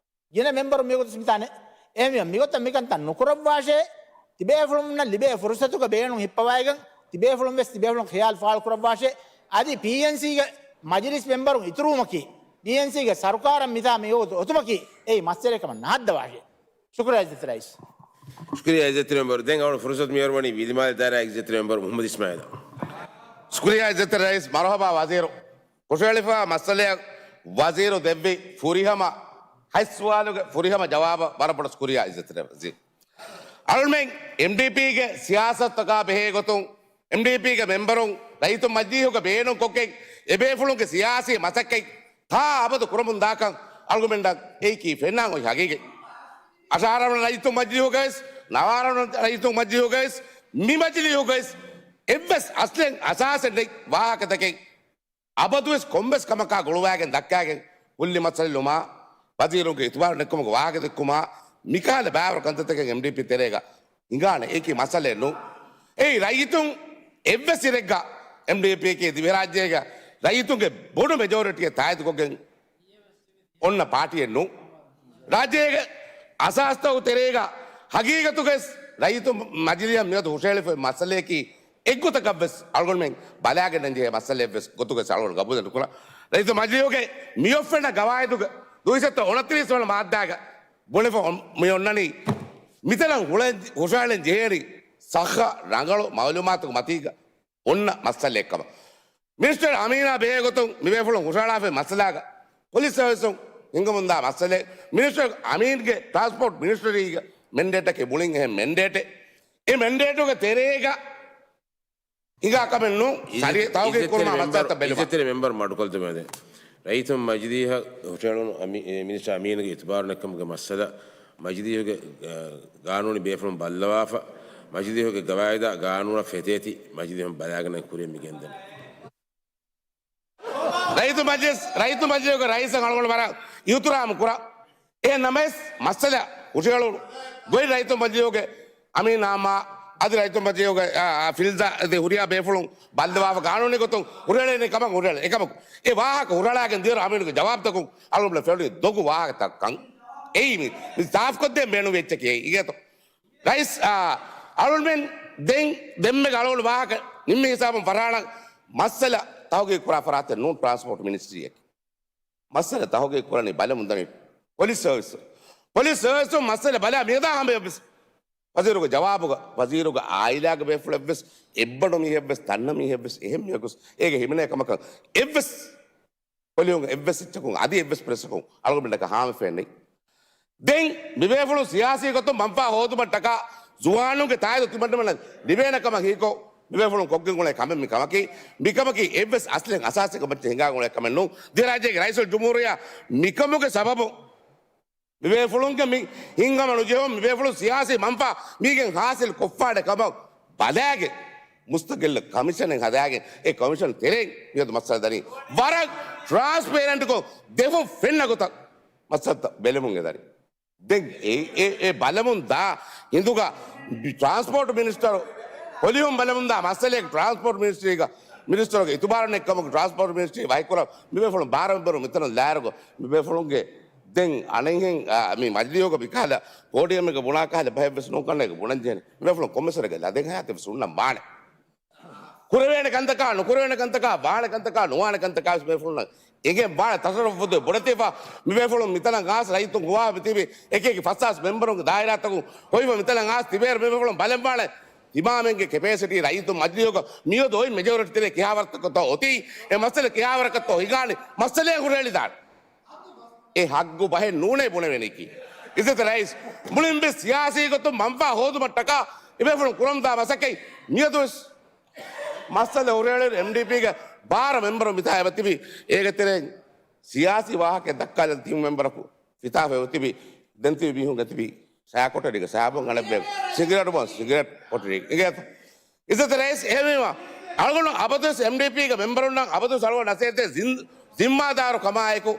ގިނަ މެމްބަރު މިގޮތަސް މިތާނެ. އެހެންވީމަ މިގޮތަށް މިކަންތައް ނުކުރައްވާށޭ. ތިބޭފުޅުންނަށް ލިބޭ ފުރުސަތުގެ ބޭނުން ހިއްޕަވައިގެން ތިބޭފުޅުން ވެސް ތިބޭފުޅުން ޚިޔާލު ފާޅު ކުރައްވާށޭ. އަދި ޕީއެންސީގެ މަޖިލިސް މެމްބަރުން އިތުރުވުމަކީ، ޕީއެންސީގެ ސަރުކާރަށް މިތާ މި އޮތުމަކީ އެއީ މައްސަލައެއް ކަމަށް ނަހައްދަވާށޭ. ޝުކުރިއްޔާ އިއްޒަތްތެރި ރައީސް. ޝުކުރިއްޔާ އިއްޒަތްތެރި މެމްބަރު. ދެން އަޅުގަނޑު ފުރުސަތު މިއޮރުވަނީ ވިލިމާލެ ދާއިރާގެ އިއްޒަތްތެރި މެމްބަރު މުހައްމަދު އިސްމާއީލަށް. ޝުކުރިއްޔާ އިއްޒަތްތެރި ރައީސް، މަރުހަބާ ވަޒީރު. ހުށަހެޅިފަ މައްސަލަޔަށް ވަޒީރު ދެއްވި ފުރިހަމަ ހަތް ސުވާލުގެ ފުރިހަމަ ޖަވާބަށް ވަރަށް ބޮޑަށް ޝުކުރިއްޔާ އިއްޒަތްތެރި ވަޒީރު. އަޅުމެން އެމްޑީޕީގެ ސިޔާސަތުތަކާ ބެހޭ ގޮތުން، އެމްޑީޕީގެ މެމްބަރުން ރައްޔިތުން މަޖިލީހުގަ ބޭނުން ކޮށްގެން އެބޭފުޅުންގެ ސިޔާސީ މަސައްކަތް ތާ އަބަދު ކުރަމުން ދާކަން އަޅުގަނޑަށް އެއީކީ ފެންނާން އޮތް ހަގީގަތް. އަށާރަ ވަނަ ރައްޔިތުން މަޖިލީހުގަވެސް، ނަވާރަ ވަނަ ރައްޔިތުން މަޖިލީހުގަވެސް، މި މަޖިލީހުގަވެސް އެއްވެސް އަސްލެއް އަސާސެއް ނެތް ވާހަކަތަކެއް އަބަދުވެސް ކޮންމެސް ކަމަކާ ގުޅުވާގެން ދައްކާގެން ކުއްލި މައްސަލަ ލުމާ، ވަޒީރުންގެ އިތުބާރު ނެއްކުމުގެ ވާހަކަ ދެއްކުމާ، މިކަހަލަ ބާވަރު ކަންތައްތަކެއް އެމްޑީޕީ ތެރޭގަ ހިނގާނެ އެކި މައްސަލައެއް ނޫން. އެއީ ރައްޔިތުން އެއްވެސް އިރެއްގަ އެމްޑީޕީއަކީ ދިވެހިރާއްޖޭގަ ރައްޔިތުންގެ ބޮޑު މެޖޯރިޓީއެއް ތާއީދުކޮށްގެން އޮންނަ ޕާޓީއެއް ނޫން. ރާއްޖޭގެ އަސާސްތަކުގެ ތެރޭގަ ހަގީގަތުގަވެސް ރައްޔިތުން މަޖިލީހަށް މިއަދު ހުށަހެޅިފައި މައްސަލަޔަކީ އެއްގޮތަކަށްވެސް އަޅުގަނޑުމެން ބަލާގަންނަންޖެހޭ މައްސަލައެއްވެސް ގޮތުގަވެސް އަޅުގަނޑު ގަބޫލެއް ނުކުރަން. ރައްޔިތު މަޖިލީހުގެ މިއޮއްފަންނަ ގަވާއިދުގެ ދުއިސައްތަ އުނަތިރީސް ވަނަ މާއްދާގަ ބުނެފަ މި އޮންނަނީ މިތަނަށް ހުޅެ-، ހުށަހެޅެން ޖެހޭނީ ސައްހަ ރަނގަޅު މައުލޫމާތުގެ މަތީގަ އޮންނަ މައްސަލައެއްކަމަށް. މިނިސްޓަރ އަމީނާ ބެހޭގޮތުން މިބޭފުޅުން ހުށަހަޅާފައި މައްސަލާގަ ޕޮލިސް ސަރވިސުން ހިންގަމުންދާ މައްސަލައެއް. މިނިސްޓަރ އަމީންގެ ޓްރާންސްޕޯޓް މިނިސްޓަރީގެ މެންޑޭޓަކީ މުޅިން އެހެން މެންޑޭޓެއް. އެ މެންޑޭޓުގެ ތެރޭގަ ހިނގާ ކަމެއް ނޫން. ސަރި ތަހުގީގު ކުރުމާ މައްސަލަތައް ބެލުމަށް. އިއްޒަތްތެރި މެމްބަރު މަޑުކޮށްލަދެމޭ. ރައްޔިތުން މަޖިލީހަށް ހުށަހެޅުނު އަމީ-، އެ، މިނިސްޓަރ އަމީނުގެ އިތުބާރު ނެއްކަމުގެ މައްސަލަ މަޖިލީހުގެ، އަ، ގާނޫނީ ބޭފުޅުން ބައްލަވާފަ، މަޖިލީހުގެ ގަވާއިދާ ގާނޫނަށް ފެތޭތި މަޖިލީހުން ބަލާގަނެ ކުރިއަށް މި ގެންދަނީ. ރައްޔިތު މަޖިލިސް، ރައްޔިތު މަޖިލީހުގެ ރައީސަށް އަޅުގަނޑު ވަރަށް އިހުތިރާމު ކުރާ. އެހެން ނަމަވެސް މައްސަލަ ހުށަހެޅުނު ގޮތް ރައްޔިތު މަޖިލީހުގެ އަމީން އާއްމާ އަދި ރައްޔިތު މަޖިލީހުގެ، އާ، އާ، ފިލްޒާ އަދި ހުރިހާ ބޭފުޅުން ބައްލަވާފަ ގާނޫނީ ގޮތުން ހުށަހެޅޭނެ ކަމަށް ހުށަހެޅޭ. އެކަމަކު އެ ވާހަކަ ހުށަހަޅާގެން ދިޔައިރު އަމީނުގެ ޖަވާބުތަކުން އަޅުގަނޑު ފެނުނީ ދޮގު ވާހަކަތައްކަން. އެއީ މި، މި ސާފުކޮށްދޭން ބޭނުންވި އެއްޗަކީ އެއީ. އިނގޭތޯ؟ ރައީސް، އާ، އަޅުގަނޑުމެން ދެން ދެންމެގަ އަޅުގަނޑު ވާހަކަ ނިންމި ހިސާބުން ފަރާނަށް މައްސަލަ ތަހުގީގު ކުރާ ފަރާތެއް ނޫން ޓްރާންސްޕޯޓް މިނިސްޓްރީއެއް. މައްސަލަ ތަހުގީގު ކުރަނީ ބަލަމުން ދަނީ ޕޮލިސް ސަރވިސް. ޕޮލިސް ސަރވިސުން މައްސަލަ ބަލާ މިއަދާ ހަމަޔަށްވެސް ވަޒީރުގެ ޖަވާބުގަ ވަޒީރުގެ އާއިލާގެ ބޭފުޅެއްވެސް އެއްބަނޑު މީހެއްވެސް ތަންނަ މީހެއްވެސް އެހެން މީހަކުސް އޭގެ ހިމެނޭ ކަމަކަށް އެއްވެސް ޕޮލިހުން އެއްވެސް އެއްޗަކުން އަދި އެއްވެސް ޕްރެސަކުން އަޅުގަނޑަކަށް ހާމަވެފައެއް ނެތް. ދެން މިބޭފުޅުން ސިޔާސީ ގޮތުން މަންފާ ހޯދުމަށްޓަކާ ޒުވާނުންގެ ތާއީދު ތިމަންނަމެންނަށް ލިބޭނެ ކަމަށް ހީކޮށް މިބޭފުޅުން ކޮށްގެން އުޅޭ ކަމެއް މި ކަމަކީ، މިކަމަކީ އެއްވެސް އަސްލެއް އަސާސެއްގެ މައްޗަށް ހިނގާ އުޅޭ ކަމެއް ނޫން. ދިވެހިރާއްޖޭގެ ރައީސުލް ޖުމްހޫރިއްޔާ މިކަމުގެ ސަބަބުން މިބޭފުޅުންގެ މި ހިންގަމަ ނުޖެހުން މިބޭފުޅުން ސިޔާސީ މަންފާ މީގެން ހާސިލް ކޮށްފާނެ ކަމަށް ބަލާގެން މުސްތަގިއްލު ކޮމިޝަނެއް ހަދާގެން އެ ކޮމިޝަން ތެރެއިން މިއަދު މައްސަލަ ދަނީ ވަރަށް ޓްރާންސްޕޭރެންޓްކޮށް ދެފުށް ފެންނަ ގޮތަށް މައްސަލަތައް ބެލެމުން އެދަނީ. ދެން އެ، އެ، އެ ބަލަމުން ދާ ހިނދުގަ ޓްރާންސްޕޯޓް މިނިސްޓަރު ޕޮލިހުން ބަލަމުން ދާ މައްސަލައެއް ޓްރާންސްޕޯޓް މިނިސްޓްރީގަ މިނިސްޓަރުގެ އިތުބާރު ނެތްކަމުގެ ޓްރާންސްޕޯޓް މިނިސްޓްރީ ވަކިކުރަން މިބޭފުޅުން ބާރަ މެމްބަރު މިތަނަށް ލާއިރުގަ މިބޭފުޅުންގެ ދެން އަނެއްހެން، އާ، މި މަޖިލީހުގަ މިކަހަލަ ޕޯޑިއަމެއްގަ ބުނާ ކަހަލަ ބަހެއްވެސް ނޫން ކަންނޭނގެ ބުނަންޖެހޭނެ. މިބޭފުޅުން ކޮންމެސްވަރެއްގެ ލަދެއް ހަޔާތެއްވެސް ހުންނަން ވާނެ. ކުރެވޭނެ ކަންތަކާ، ނުކުރެވޭނެ ކަންތަކާ، ވާނެ ކަންތަކާ، ނުވާނެ ކަންތަކާ ވެސް މިބޭފުޅުންނަށް އެނގެން ވާނެ. ތަސައްރަފު ބޮޑެތިފަ މިބޭފުޅުން މިތަނަށް އާސް ރައްޔިތުން ހުވާ މިތިބި އެކި އެކި ފަސް ހާސް މެމްބަރުންގެ ދާއިރާތަކުން ހޮވިފަ މިތަނަށް އާސް ތިބޭއިރު މިބޭފުޅުން ބަލަން ވާނެ. ތިމާމެންގެ ކެޕޭސިޓީ ރައްޔިތު މަޖިލީހުގަ މިއަދު އޮތް މެޖޯރިޓީ ތެރޭ ކިހާވަރަކަށްތޯ އޮތީ؟ އެ މައްސަލަ ކިހާވަރަކަށްތޯ ހިނގާނީ؟ މައްސަލައެއް ހުށަހެޅިދާނެ. އެ ހައްގު ބަހެއް ނޫނޭ ބުނެވެނީކީ. އިއްޒަތްތެރި ރައީސް، މުޅިންވެސް ސިޔާސީ ގޮތުން މަންފާ ހޯދުމަށްޓަކާ އެބޭފުޅުން ކުރަމުންދާ މަސައްކަތް މިއަދުވެސް މައްސަލަ ހުށަހެޅި އެމްޑީޕީގެ ބާރަ މެމްބަރު މިތާ އެބަތިބި އޭގެ ތެރެއިން ސިޔާސީ ވާހަކަ ދައްކާލަން ތިން މެމްބަރަކު ފިތާފަ އެބަތިބި ދެން ތިބި މީހުންގެ ތިބި ސައި ކޮޓަރީގެ ސައިބުން އަނެއްބަޔަކު ސިގިރޭޓު ބޯން ސިގިރޭޓް ކޮޓަރީގެ އިނގޭތަ؟ އިއްޒަތްތެރި ރައީސް އެހެންވީމަ، އަޅުގަނޑު އަބަދުވެސް އެމްޑީޕީގެ މެމްބަރުންނަށް އަބަދުވެސް އަޅުގަނޑު ނަސޭހަތެއް ޒިން-، ޒިންމާދާރު ކަމާއެކު،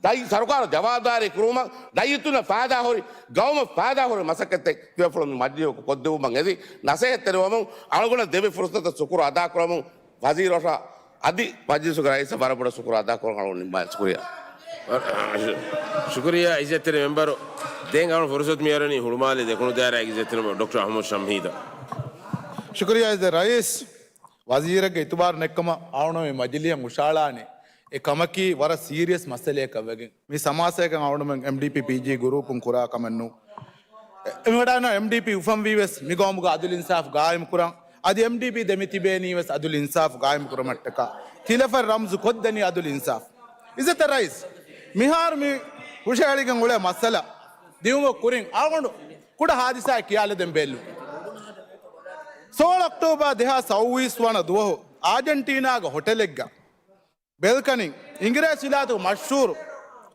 ރައީ-، ސަރުކާރު ޖަވާބުދާރީ ކުރުވުމަށް، ރައްޔިތުންނަށް ފައިދާ ހުރި، ގައުމަށް ފައިދާ ހުރި މަސައްކަތެއް ތިބޭފުޅުން މި މަޖިލީހަކު ކޮށްދެވުމަށް އެދި، ނަސޭހަތްތެރިވަމުން އަޅުގަނޑަށް ދެވި ފުރުސަތަށް ޝުކުރު އަދާކުރަމުން، ވަޒީރު އަށާ އަދި މަޖިލިސުގެ ރައީސަށް ވަރަށް ބޮޑަށް ޝުކުރު އަދާކުރަން އަޅުގަނޑު ނިންމާލި. ޝުކުރިއްޔާ. ޝުކުރިއްޔާ އިއްޒަތްތެރި މެމްބަރު. ދެން އަޅުގަނޑު ފުރުސަތު މިއަރުވަނީ ހުޅުމާލެ ދެކުނު ދާއިރާގެ އިއްޒަތްތެރި މެމްބަރު ޑޮކްޓަރ އަޙްމަދު ޝަމްހީދަށް. ޝުކުރިއްޔާ އިއްޒަތް ރައީސް. ވަޒީރެއްގެ އިތުބާރު ނެތްކަމަށް އަޅުގަނޑު މި މަޖިލީހަށް ހުށަހަޅާނީ. އެ ކަމަކީ ވަރަށް ސީރިއަސް މައްސަލައަކަށް ވެގެން. މި ސަމާސާއަކަށް އަޅުގަނޑުމެން އެމްޑީޕީ ޕީޖީ ގުރޫޕުން ކުރާ ކަމެއް ނޫން. އެ، އެމިވަޑާނަ އެމްޑީޕީ އުފަންވީވެސް މި ގައުމުގަ އަދުލު އިންސާފު ގާއިމުކުރަން. އަދި އެމްޑީޕީ ދެމިތިބޭނީވެސް އަދުލު އިންސާފު ގާއިމުކުރުމަށްޓަކާ. ތިލަފަތް ރަމްޒު ކޮށްދެނީ އަދުލު އިންސާފު. އިއްޒަތްތެރި ރައީސް، މިހާރު މި ހުށަހެޅިގެން އުޅޭ މައްސަލަ ދިއުމަށް ކުރިން އަޅުގަނޑު ކުޑަ ހާދިސާއެއް ކިޔާލަދެން ބޭއްލުން. ސޯޅަ އޮކްޓޯބަރ ދެހާސް ސައުވީސް ވަނަ ދުވަހު އާޖެންޓީނާގެ ހޮޓެލެއްގަ ބެލްކަނިން އިނގިރޭސި ވިލާތުގެ މަޝްހޫރު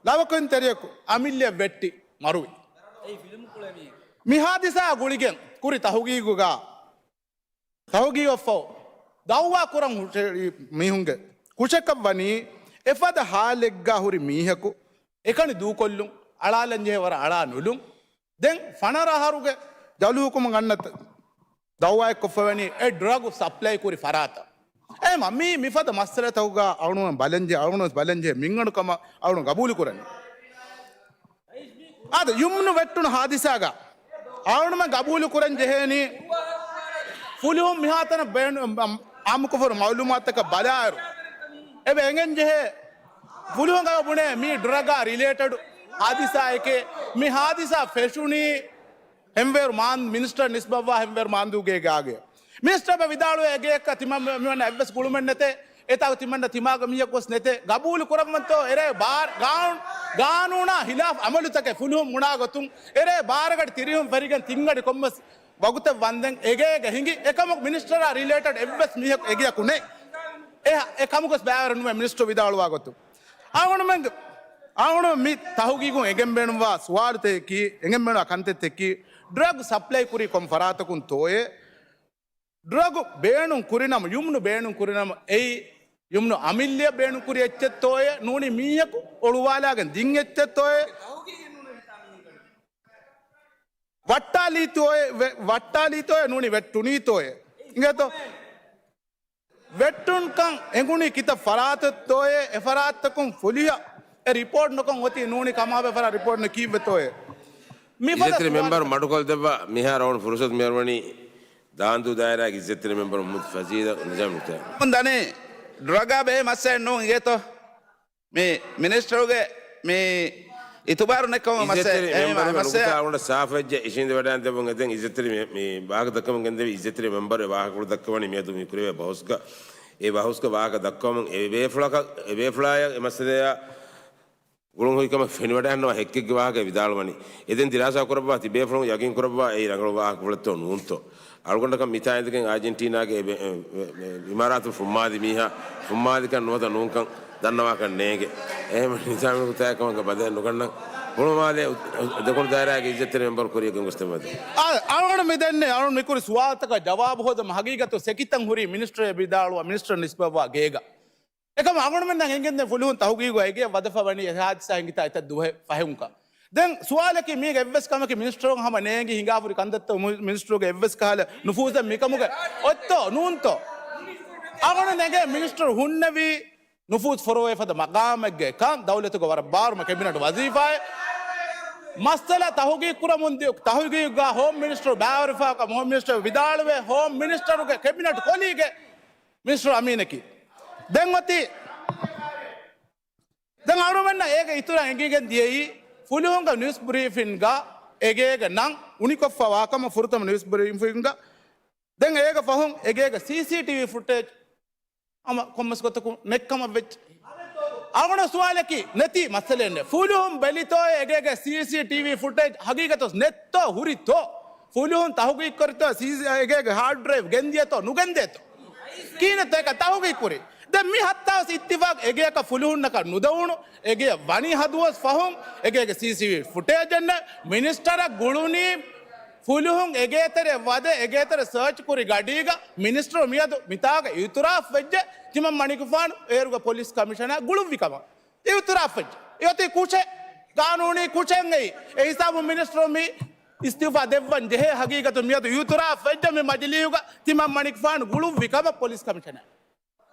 ލަވަކުންތެރިޔަކު އަމިއްލައަށް ވެއްޓި މަރުވި. މި ހާދިސާއާ ގުޅިގެން ކުރި ތަހުގީގުގަ، ތަހުގީގު އޮއްފަ ދައުވާ ކުރަން ހުށައެޅި މީހުންގެ ކުށަކަށް ވަނީ އެފަދަ ހާލެއްގަ ހުރި މީހަކު އެކަނި ދޫކޮށްލުން، އަޅާލަން ޖެހޭ ވަރަށް އަޅާ ނުލުން. ދެން ފަނަރަ އަހަރުގެ ޖަލު ހުކުމަށް އަންނަ ދައުވާއެއްކޮށްފަ ވަނީ އެ ޑްރަގު ސަޕްލައި ކުރި ފަރާތަށް. އެހެންވީމަ މީ މިފަދަ މައްސަލަތަކުގަ އަޅުގަނޑު ބަލަން ޖެ-، އަޅުގަނޑު ބަލަން ޖެހޭ މިންގަނޑު ކަމަށް އަޅުގަނޑު ގަބޫލު ކުރަނީ. އާދެ، ޔުމްނު ވެއްޓުނު ހާދިސާގަ އަޅުގަނޑުމެން ގަބޫލު ކުރަން ޖެހޭނީ، ފުލުހުން މިހާތަނަށް ބޭނު-، އަމް-، އާއްމުކޮށްފަ ހުރި މައުލޫމާތުތަކަށް ބަލާއިރު، އެބަ އެނގެން ޖެހޭ ފުލުހުން އަޅުގަނޑު ބުނޭ މީ ޑްރަގާ ރިލޭޓެޑް ހާދިސާއެކޭ. މި ހާދިސާ ފެށުނީ ހެންވޭރު މާން-، މިނިސްޓަރ ނިސްބަތްވާ ހެންވޭރު މާންދޫގޭގެ ގާގެ. މިނިސްޓަރ އެބަ ވިދާޅުވޭ އެގެއަކަށް ތިމަން މި-، މިވަން އެއްވެސް ގުޅުމެއް ނެތޭ. އެތާ ތިމަންނަ ތިމާގަ މީހަކު ވެސް ނެތޭ. ގަބޫލު ކުރައްވަންތޯ އެރޭ ބާރަ-، ގާނޫ-، ގާނޫނާ ހިލާފް އަމަލުތަކެއް ފުލުހުން ބުނާ ގޮތުން އެރޭ ބާރަ ގަޑި ތިރީހުން ފެށިގެން ތިން ގަޑި ކޮންމެސް ވަގުތެއް ވަންދެން އެގޭގަ ހިނގި. އެކަމަކު މިނިސްޓަރާ ރިލޭޓެޑް އެއްވެސް މީހަކު އެގެއަކު ނެތް. އެ-، އެކަމަކުވެސް ބައިވެރި ނުވޭ މިނިސްޓަރު ވިދާޅުވާ ގޮތުން. އަޅުގަނޑުމެން، އަޅުގަނޑު މި ތަހުގީގުން އެނގެން ބޭނުންވާ ސުވާލުތަކަކީ، އެނގެން ބޭނުންވާ ކަންތައްތަކަކީ، ޑްރަގް ސަޕްލައި ކުރީ ކޮން ފަރާތަކުންތޯއޭ؟ ޑްރަގު ބޭނުން ކުރިނަމަ، ޔުމްނު ބޭނުން ކުރިނަމަ، އެއީ ޔުމްނު އަމިއްލައަށް ބޭނުން ކުރި އެއްޗެއްތޯއޭ؟ ނޫނީ މީހަކު އޮޅުވާލާގެން ދިން އެއްޗެއްތޯއޭ؟ ވައްޓާލީތޯއޭ؟ ވެ-، ވައްޓާލީތޯއޭ؟ ނޫނީ ވެއްޓުނީތޯއޭ؟ އިނގޭތޯ؟ ވެއްޓުންކަން އެނގުނީ ކިތައް ފަރާތެއްތޯއޭ؟ އެ ފަރާތްތަކުން ފުލިހަ އެ ރިޕޯޓް ނުކޮށް އޮތީ ނޫނީ ކަމާބެ ފަރާ ރިޕޯޓް ނެ ކީއްވެތޯއޭ؟ މި ފަދަ އިއްޒަތްތެރި ސުވާލު. މެމްބަރު މަޑުކޮށްދެއްވާ މިހާރު އަޅުގަނޑު ފުރުސަތު މިއަރުވަނީ ދާންދޫ ދާއިރާގެ އިއްޒަތްތެރި މެމްބަރު މުހައްމަދު ފަޒީލަށް ނިޒާމް ނުކުތާ. ދަނޭ ޑްރަގާ ބެހޭ މައްސަލައެއް ނޫން އިނގޭތޯ؟ މި މިނިސްޓަރުގެ މި އިތުބާރު ނެތްކަމުގެ މައްސަލަ. އިއްޒަތްތެރި އެހެން މެމްބަރުގެ ނުކުތާ މައްސަލަ. އަޅުގަނޑަށް ސާފުވެއްޖެ އިށީނދެވަޑައިގެން ދެއްވުން އެދެން އިއްޒަތްތެރި މި، މި ވާހަކަ ދައްކަމުން ގެންދެވި އިއްޒަތްތެރި މެމްބަރު އެ ވާހަކަފުޅު ދައްކަވަނީ މިއަދު މި ކުރެވޭ ބަހުސްގަ. އެ ބަހުސްގަ ވާހަކަ ދައްކަވަމުން އެ ބޭފުޅަކަށް، އެ ބޭފުޅާޔަށް އެ މައްސަލަޔާ ގުޅުން ހުރިކަމަށް ފެނިވަޑައިގަންނަވާ ހެއްކެއްގެ ވާހަކަ ވިދާޅުވަނީ. އެދެން ދިރާސާ ކުރައްވާ ތި ބޭފުޅުން ޔަގީން ކުރައްވާ އެއީ ރަނގަޅު ވާހަކަފުޅެއްތޯ ނޫންތޯ. އަޅުގަނޑަކަށް މިތާ އިނދެގެން އާޖެންޓީނާގެ އެ ބެ-، އެ، އެ، އިމާރާތު ފުންމާދި މީހާ ފުންމާދިކަން ނުވަތަ ނޫންކަން ދަންނަވާކަށް ނޭނގެ. އެހެން ނިޒާމީ ނުކުތާއެއް ކަމަކަށް ބަދަލެއް ނުގަންނަން. ހުޅުމާލެ ދެކުނު ދާއިރާގެ އިއްޒަތްތެރި މެމްބަރު ކުރިޔަށް ގެންގޮސްދެއްވަމެވެ. އާ، އަޅުގަނޑު މި ދެންނެވި އަޅުގަނޑު މިކުރި ސުވާލުތަކަށް ޖަވާބު ހޯދަމުން ހަގީގަތު ސެކިތަން ހުރީ މިނިސްޓަރު އެ ވިދާޅުވާ މިނިސްޓަރ ނިސްބަތްވާ ގޭގަ. އެކަމަ އަޅުގަނޑުމެންނަށް އެނގެންދެން ފުލުހުން ތަހުގީގު އެގޭ ވަދެފަ ވަނީ އެ ހާދިސާ ހިނގިތާ އެތައް ދުވަހެއް ފަހެއްކަން. ދެން ސުވާލަކީ މީގެ އެއްވެސް ކަމަކީ މިނިސްޓަރުން ހަމަ ނޭނގި ހިނގާފުރި ކަންތައްތޯ މި-، މިނިސްޓަރުގެ އެއްވެސް ކަހަލަ ނުފޫޒެއް މިކަމުގެ އޮތްތޯ ނޫންތޯ؟ އަޅުގަނޑު ނޭނގޭ މިނިސްޓަރު ހުންނެވީ ނުފޫޒް ފޮރުވޭ ފަދަ މަގާމެއްގެ ކަން ދައުލަތުގެ ވަރަށް ބާރުމަ ކެބިނެޓް ވަޒީފާއެއް. މައްސަލަ ތަހުގީގު ކުރަމުން ދިޔު ތަހުގީގުގަ ހޯމް މިނިސްޓަރު ބައިވެރިވެފަ ކަމަށް ހޯމް މިނިސްޓަރު ވިދާޅުވޭ ހޯމް މިނިސްޓަރުގެ ކެބިނެޓް ކޮލީގެއް މިނިސްޓަރު އަމީނަކީ. ދެން އޮތީ، ދެން އަޅުގަނޑަށް އޭގެ އިތުރަށް އެނގިގެން ދިޔައީ، ފުލުހުންގެ ނިއުސް ބްރީފިންގަ އެގޭގެ ނަން އުނިކޮށްފަ ވާކަމަށް ފުރަތަމަ ނިއުސް ބްރީފިންގަ. ދެން އޭގެ ފަހުން އެގޭގެ ސީސީޓީވީ ފުޓޭޖް ހަމަ ކޮންމެސް ގޮތަކުން ނެތްކަމަށް ވެއްޖެ. އަޅުގަނޑު ސުވާލަކީ ނެތީ މައްސަލައެއް ނެތް. ފުލުހުން ބެލިތޯއޭ އެގޭގެ ސީސީޓީވީ ފުޓޭޖް ހަގީގަތު ނެތްތޯ ހުރިތޯ؟ ފުލުހުން ތަހުގީގު ކުރިތޯ ސީސީ އެގޭގެ ހާޑް ޑްރައިވް ގެންދިޔަތޯ ނުގެންދޭތޯ؟ ކިހިނެއްތޯ އެކަން ތަހުގީގު ކުރީ؟ ދެން މި ހައްތާވެސް އިއްތިފާގު އެގެއަކަށް ފުލުހުންނަކަށް ނުދެވުނު. އެގެއަށް ވަނީ ހަ ދުވަސް ފަހުން އެގޭގެ ސީސީވީ ފުޓޭޖެއް ނެތް. މިނިސްޓަރަށް ގުޅުނީ ފުލުހުން އެގޭތެރެ ވަދެ، އެގޭތެރެ ސާޗް ކުރި ގަޑީގަ މިނިސްޓަރު މިއަދު މިތާގަ އިއުތިރާފް ވެއްޖެ ތިމަން މަނިކުފާނު އޭރުގެ ޕޮލިސް ކަމިޝަނަރ ގުޅުއްވި ކަމަށް. އިއުތިރާފް ވެއްޖެ. އެއޮތީ ކުށެއް، ގާނޫނީ ކުށެއް އެއީ. އެ ހިސާބުން މިނިސްޓަރު މި އިސްތިއުފާ ދެއްވަން ޖެހޭ ހަގީގަތު މިއަދު އިއުތިރާފް ވެއްޖެ މި މަޖިލީހުގަ ތިމަން މަނިކުފާނު ގުޅުއްވި ކަމަށް ޕޮލިސް ކަމިޝަނަރ.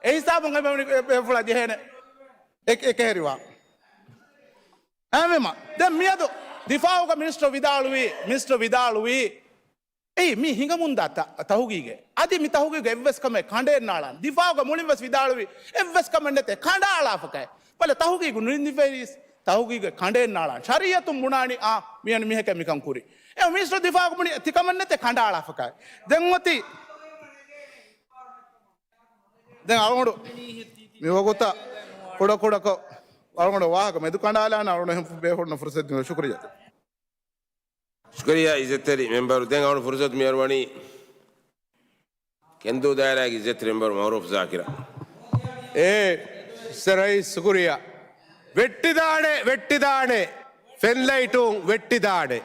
އެ ހިސާބުން އެ ބޭފުޅާ ޖެހޭނެ އެ-، އެކަހެރިވާ. އެހެންވީމަ، ދެން މިއަދު ދިފާއުގަ މިނިސްޓަރު ވިދާޅުވީ، މިނިސްޓަރު ވިދާޅުވީ، އެއީ މި ހިނގަމުންދާ ތަ-، ތަހުގީގެއް. އަދި މި ތަހުގީގު އެއްވެސް ކަމެއް ކަނޑައެއް ނާޅާނެ. ދިފާއުގަ މުޅިންވެސް ވިދާޅުވީ، އެއްވެސް ކަމެއް ނެތޭ، ކަނޑައަޅާފަކައި. ބަލަ ތަހުގީގު ނުނިންދިފައިވީސް، ތަހުގީގެއް ކަނޑައެއް ނާޅާނެ. ޝަރީއަތުން ބުނާނީ، އާ، މިއަން މީހަކަށް މިކަން ކުރީ. އެ މިނިސްޓަރު ދިފާއުގަ ބުނީ، ތި ކަމެއް ނެތޭ، ކަނޑައަޅާފަކައި. ދެން އޮތީ ދެން އަޅުގަނޑު މި ވަގުތަށް ކުޑަކުޑަކޮށް އަޅުގަނޑު ވާހަކަ މެދު ކަނޑާލާނަން އަޅުގަނޑު އެހެން ބޭފުޅުންނަށް ފުރުސަތު ދިނުން ޝުކުރިއްޔާ. ޝުކުރިއްޔާ އިއްޒަތްތެރި މެމްބަރު. ދެން އަޅުގަނޑު ފުރުސަތު މިއަރުވަނީ ކެންދޫ ދާއިރާގެ އިއްޒަތްތެރި މެމްބަރު މައުރޫފް ޒާކިރަށް. އޭ އިއްޒަތްތެރި ރައީސް ޝުކުރިއްޔާ. ވެއްޓިދާނެ، ވެއްޓިދާނެ. ފެންލައިޓުން ވެއްޓިދާނެ.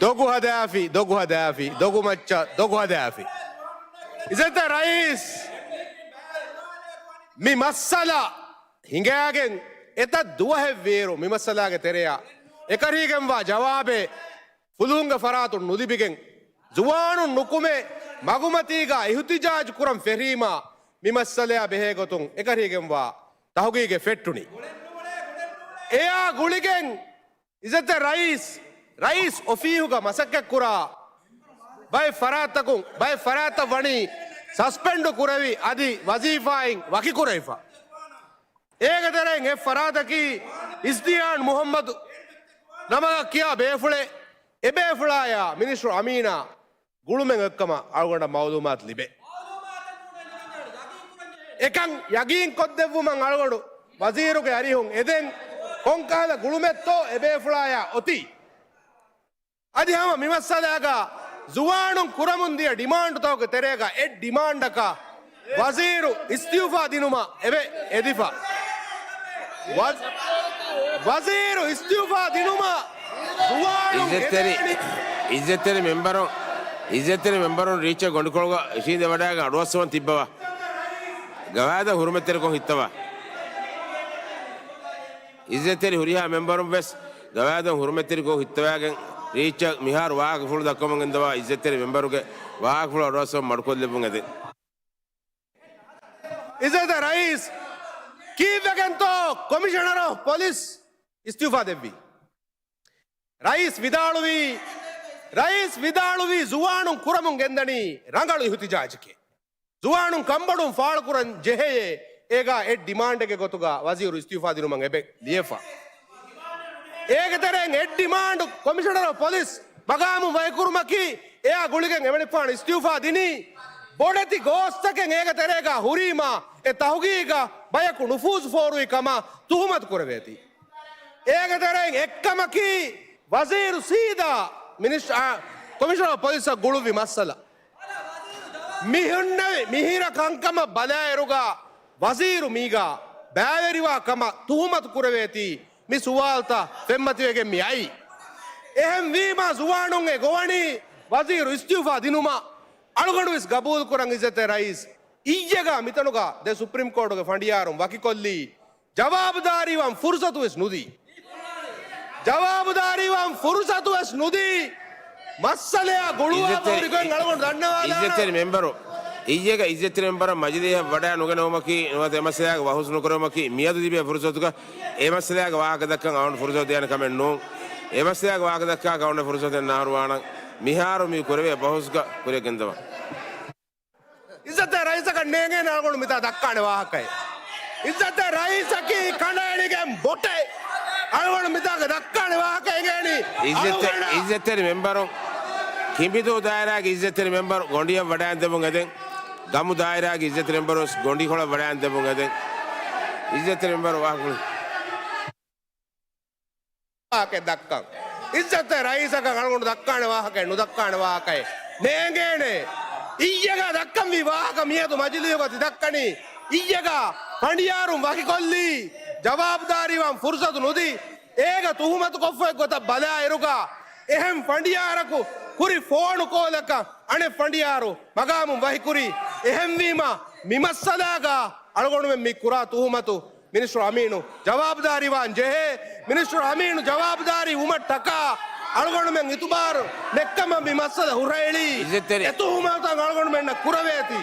ދޮގު ހަދާފި، ދޮގު ހަދާފި، ދޮގު މައްޗަށް ދޮގު ހަދާފި. އިއްޒަތްތެރި ރައީސް، މި މައްސަލަ ހިނގާގެން އެތައް ދުވަހެއް ވިއިރު މި މައްސަލާގެ ތެރެއަށް އެކަށީގެންވާ ޖަވާބެއް ފުލުހުންގެ ފަރާތުން ނުލިބިގެން، ޒުވާނުން ނުކުމެ މަގުމަތީގަ އިހުތިޖާޖު ކުރަން ފެށީމާ، މި މައްސަލަޔާ ބެހޭގޮތުން އެކަށީގެންވާ ތަހުގީގެއް ފެއްޓުނީ. އެއާ ގުޅިގެން އިއްޒަތްތެރި ރައީސް، ރައީސް އޮފީހުގަ މަސައްކަތްކުރާ ބައެއް ފަރާތްތަކުން، ބައެއް ފަރާތްތައް ވަނީ ސަސްޕެންޑު ކުރެވި، އަދި ވަޒީފާއިން ވަކިކުރެވިފަ. އޭގެ ތެރެއިން އެއް ފަރާތަކީ އިސްދިހާން މުހައްމަދު ނަމަކަށް ކިޔާ ބޭފުޅެއް. އެބޭފުޅާޔާ މިނިސްޓަރު އަމީނާ ގުޅުމެއް އޮތްކަމަށް އަޅުގަނޑަށް މައުލޫމާތު ލިބޭ. އެކަން ޔަގީންކޮށްދެއްވުމަށް އަޅުގަނޑު ވަޒީރުގެ އަރިހުން އެދެން، ކޮންކަހަލަ ގުޅުމެއްތޯ އެބޭފުޅާޔާ އޮތީ. އަދި ހަމަ މިމައްސަލާގަ ޒުވާނުން ކުރަމުން ދިޔަ ޑިމާންޑުތަކުގެ ތެރޭގަ އެއް ޑިމާންޑަކަށް ވަޒީރު އިސްތިއުފާ ދިނުމަށް އެބަ އެދިފަ. ވަޒް-، ވަޒީރު އިސްތިއުފާ ދިނުމަށް ޒުވާނުން އިއްޒަތްތެރި، އެދޭނީ. އިއްޒަތްތެރި މެމްބަރުން، އިއްޒަތްތެރި މެމްބަރުން ރީއްޗަށް ގޮނޑިކޮޅުގަ އިށީނދެވަޑައިގެން އަޑުއައްސަވަން ތިއްބަވާ. ގަވާއިދަށް ހުރުމަތްތެރިކޮށް ހިއްތަވާ. އިއްޒަތްތެރި ހުރިހާ މެމްބަރުން ވެސް ގަވާއިދުން ހުރުމަތްތެރިކޮށް ހިއްތަވާގެން ރީއްޗަށް މިހާރު ވާހަކަފުޅު ދައްކަމުން ގެންދަވާ. އިއްޒަތްތެރި މެމްބަރުގެ ވާހަކަފުޅު އަޑުއައްސަވަން މަޑުކޮށްލެއްވުން އެދެން. އިއްޒަތްތެރި ރައީސް، ކީއްވެގެންތޯ ކޮމިޝަނަރ އޮފް ޕޮލިސް އިސްތިއުފާ ދެއްވީ؟ ރައީސް ވިދާޅުވީ، ރައީސް ވިދާޅުވީ ޒުވާނުން ކުރަމުން ގެންދަނީ ރަނގަޅު އިހުތިޖާޖެކޭ. ޒުވާނުން ކަންބޮޑުވުން ފާޅުކުރަން ޖެހެޔޭ، އޭގާ އެއް ޑިމާންޑެއްގެ ގޮތުގަ ވަޒީރު އިސްތިއުފާ ދިނުމަށް އެބަ ލިޔެފަ. އޭގެ ތެރެއިން އެއް ޑިމާންޑު ކޮމިޝަނަރ އޮފް ޕޮލިސް މަގާމުން ވަކިކުރުމަކީ، އެއާ ގުޅިގެން އެމަނިކުފާނު އިސްތިއުފާ ދިނީ، ބޮޑެތި ގޯސްތަކެއް އޭގެ ތެރޭގަ ހުރީމާ، އެ ތަހުގީގަށް ބަޔަކު ނުފޫޒު ފޯރުވި ކަމަށް ތުހުމަތު ކުރެވޭތީ. އޭގެ ތެރެއިން އެއްކަމަކީ، ވަޒީރު ސީދާ މިނިސްޓް-، އާ، ކޮމިޝަނަރ އޮފް ޕޮލިސަށް ގުޅުއްވި މައްސަލަ. މި ހުންނެވި މިހިރަ ކަންކަމަށް ބަލާއިރުގަ ވަޒީރު މީގަ ބައިވެރިވާ ކަމަށް ތުހުމަތު ކުރެވޭތީ، މި ސުވާލުތައް ފެންމަތިވެގެން މި އައީ. އެހެންވީމާ ޒުވާނުން އެ ގޮވަނީ ވަޒީރު އިސްތިއުފާ ދިނުމަށް. އަޅުގަނޑު ވެސް ގަބޫލުކުރަން އިއްޒަތްތެރި ރައީސް. އިއްޔެގަ މިތަނުގަ ދެ ސުޕްރީމް ކޯޓުގެ ފަނޑިޔާރުން ވަކިކޮށްލީ، ޖަވާބުދާރީވާން ފުރުސަތު ވެސް ނުދީ. ޖަވާބުދާރީވާން ފުރުސަތު ވެސް ނުދީ. މައްސަލަޔާ ގުޅުވާ އިއްޒަތްތެރި، ހުރި ގޮތް އަޅުގަނޑު ދަންނަވާލާނަން. އިއްޒަތްތެރި މެމްބަރު، އިއްޔެގަ އިއްޒަތްތެރި މެމްބަރަށް މަޖިލީހަށް ވަޑައި ނުގެނެވުމަކީ ނުވަތަ އެމައްސަލަޔާގެ ބަހުސް ނުކުރެވުމަކީ މިއަދު ލިބޭ ފުރުސަތުގަ އެމައްސަލަޔާގެ ވާހަކަ ދައްކަން އަޅުގަނޑު ފުރުސަތު ދޭނެ ކަމެއް ނޫން. އެމައްސަލަޔާގެ ވާހަކަ ދައްކާކަށް އަޅުގަނޑު ފުރުސަތެއް ނާރުވާނަން. މިހާރު މި ކުރެވޭ ބަހުސްގަ ކުރިއަށް ގެންދަވާ. އިއްޒަތްތެރި ރައީސަކަށް ނޭނގޭނެ އަޅުގަނޑު މިތާ ދައްކާނެ ވާހަކައެއް. އިއްޒަތްތެރި ރައީސަކީ ކަނޑައެޅިގެން ބޮޓެއް. އަޅުގަނޑު މިތާގަ ދައްކާނެ ވާހަކަ އެނގޭނީ. އިއްޒަތްތެ-، އަޅުގަނޑަށް. އިއްޒަތްތެރި މެމްބަރު، ކިނބިދޫ ދާއިރާގެ އިއްޒަތްތެރި މެމްބަރު ގޮނޑިއަށް ވަޑައިން ދެމުން އެދެން. ގަމު ދާއިރާގެ އިއްޒަތްތެރި މެމްބަރު ވެސް ގޮނޑިކޮޅަށް ވަޑައިން ދެމުން އެދެން. އިއްޒަތްތެރި މެމްބަރު ވާހަކަ ވާހަކައެއް ދައްކަން. އިއްޒަތްތެރި ރައީސަކަށް އަޅުގަނޑު ދައްކާނެ ވާހަކައެއް، ނުދައްކާނެ ވާހަކައެއް ނޭނގޭނެ. އިއްޔެގަ ދައްކަންވީ ވާހަކަ މިއަދު މަޖިލީހުގަ ތި ދައްކަނީ. އިއްޔެގަ ފަނޑިޔާރުން ވަކިކޮށްލީ، ޖަވާބުދާރީވާން ފުރުސަތު ނުދީ. އޭގަ ތުހުމަތުކޮށްފައި ގޮތަށް ބަލާއިރުގަ، އެހެން ފަނޑިޔާރަކު ކުރި ފޯނު ކޯލަކަށް އަނެއް ފަނޑިޔާރު މަގާމުން ވަކިކުރީ. އެހެންވީމަ، މި މައްސަލާގަ އަޅުގަނޑުމެން މި ކުރާ ތުހުމަތު މިނިސްޓަރު އަމީނު ޖަވާބުދާރީވާން ޖެހޭ. މިނިސްޓަރު އަމީނު ޖަވާބުދާރީ ވުމަށްޓަކާ އަޅުގަނޑުމެން އިތުބާރު ނެއްކަމަށް މި މައްސަލަ ހުށައެޅީ. އިއްޒަތްތެރި، އެ ތުހުމަތުތައް އަޅުގަނޑުމެންނަށް ކުރެވޭތީ.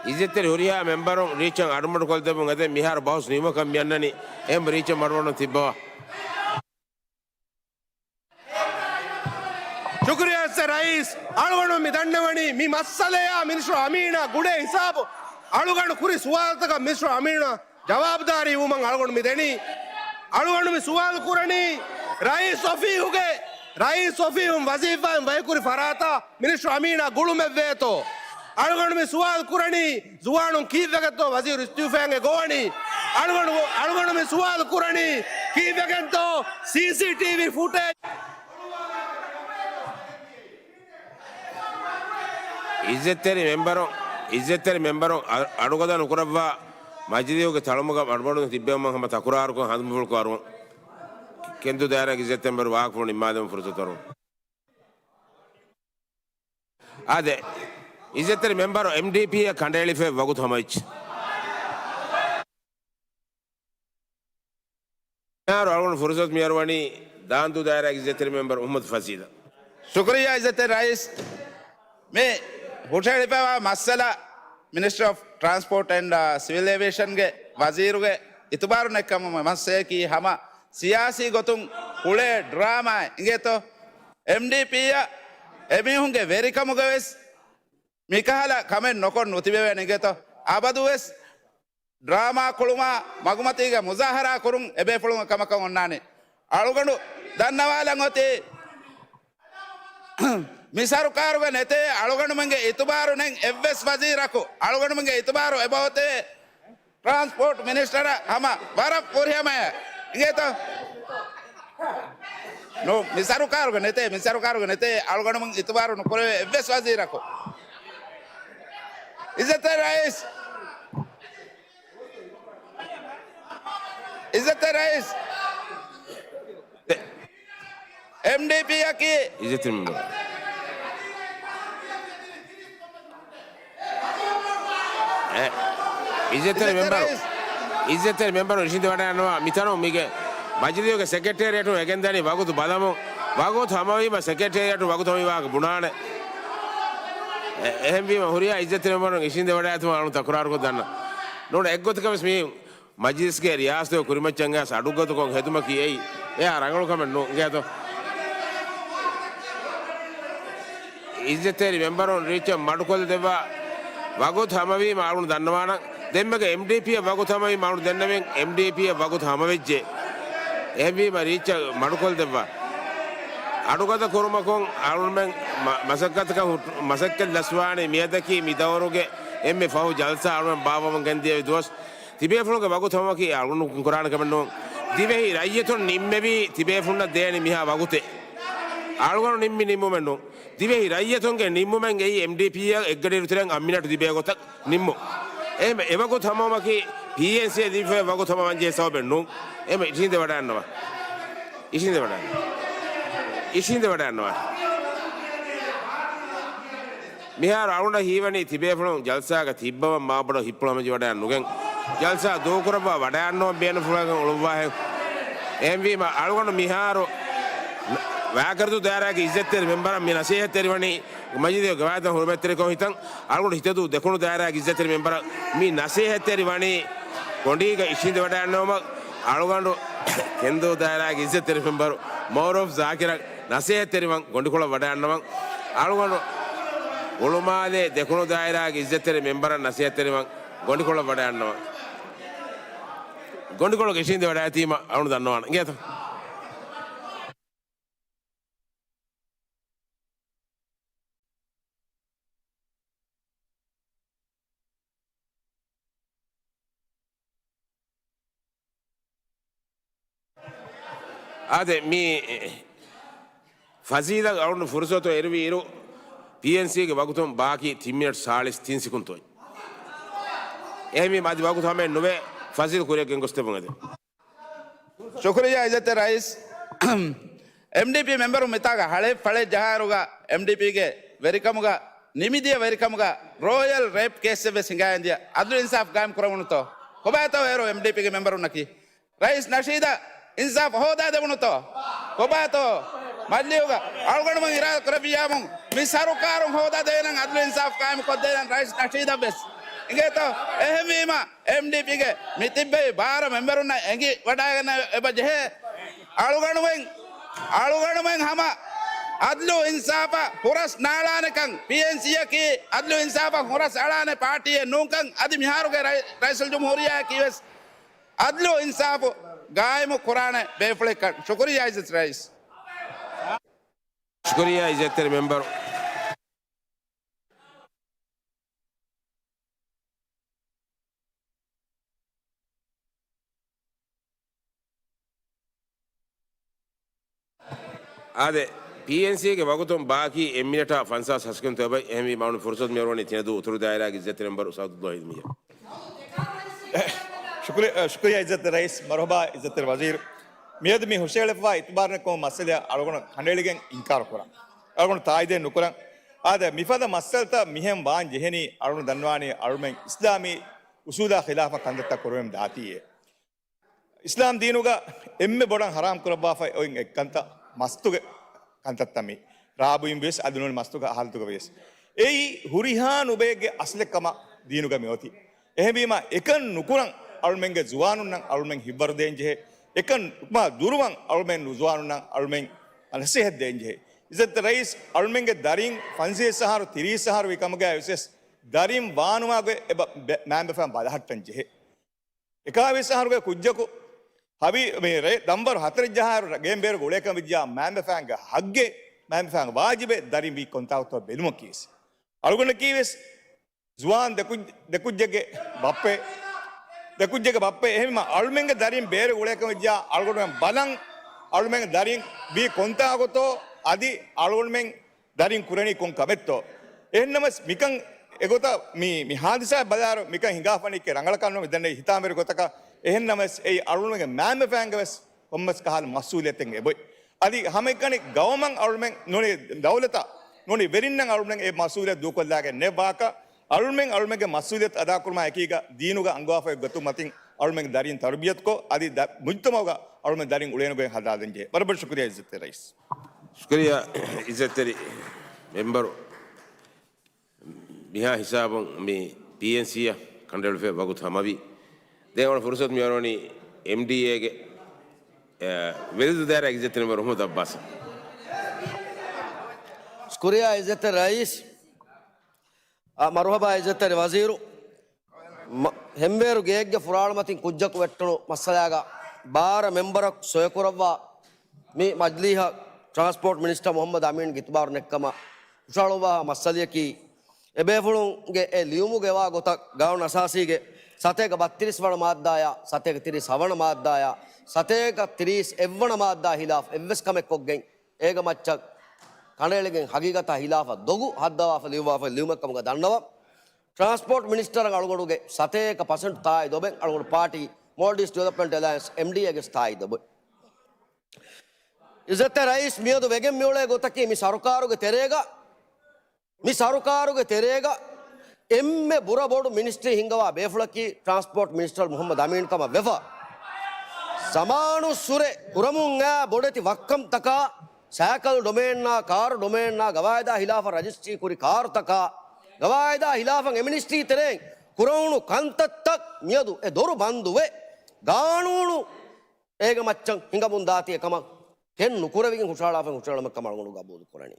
އިއްޒަތްތެރި ހުރިހާ މެމްބަރުން ރީއްޗަށް އަޑުމަޑުކޮށްދެމުން އެދެން. މިހާރު ބަހުސް ނިމުމަކަށް މިއަންނަނީ. އެހެން ރީއްޗަށް މަޑުމަޑުން ތިއްބަވާ. ޝުކުރިއްޔާ އިއްޒަތްތެރި ރައީސް، އަޅުގަނޑު މި ދަންނަވަނީ މި މައްސަލަޔާ މިނިސްޓަރު އަމީނާ ގުޅޭ ހިސާބު. އަޅުގަނޑު ކުރި ސުވާލުތަކަށް މިނިސްޓަރު އަމީނާ ޖަވާބުދާރީ ވުމަށް އަޅުގަނޑު މި ދެނީ. އަޅުގަނޑު މި ސުވާލު ކުރަނީ ރައީސް އޮފީހުގެ، ރައީސް އޮފީހުން ވަޒީފާއިން ވަކިކުރި ފަރާތަށް މިނިސްޓަރު އަމީނާ ގުޅުމެއް ވޭތޯ؟ އަޅުގަނޑު މި ސުވާލު ކުރަނީ ޒުވާނުން ކީއްވެގެންތޯ ވަޒީރު އިސްތިއުފާއިން އެ ގޮވަނީ؟ އަޅުގަނޑު، އަޅުގަނޑު މި ސުވާލު ކުރަނީ ކީއްވެގެންތޯ ސީސީޓީވީ ފުޓޭޖް؟ އިއްޒަތްތެރި މެމްބަރު، އިއްޒަތްތެރި މެމްބަރު އަ-، އަޑުގަދަ ނުކުރައްވާ މަޖިލީހުގެ ތަޅުމުގަ މަޑުމަޑުން ތިއްބެވުމަށް ހަމަ ތަކުރާރުކޮށް ހަނދުމަފުޅު ކުރުން. ކެންދޫ ދާއިރާގެ އިއްޒަތްތެރި މެންބަރު ވާހަކަފުޅު ނިންމާލެވުން ފުރުސަތު އަރުން. އާދެ، އިއްޒަތްތެރި މެންބަރު އެމްޑީޕީއަށް ކަނޑައެޅިފައި ވަގުތު ހަމަވެއްޖެ. މިހާރު އަޅުގަނޑު ފުރުސަތު މިހާރު ވަނީ ދާންދޫ ދާއިރާގެ އިއްޒަތްތެރި މެންބަރު އުޙުމަދު ފަޒީލަށް. ޝުކުރިއްޔާ އިއްޒަތްތެރި ރައީސް. މި ހުށަހެޅިފައިވާ މައްސަލަ މިނިސްޓްރީ އޮފް ޓްރާންސްޕޯޓް އެންޑް ސިވިލް އޭވިއޭޝަންގެ ވަޒީރުގެ އިތުބާރު ނެތްކަމުގެ މައްސަލައަކީ ހަމަ ސިޔާސީ ގޮތުން ކުޅޭ ޑްރާމާއެއް އިނގޭތޯ. އެމްޑީޕީއަށް އެމީހުންގެ ވެރިކަމުގަވެސް މިކަހަލަ ކަމެއް ނުކޮށް ނުތިބެވޭނެ އިނގޭތޯ. އަބަދުވެސް ޑްރާމާ ކުޅުމާ މަގުމަތީގަ މުޒާހަރާ ކުރުން އެބޭފުޅުން ކަމަކަށް އޮންނާނެ. އަޅުގަނޑު ދަންނަވާލަން އޮތީ މި ސަރުކާރުގަ ނެތޭ އަޅުގަނޑުމެންގެ އިތުބާރު ނެތް އެއްވެސް ވަޒީރަކު. އަޅުގަނޑުމެންގެ އިތުބާރު އެބައޮތޭ ޓްރާންސްޕޯޓް މިނިސްޓަރ ހަމަ ވަރަށް ފުރިހަމަޔަށް. އިނގޭތޯ؟ ނޫ، މި ސަރުކާރުގަ ނެތޭ، މި ސަރުކާރުގަ ނެތޭ އަޅުގަނޑުމެން އިތުބާރު ނުކުރެވޭ އެއްވެސް ވަޒީރަކު. އިއްޒަތްތެރި ރައީސް، އިއްޒަތްތެރި ރައީސް، އެމްޑީޕީއަކީ އިއްޒަތްތެރި މެމްބަރު. އެ، އިއްޒަތްތެރި މެމްބަރު، އިއްޒަތްތެރި މެމްބަރު އިށީނދެވަޑައިގަންނަވާ މިތަނުން މީގެ މަޖިލީހުގެ ސެކްރެޓޭރިއޭޓުން އެގެންދަނީ ވަގުތު ބަލަމުން، ވަގުތު ހަމަވީމަ ސެކްރެޓޭރިއޭޓުން ވަގުތު ހަމަވީ ވާހަކަ ބުނާނެ. އެ، އެހެންވީމަ ހުރިހާ އިއްޒަތްތެރި މެމްބަރުން އިށީނދެވަޑައިގަތުމަށް އަޅުން ތަކުރާރުކޮށް ދަންނަ. ނޫން އެއްގޮތަކަށް ވެސް މި މަޖިލިސްގެ ރިޔާސަތުގެ ކުރިމައްޗަށް އައިސް އަޑުއްގަތުކޮށް ހެދުމަކީ އެއީ އެއާ ރަނގަޅު ކަމެއް ނޫން. އިނގޭތޯ؟ އިއްޒަތްތެރި މެމްބަރުން ރީއްޗަށް މަޑުކޮށްލަދެއްވާ ވަގުތު ހަމަވީމަ އަޅުން ދަންނަވާނަން. ދެންމެގެ އެމްޑީޕީއަށް ވަގުތު ހަމަވީމަ އަޅުން ދެންނެވިން އެމްޑީޕީއަށް ވަގުތު ހަމަވެއްޖެ. އެހެންވީމަ ރީއްޗަށް މަޑުކޮށްލަދެއްވާ. އަޑުގަދަ ކުރުމަކުން އަޅުންމެން މަ-، މަސައްކަތަކަށް ހުއްޓު-، މަސައްކަތް ލަސްވާނީ މިއަދަކީ މި ދައުރުގެ އެންމެ ފަހު ޖަލްސާ އަޅުން ބާއްވަމުން ގެންދިޔައި ދުވަސް. ތިބޭފުޅުންގެ ވަގުތު ހަމަވުމަކީ އަޅުގަނޑު ކުރާނެ ކަމެއް ނޫން. ދިވެހި ރައްޔިތުން ނިންމެވީ ތިބޭފުޅުންނަށް ދޭނެ މިހާ ވަގުތެއް. އަޅުގަނޑު ނިންމި ނިންމުމެއް ނޫން. ދިވެހި ރައްޔިތުންގެ ނިންމުމެއް އެއީ އެމްޑީޕީއަށް އެއްގަޑިއިރު ތެރެއިން އަށް މިނެޓު ތިބޭ ގޮތަށް ނިންމުން. އެހެން އެވަގުތު ހަމަވުމަކީ ޕީއެންސީއަށް ދީފައި ވަގުތު ހަމަވަންޖެހޭ ސަބަބެއް ނޫން. އެހެން އިށީނދެވަޑައިގަންނަވާ. އިށީނދެވަޑައިގަންނަވާ. އިށީނދެވަޑައިގަންނަވާ. މިހާރު އަޅުގަނޑަށް ހީވަނީ ތިބޭފުޅުން ޖަލްސާގަ ތިއްބަވަން މާބޮޑަށް ހިތްޕުޅު ހަމަޖެހިވަޑައިގަން ނުގެން، ޖަލްސާ ދޫކުރައްވާ ވަޑައިގަންނަވަން ބޭނުންފުޅަކަށް އުޅުއްވާހެން. އެހެންވީމަ އަޅުގަނޑު މިހާރު ވާކަރުދޫ ދާއިރާގެ އިއްޒަތްތެރި މެމްބަރަށް މި ނަސޭހަތްތެރިވަނީ މަޖިލީހުގެ ގަވާއިދަށް ހުރުމަތްތެރިކޮށް ހިތަން. އަޅުގަނޑު ހިތަދޫ ދެކުނު ދާއިރާގެ އިއްޒަތްތެރި މެމްބަރަށް މި ނަސޭހަތްތެރި ވަނީ ގޮނޑީގަ އިށީނދެވަޑައިގަންނަވުމަށް. އަޅުގަނޑު ކެންދޫ ދާއިރާގެ އިއްޒަތްތެރި މެމްބަރު މައުރޫފް ޒާކިރަށް ނަސޭހަތްތެރިވަން ގޮނޑިކޮޅަށް ވަޑައިގަންނަވަން. އަޅުގަނޑު ހުޅުމާލޭ ދެކުނު ދާއިރާގެ އިއްޒަތްތެރި މެމްބަރަށް ނަސޭހަތްތެރިވަން ގޮނޑިކޮޅަށް ވަޑައިގަންނަވަން. ގޮނޑިކޮޅުގަ އިށީނދެވަޑައިގަތީމަ އަޅުގަނޑު ދަންނަވާނަން. އިނގޭތަ؟ އާދެ، މި ފަޒީލަށް އަޅުގަނޑު ފުރުސަތު އެރުވި އިރު، ޕީއެންސީގެ ވަގުތުން ބާކީ ތިން މިނެޓް ސާޅީސް ތިން ސެކުންތު އޮތް. އެހެންވީމަ އަދި ވަގުތު ހަމައެއް ނުވޭ، ފަޒީލް ކުރިއަށް ގެންގޮސްދެއްވުން އެދެން. ޝުކުރިއްޔާ އިއްޒަތްތެރި ރައީސް. އެމްޑީޕީ މެމްބަރުން މިތާގަ ހަޅޭއް ފަޅޭއް ޖަހާއިރުގަ އެމްޑީޕީގެ ވެރިކަމުގަ ނިމިދިޔަ ވެރިކަމުގަ ރޯޔަލް ރޭޕް ކޭސްއެއް ވެސް ހިނގާގެންދިޔަ. އަދުލު އިންސާފް ގާއިމް ކުރެވުނުތޯ؟ ކޮބާތޯ އޭރު އެމްޑީޕީގެ މެމްބަރުންނަކީ؟ ރައީސް ނަޝީދަށް އިންސާފް ހޯދާ ދެވުނުތޯ؟ ކޮބާތޯ؟ މަޖިލީހުގަ އަޅުގަނޑުމެން އިރާދަ ކުރެއްވިއްޔާމުން މި ސަރުކާރުން ހޯދާ ދޭނަން، އަދުލު އިންސާފް ގާއިމް ކޮށްދޭނަން ރައީސް ނަޝީދަށް ވެސް. އިނގޭތޯ؟ އެހެންވީމަ، އެމްޑީޕީގެ މި ތިއްބެވި ބާރަ މެމްބަރުންނަށް އެނގި ވަޑައިގަންނަ އެބަ ޖެހޭ. އަޅުގަނޑުމެން، އަޅުގަނޑުމެން ހަމަ އަދްލު އިންސާފަށް ހުރަސް ނާޅާނެކަން، ޕީއެންސީއަކީ އަދްލު އިންސާފަށް ހުރަސް އަޅާނެ ޕާޓީއެއް ނޫންކަން އަދި މިހާރުގެ ރައި-، ރައީސުލްޖުމްހޫރިއްޔާއަކީ ވެސް އަދްލު އިންސާފު ގާއިމު ކުރާނެ ބޭފުޅެއްކަން. ޝުކުރިއްޔާ އިއްޒަތް ރައީސް. ޝުކުރިއްޔާ އިއްޒަތްތެރި މެމްބަރު. އާދެ، ޕީއެންސީގެ ވަގުތުން ބާކީ އެއް މިނެޓާ ފަންސާސް ހަސަކިން ތޮބައި. އެހެންވީ މައުނު ފުރުސަތު މިއަރުވަނީ ތިނަދޫ އުތުރު ދާއިރާގެ އިއްޒަތްތެރި މެމްބަރު ސައުދުއްލޯހި މިޔަ. ޝުކުރި-، ޝުކުރިއްޔާ އިއްޒަތްތެރި ރައީސް، މަރުހަބާ އިއްޒަތްތެރި ވަޒީރު. މިއަދު މި ހުށައެޅިފައި އިތުބާރު ނެތްކަމުގެ މައްސަލައަށް އަޅުގަނޑު ކަނޑައެޅިގެން އިންކާރު ކުރަން. އަޅުގަނޑު ތާއީދެއް ނުކުރަން. އާދެ، މިފަދަ މައްސަލަތައް މިހެން ވާން ޖެހެނީ އަޅުގަނޑު ދަންނަވާނީ އަޅުމެން އިސްލާމީ އުސޫލާ ޚިލާފަށް ކަންތައްތައް ކުރަމުން ދާތީއޭ. އިސްލާމް ދީނުގަ އެންމެ ބޮޑަށް ހަރާމް ކުރައްވާފައި އޮތް އެއްކަންތައް މަސްތުގެ ކަންތައްތައް މީ. ރާ ބުއިން ވިޔަސް އަދި ނޫނީ މަސްތުގެ އަހަރުތަކަށް ވިޔަސް. އެއީ ހުރިހާ ނުބައެއްގެ އަސްލެއް ކަމަށް ދީނުގަ މި އޮތީ. އެހެންވީމަ އެކަން ނުކުރަން އަޅުމެންގެ ޒުވާނުންނަށް އަޅުމެން ހިތްވަރު ދޭން ޖެހޭ. އެކަން މާ ދުރުވަން އަޅުމެން ޒުވާނުންނަށް އަޅުމެން ނަސޭހަތް ދޭން ޖެހޭ. އިއްޒަތްތެރި ރައީސް، އަޅުމެންގެ ދަރިން ފަންސަވީސް އަހަރު ތިރީސް އަހަރު ވި ކަމުގައި ވިޔަސް ދަރިން ވާނުމާގޮތް އެބަ-، ބެ-، މައިންބަފައިން ބަލަހައްޓަން ޖެހޭ. އެކާވީސް އަހަރުގެ ކުއްޖަކު ހަވީ މި ރޭ ދަންވަރު ހަތަރެއް ޖަހާއިރު ގޭން ބޭރުގަ އުޅޭކަން ވެއްޖާ މައިންބަފައިންގެ ހައްގެއް، މައިންބަފައިންގެ ވާޖިބެއް ދަރިން ވީ ކޮންތާކުތޯ ބެލުމަކީވެސް. އަޅުގަނޑަކީވެސް ޒުވާން ދެ ކުއް-، ދެ ކުއްޖެއްގެ ބައްޕައެއް، ދެ ކުއްޖެއްގެ ބައްޕައެއް. އެހެންވީމަ އަޅުމެންގެ ދަރިން ބޭރުގަ އުޅޭކަން ވެއްޖާ އަޅުގަނޑުމެން ބަލަން އަޅުމެންގެ ދަރިން ވީ ކޮންތާކުތޯ އަދި އަޅުގަނޑުމެން ދަރިން ކުރަނީ ކޮން ކަމެއްތޯ؟ އެހެންނަމަވެސް މިކަން އެގޮތަށް މި، މި ހާދިސާއަށް ބަލާއިރު މިކަން ހިނގާފަނީކީ ރަނގަޅަކަށްނު މިދަންނަ ހިތާމަވެރި ގޮތަކަށް. އެހެންނަމަވެސް އެއީ އަޅުގަނޑުގެ މައިންބަފައިންގެވެސް ކޮންމެސް ކަހަލަ މަސްއޫލިއްޔަތެއް އެބޮތް. އަދި ހަމައެކަނި ގައުމަށް އަޅުމެން ނޫނީ ދައުލަތަށް ނޫނީ ވެރިންނަށް އަޅުމެން އެ މަސްއޫލިއްޔަތު ދޫކޮށްލާގެން ނެއް ވާކަށް އަޅުމެން އަޅުމެންގެ މަސްއޫލިއްޔަތު އަދާކުރުމާ އެކީގަ ދީނުގަ އަންގަވާފައި ގޮތުން މަތިން އަޅުމެން ދަރިން ތަރުބިޔަތުކޮށް އަދި ދަ-، މުޖުތަމައުގަ އަޅުމެން ދަރިން އުޅޭނެ ގޮތް ހަދާލަން ޖެހޭ. ވަރަށް ބޮޑަށް ޝުކުރިއްޔާ އިއްޒަތްތެރި ރައީސް. ޝުކުރިއްޔާ އިއްޒަތްތެރި މެމްބަރު. މިހާ ހިސާބުން މި ޕީއެންސީއަށް ކަނޑައެޅުފައި ވަގުތު ހަމަވީ. ދެން އޮންނަ ފުރުސަތު މި އޮރޮނީ އެމްޑީއޭގެ، އެ، ވެލިދޫ ދާއިރާގެ އިއްޒަތްތެރި މެމްބަރު މުހައްމަދު އައްބާސް. ޝުކުރިއްޔާ އިއްޒަތްތެރި ރައީސް. އާ، މަރުހަބާ އިއްޒަތްތެރި ވަޒީރު. މަ-، ހެންވޭރު ގެއެއްގެ ފުރާޅުމަތިން ކުއްޖަކު ވެއްޓުނު މައްސަލާގަ ބާރަ މެމްބަރަކު ސޮއެކުރައްވާ މި މަޖިލީހަށް ޓްރާންސްޕޯޓް މިނިސްޓަރ މުހައްމަދު އަމީންގެ އިތުބާރު ނެތްކަމަށް ހުށަހަޅުއްވާ މައްސަލަޔަކީ، އެބޭފުޅުންގެ އެ ލިޔުމުގެ ވާ ގޮތަށް ގާނޫނު އަސާސީގެ ސަތޭކަ ބައްތިރީސް ވަނަ މާއްދާޔާ، ސަތޭކަ ތިރީސް ހަވަނަ މާއްދާޔާ، ސަތޭކަ ތިރީސް އެއްވަނަ މާއްދާ ހިލާފް އެއްވެސް ކަމެއް ކޮށްގެން، އޭގެ މައްޗަށް ކަނޑައެޅިގެން ހަގީގަތާ ހިލާފަށް ދޮގު ހައްދަވާފަ ލިޔުއްވާފަ ލިޔުމެއް ކަމުގަ ދަންނަވަން. ޓްރާންސްޕޯޓް މިނިސްޓަރަށް އަޅުގަނޑުގެ ސަތޭކަ ޕަސެންޓް ތާއީދު އޮބެން އަޅުގަނޑު ޕާޓީ މޯލްޑިވްސް ޑިވެލޮޕްމަންޓް އެލައިންސް، އެމްޑީއޭގެ ތާއީދު އޮބެން. އިއްޒަތްތެރި ރައީސް މިއަދު ވެގެން މިއުޅޭ ގޮތަކީ މި ސަރުކާރުގެ ތެރޭގަ، މި ސަރުކާރުގެ ތެރޭގަ އެންމެ ބުރަ ބޮޑު މިނިސްޓްރީ ހިންގަވާ ބޭފުޅަކީ ޓްރާންސްޕޯޓް މިނިސްޓަރ މުހައްމަދު އަމީން ކަމަށް ވެފަ. ޒަމާނުއްސުރެ ކުރަމުން އާ ބޮޑެތި ވައްކަންތަކާ، ސައިކަލް ޑޮމޭންއާ، ކާރު ޑޮމޭންއާ، ގަވާއިދާ ހިލާފަށް ރަޖިސްޓްރީ ކުރި ކާރުތަކާ، ގަވާއިދާ ހިލާފަށް އެ މިނިސްޓްރީ ތެރެއިން ކުރެވުނު ކަންތައްތައް މިއަދު އެ ދޮރު ބަންދުވެ، ގާނޫނު އޭގެ މައްޗަށް ހިނގަމުން ދާތީ އެކަމަށް ކެން ނުކުރެވިގެން ހުށަހަޅާފަ ހުށަހެޅުމެއް ކަމަށް އަޅުގަނޑު ގަބޫލު ކުރަނީ.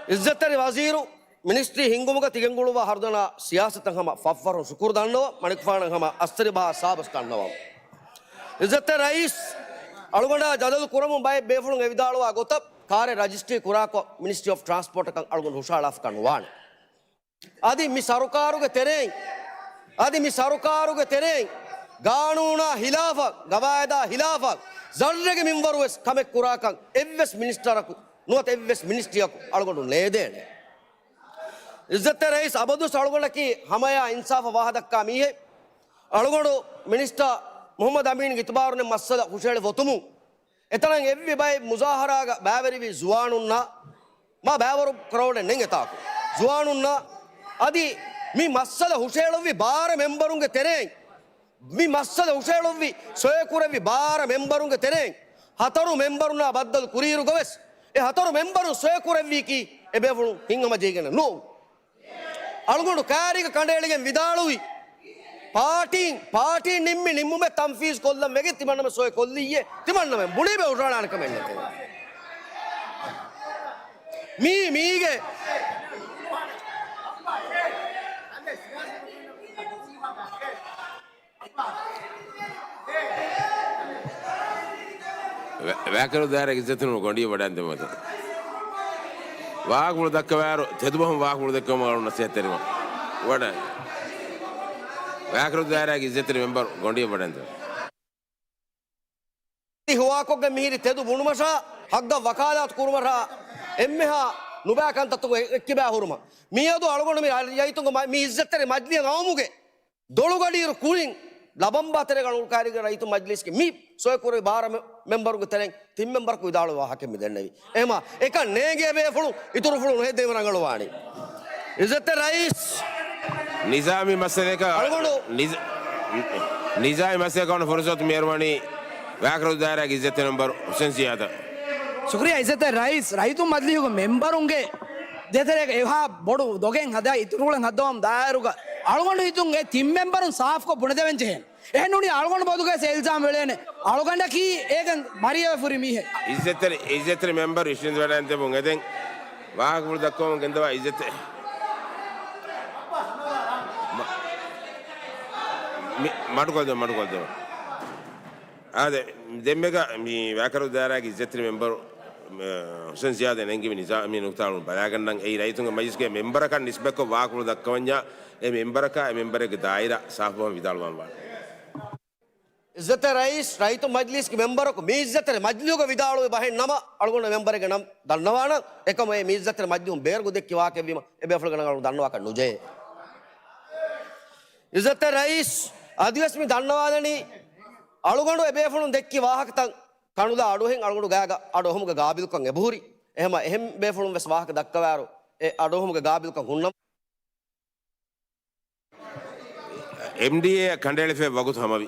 އިއްޒަތްތެރި ވަޒީރު، މިނިސްޓްރީ ހިންގުމުގަ ތިގެންގުޅުއްވާ ހަރުދަނާ ސިޔާސަތަށް ހަމަ ފަށްފަށުން ޝުކުރު ދަންނަވަން، މަނިކުފާނަށް ހަމަ އައްސަރިބަހާ ސާބަސް ދަންނަވަން. އިއްޒަތްތެރި ރައީސް، އަޅުގަނޑާ ޖަދަލު ކުރަމުން ބައެއް ބޭފުޅުން އެ ވިދާޅުވާ ގޮތަށް ކާރެއް ރަޖިސްޓްރީ ކުރާކޮށް މިނިސްޓްރީ އޮފް ޓްރާންސްޕޯޓަކަށް އަޅުގަނޑު ހުށަހަޅާފަކަށް ނުވާނެ. އަދި މި ސަރުކާރުގެ ތެރެއިން، އަދި މި ސަރުކާރުގެ ތެރެއިން ގާނޫނާ ހިލާފަށް، ގަވާއިދާ ހިލާފަށް ޒައްރެއްގެ މިންވަރު ވެސް ކަމެއް ކުރާކަށް އެއްވެސް މިނިސްޓަރަކު ނުވަތަ އެއްވެސް މިނިސްޓްރީއަކު އަޅުގަނޑު ނޭދޭނެ. އިއްޒަތްތެރި ރައީސް، އަބަދުވެސް އަޅުގަނޑަކީ ހަމަޔާ އިންސާފަށް ވާހަ ދައްކާ މީހެއް. އަޅުގަނޑު މިނިސްޓަރ މުހައްމަދު އަމީންގެ އިތުބާރުން މައްސަލަ ހުށަހެޅި ފޮތުމުން އެތަނަށް އެއްވި ބައެއް މުޒާހަރާގަ ބައިވެރިވި ޒުވާނުންނާ، މާ ބައިވަރު ކްރައުޑެއް ނެތް އެތާކު. ޒުވާނުންނާ އަދި މި މައްސަލަ ހުށައެޅުއްވި ބާރަ މެމްބަރުންގެ ތެރެއިން، މި މައްސަލަ ހުށައެޅުއްވި ސޮއެކުރެއްވި ބާރަ މެމްބަރުންގެ ތެރެއިން ހަތަރު މެމްބަރުންނާ ބައްދަލު ކުރިއިރުގަވެސް، އެ ހަތަރު މެމްބަރުން ސޮއެކުރެއްވީކީ އެބޭފުޅުން ހިތްހަމަޖެހިގެން ނޫން. އަޅުގަނޑު ކާރީގަ ކަނޑައެޅިގެން ވިދާޅުވި، ޕާޓީން، ޕާޓީން ނިންމި ނިންމުމެއް ތަންފީޒް ކޮށްލަން ވެގެން ތިމަންނަމެން ސޮއި ކޮށްލިއްޔޭ، ތިމަންނަމެން ބުނީމެ އުށާނާނެ ކަމެއް ނެތޭ. މީ، މީގެ ވެ-، ވާކަރު ދާއިރާގެ އިއްޒަތުން ގޮނޑިއެއް ވަޑައިގަންނަވާ. ވާހަކަފުޅު ދައްކަވާއިރު، ތެދުބަހުން ވާހަކަފުޅު ދެއްކުމަށް އަޅުގަނޑު ނަސޭހަތްތެރިވަން. ވަޑައި. ވާކަރު ދާއިރާގެ އިއްޒަތްތެރި މެމްބަރު ގޮނޑިއެއް ވަޑައިގަންނަވާ. ހުވާކޮށްގެން މިހިރި ތެދު ބުނުމަށާ، ހައްގަށް ވަކާލާތު ކުރުމަށާ، އެންމެހާ ނުބައި ކަންތައްތަކުން އެ-، އެއްކިބާ ހުރުމަށް. މިއަދު އަޅުގަނޑު މި ރައްޔިތުންގެ މަ-، މި އިއްޒަތްތެރި މަޖިލީހަށް އައުމުގެ ދޮޅުގަޑިއިރު ކުރިން ލަބަންބާ ތެރޭގަ އަޅުގަނޑު ކައިރީގަ ރައްޔިތު މަޖްލިސްގެ މި ސޮއިކުރެވި ބާރަ މެ-، މެމްބަރުންގެ ތެރެއިން ތިން މެމްބަރަކު ވިދާޅުވި ވާހަކަ މި ދެންނެވި. އެހެމަ އެކަން ނޭނގޭ ބޭފުޅުން އިތުރު ފުޅުން ހެދެވި ރަނގަޅުވާނީ. އިއްޒަތްތެރި ރައީސް. ނިޒާމީ މައްސަލައަކަށް އަޅުގަނޑު ނިޒ-، ނިޒާމީ މައްސަލައަކަށް ފުރުސަތު މިއަރުވަނީ ވާކަރު ދާއިރާގެ އިއްޒަތްތެރި މެމްބަރު ހުސެން ޒިޔާދަށް. ޝުކުރިއްޔާ އިއްޒަތްތެރި ރައީސް، ރައްޔިތު މަޖްލިހުގެ މެމްބަރުންގެ ދޭތެރޭގަ އެހާ ބޮޑު ދޮގެއް ހަދާ އިތުރު ފުޅެއް ހައްދަވަމުން ދާއިރުގަ އަޅުގަނޑު ހިތުން އެ ތިން މެމްބަރުން ސާފުކޮށް ބުނެދެވެން ޖެހޭނެ. އެހެން ނޫނީ އަޅުގަނޑު ބޮލުގައި އިލްޒާމް ވެޅޭނެ. އަޅުގަނޑަކީ އޭގެން މަރިޔަވެފުރި މީހެއް. އިއްޒަތްތެރި، އިއްޒަތްތެރި މެމްބަރު އިޝްނިދް ވަޑައިން ދެމުން އެދެން ވާހަކަފުޅު ދައްކަވަމުން ގެންދަވާ އިއްޒަތްތެރި މަ-، މި-، މަޑުކޮށްދެމުން، މަޑުކޮށްދެމުން. އާދެ، ދެންމެގަ މި ވާކަރު ދާއިރާގެ އިއްޒަތްތެރި މެމްބަރު، އަ، ހުސެން ޒިޔާދަށް ނެންގެވި ނިޒާމީ ނުކުތާ ބަލާގަންނަން. އެއީ ރައްޔިތުންގެ މަޖިލިސްގެ މެމްބަރަކަށް ނިސްބަތްކޮށް ވާކުޅު ދައްކަވަންޏާ، އެ މެމްބަރަކާ އެ މެމްބަރެއްގެ ދާއިރާ ސާފުވާން ވިދާޅުވާން ވާނެ. އިއްޒަތްތެރި ރައީސް، ރައްޔިތު މަޖިލީސްގެ މެމްބަރަކު މި އިއްޒަތްތެރި މަޖިލީހުގަ ވިދާޅުވި ބަހެއް ނަމަ، އަޅުގަނޑު މެމްބަރެއްގެ ނަން ދަންނަވާނަން. އެކަމު އެ މި އިއްޒަތްތެރި މަޖިލީހުން ބޭރުގަ ދެއްކި ވާހަކައެއްވީމަ، އެ ބޭފުޅުގެ ނަން އަޅުގަނޑު ދަންނަވާކަށް ނުޖެހޭ. އިއްޒަތްތެރި ރައީސް، އަދިވެސް މި ދަންނަވާލަނީ، އަޅުގަނޑު އެ ބޭފުޅުން ދެއްކި ވާހަކަތައް ކަނުލާ އަޑުއެހެން އަޅުގަނޑު ގާގަ އަޑުއެހުމުގެ ގާބިލުކަން އެބަހުރި. އެހެމަ އެހެން ބޭފުޅުން ވެސް ވާހަކަ ދައްކަވާއިރު، އެ އަޑުއެހުމުގެ ގާބިލުކަން ހުންނަމަ، އެމްޑީއޭއަށް ކަނޑައެޅިފައި ވަގުތު ހަމަވި.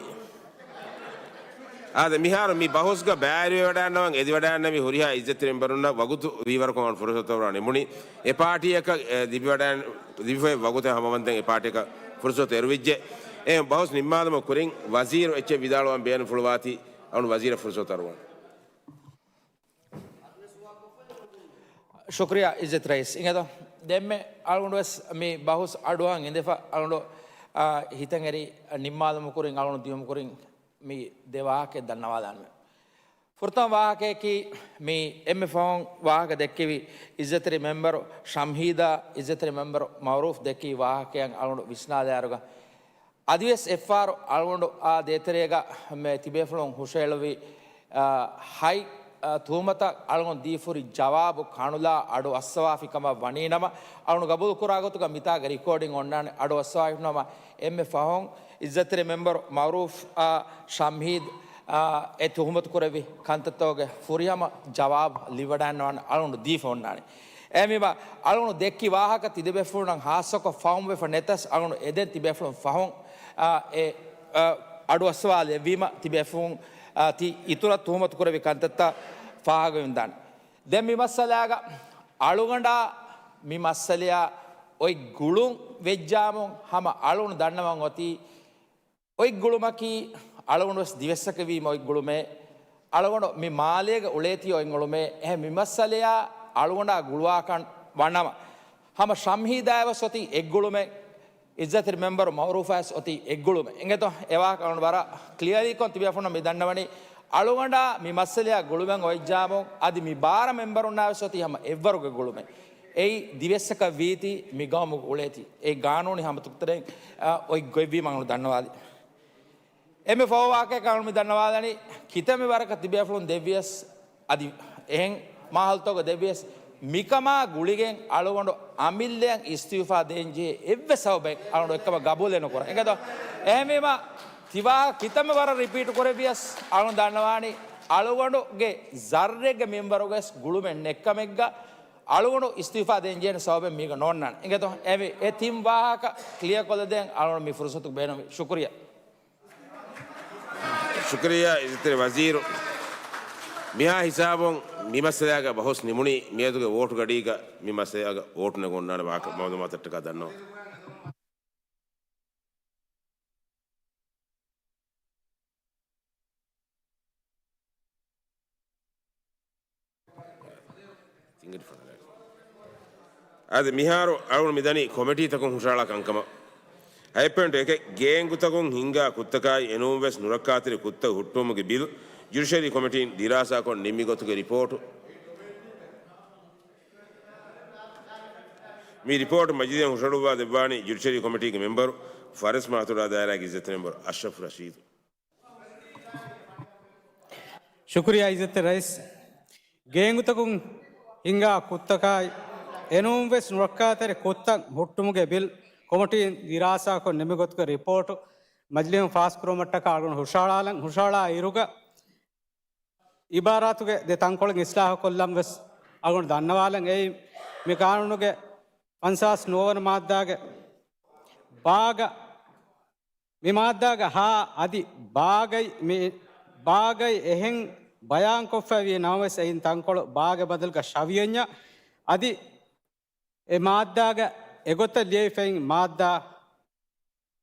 އާދެ، މިހާރު މި ބަހުސްގަ ބައިވެރިވެވަޑައިގަންނަވަން އެދިވަޑައިގަންނަވި ހުރިހާ އިއްޒަތްތެރި މެމްބަރުންނަށް ވަގުތު ވީވަރަކުން އަޅުގަނޑު ފުރުސަތު އަޅުގަނޑު ނިމުނީ. އެ ޕާޓީއަކަށް، އެ، ލިބިވަޑައި-، ލިބިފައި ވަގުތެއް ހަމަވަންދެން އެ ޕާޓީއަކަށް ފުރުސަތު އެރުވިއްޖެ. އެ ބަހުސް ނިންމާލުމަށް ކުރިން ވަޒީރު އެއްޗެއް ވިދާޅުވާން ބޭނުންފުޅުވާތީ އަޅުގަނޑު ވަޒީރަށް ފުރުސަތު އަރުވަން. ޝުކުރިއްޔާ އިއްޒަތް ރައީސް. އިނގޭތޯ، ދެންމެ އަޅުގަނޑު ވެސް މި ބަހުސް އަޑުއަހަން އިނދެފަ އަޅުގަނޑު، އާ، ހިތަށް އެރި ނިންމާލުމުގެ ކުރިން އަޅުގަނޑު ދިޔުމުގެ ކުރިން މި ދެ ވާހަކައެއް ދަންނަވާލާނަމޭ. ފުރަތަމަ ވާހަކަޔަކީ މި އެންމެ ފަހުން ވާހަކަ ދެއްކެވި އިއްޒަތްތެރި މެމްބަރު ޝަމްހީދާ، އިއްޒަތްތެރި މެމްބަރު މައުރޫފް ދެއްކި ވާހަކަޔަށް އަޅުގަނޑު ވިސްނާލާއިރުގަ، އަދިވެސް އެއްފަހަރު އަޅުގަނޑު އާ ދޭތެރޭގަ މެ ތިބޭފުޅުން ހުށައެޅުއްވި، އާ، ހަތް، އާ، ތުހުމަތަށް އަޅުގަނޑު ދީފަހުރި ޖަވާބު ކަނުލާ އަޑު އައްސަވާފި ކަމަށް ވަނީނަމަ، އަޅުގަނޑު ގަބޫލު ކުރާ ގޮތުގަ މިތާގަ ރިކޯޑިން އޮންނާނެ. އަޑު އައްސަވާފިނަމަ، އެންމެ ފަހުން އިއްޒަތްތެރި މެމްބަރު މައުރޫފް، އާ، ޝަމްހީދް، އާ، އެ ތުހުމަތު ކުރެއްވި ކަންތައްތަކުގެ ފުރިހަމަ ޖަވާބު ލިބިވަޑައިގަންނަވާނެ އަޅުގަނޑު ދީފަ އޮންނާނެ. އެހެންވީމަ، އަޅުގަނޑު ދެއްކި ވާހަކަ ތި ދެބޭފުޅުންނަށް ހާއްސަކޮށް ފަހުމްވެފަ ނެތަސް، އަޅުގަނޑު އެދެން ތިބޭފުޅުން ފަހުން، އާ، އެ، އާ، އަޑު އައްސަވާލެއްވީމަ، ތިބޭފުޅުން، އާ، ތި އިތުރަށް ތުހުމަތު ކުރެއްވި ކަންތައްތައް ފާހަގަވެގެން ދާނެ. ދެން މި މައްސަލާގަ އަޅުގަނޑާ މި މައްސަލަޔާ އޮތް ގުޅުން ވެއްޖާމު ހަމަ އަޅުގަނޑު ދަންނަވަން އޮތީ، އޮތް ގުޅުމަކީ އަޅުގަނޑު ވެސް ދިވެއްސަކަށް ވީމަ އޮތް ގުޅުމޭ. އަޅުގަނޑު މި މާލޭގަ އުޅޭތީ އޮތް ގުޅުމޭ. އެހެން މި މައްސަލަޔާ އަޅުގަނޑާ ގުޅުވާކަން ވަނަމަ، ހަމަ ޝަމްހީދާ ވެސް އޮތީ އެއް ގުޅުމެއް، އިއްޒަތްތެރި މެމްބަރު މައުރޫފާ ވެސް އޮތީ އެއް ގުޅުމެއް. އިނގޭތޯ، އެ ވާހަކަ އަޅުގަނޑު ވަރަށް ކްލިއަރލީކޮށް ތިބޭފުޅުންނަށް މި ދަންނަވަނީ، އަޅުގަނޑާ މި މައްސަލަޔާ ގުޅުމެއް އޮތްޖާމު، އަދި މި ބާރަ މެމްބަރުންނާ ވެސް އޮތީ ހަމަ އެއްވަރުގެ ގުޅުމެއް. އެއީ ދިވެއްސަކަށް ވީތީ މި ގައުމުގަ އުޅޭތީ. އެ ގާނޫނީ ހަމަތަކުގެ ތެރެއިން، އަ، އޮތް ގޮތްވީމަ އަޅުގަނޑު ދަންނަވާލީ. އެންމެ ފަހު ވާހަކަޔަކަށް އަޅުގަނޑު މި ދަންނަވާލަނީ، ކިތަންމެ ވަރަކަށް ތިބޭފުޅުން ދެއްވިޔަސް، އަދި އެހެން މާހައުލުތަކުގަ ދެއްވިޔަސް، މިކަމާ ގުޅިގެން އަޅުގަނޑު އަމިއްލައަށް އިސްތިއުފާ ދޭން ޖެހޭ އެއްވެސް ސަބަބެއް އަޅުގަނޑު އެއްކަމަށް ގަބޫލެއް ނުކުރަން. އެނގޭތޯ؟ އެހެންވީމަ، ތި ވާހަކަ ކިތަންމެ ވަރަށް ރިޕީޓް ކުރެއްވިޔަސް، އަޅުގަނޑު ދަންނަވާނީ، އަޅުގަނޑުގެ ޒައްރެއްގެ މިންވަރުގަވެސް ގުޅުމެއް ނެތްކަމެއްގަ، އަޅުގަނޑު އިސްތިއުފާ ދޭން ޖެހޭނެ ސަބަބެއް މީގަ ނޯންނާނެ. އިނގޭތޯ؟ އެ މި، އެ ތިން ވާހަކަ ކްލިއަރ ކޮށްލަދޭން އަޅުގަނޑު މި ފުރުސަތު ބޭނުންވީ. ޝުކުރިއްޔާ. ޝުކުރިއްޔާ އިއްޒަތްތެރި ވަޒީރު. މިހާ ހިސާބުން މި މައްސަލާގަ ބަހުސް ނިމުނީ. މިއަދުގެ ވޯޓު ގަޑީގަ މި މައްސަލާގަ ވޯޓު ނެގުންނާނެ ވާހަކަ މައުލޫމާތަށްޓަކާ ދަންނަވަން. އާދެ، މިހާރު އަޅުގަނޑު މިދަނީ ކޮމިޓީތަކުން ހުށަހަޅާ ކަންކަމަށް. ހަތް ޕޮއިންޓު އެކެއް، ގޭންގުތަކުން ހިންގާ ކުށްތަކާއި އެނޫންވެސް ނުރައްކާތެރި ކުށްތައް ހުއްޓުވުމުގެ ބިލް ޖުޑިޝަރީ ކޮމިޓީން ދިރާސާކޮށް ނިންމި ގޮތުގެ ރިޕޯޓު. މި ރިޕޯޓު މަޖިލީހަށް ހުށަހަޅުއްވާ ދެއްވާނީ ޖުޑިޝަރީ ކޮމިޓީގެ މެމްބަރު، ފާރިސް މާތޮޑާ ދާއިރާގެ އިއްޒަތްތެރި މެމްބަރު އަޝްރަފް ރަޝީދު. ޝުކުރިއްޔާ އިއްޒަތްތެރި ރައީސް. ގޭންގުތަކުން ހިންގާ ކުށްތަކާއި އެނޫންވެސް ނުރައްކާތެރި ކުށްތައް ހުއްޓުމުގެ ބިލް ކޮމިޓީން ދިރާސާކޮށް ނިމިގޮތުގެ ރިޕޯޓު މަޖިލީހުން ފާސްކުރުމަށްޓަކާ އަޅުގަނޑު ހުށަހަޅާލަން. ހުށަހަޅާ އިރުގަ އިބާރާތުގެ ދެ ތަންކޮޅެއް އިސްލާހުކޮށްލަން ވެސް އަޅުގަނޑު ދަންނަވާލަން. އެއީ މި ގާނޫނުގެ ފަންސާސް ނުވަވަނަ މާއްދާގެ ބާގަ މި މާއްދާގަ ހާ އަދި ބާގައި މި ބާގައި އެހެން ބަޔާންކޮށްފައިވީ ނަމަވެސް އެއިން ތަންކޮޅު ބާގެ ބަދަލުގަ ޝަވިޔަންޏާ އަދި އެ މާއްދާގަ އެގޮތަށް ލިޔެވިފައި މާއްދާ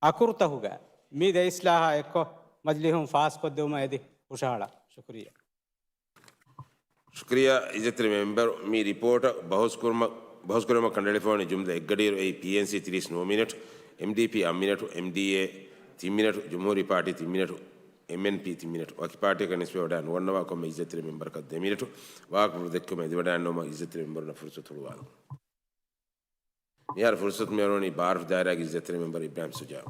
އަކުރުތަކުގަ މި ދެ އިސްލާހާ އެއްކޮށް މަޖިލީހުން ފާސްކޮށްދެވުމަށް އެދި ހުށަހަޅާ. ޝުކުރިއްޔާ. ޝުކުރިއްޔާ އިއްޒަތްތެރި މެމްބަރު، މި ރިޕޯޓަށް ބަހުސް ކުރުމަށް، ބަހުސް ކުރުމަށް ކަނޑައެޅިފައިވަނީ ޖުމްލަ އެއްގަޑިއިރު އެއީ ޕީއެންސީ ތިރީސް ނުވަ މިނެޓް، އެމްޑީޕީ އަށް މިނެޓު، އެމްޑީއޭ ތިން މިނެޓު، ޖުމްހޫރީ ޕާޓީ ތިން މިނެޓު، އެމްއެންޕީ ތިން މިނެޓު. ވަކި ޕާޓީއަކަށް ނިސްބަތްވެވަޑައި ނުވަންނަވާ ކޮންމެ އިއްޒަތްތެރި މެމްބަރަކަށް ދެ މިނެޓު. ވާހަކަފުޅު ދެއްކުމަށް އެދިވަޑައިގަންނަވުމަށް އިއްޒަތްތެރި މެމްބަރުންނަށް ފުރުސަތު ހުޅުވާލަން. މިހާރު ފުރުސަތު މިއަރުވަނީ ބާރަށު ދާއިރާގެ އިއްޒަތްތެރި މެމްބަރު އިބްރާހިމް ޝުޖާއު.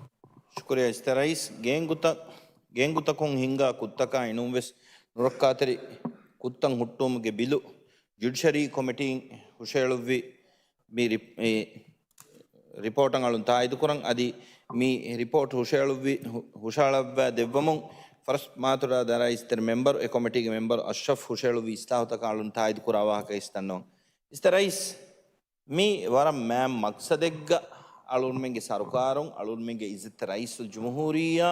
ޝުކުރިއްޔާ އިއްޒަތްތެރި ރައީސް. ގޭންގުތައް، ގޭންގުތަކުން ހިންގާ ކުށްތަކާ އިނުން ވެސް ނުރައްކާތެރި ކުށްތައް ހުއްޓުވުމުގެ ބިލު ޖުޑިޝަރީ ކޮމިޓީން ހުށައެޅުއްވި މި ރި-، މި ރިޕޯޓަށް އަޅުން ތާއީދުކުރަން. އަދި މި ރިޕޯޓް ހުށައެޅުއްވި، ހު-، ހުށަހަޅައްވާ ދެއްވަމުން ފަރަސް މާތުރާ ދާއިރާ އިއްޒަތްތެރި މެމްބަރު، އެ ކޮމިޓީގެ މެމްބަރު އަޝްރަފް ހުށައެޅުއްވި އިސްލާހުތަކަށް އަޅުން ތާއީދުކުރާ ވާހަކަ އިސް ދަންނަވަން. އިއްޒަތްތެރި ރައީސް، މި ވަރަށް މާތް މަގްސަދެއްގަ އަޅުންމެންގެ ސަރުކާރުން، އަޅުންމެންގެ އިއްޒަތްތެރި ރައީސުލްޖުމްހޫރިއްޔާ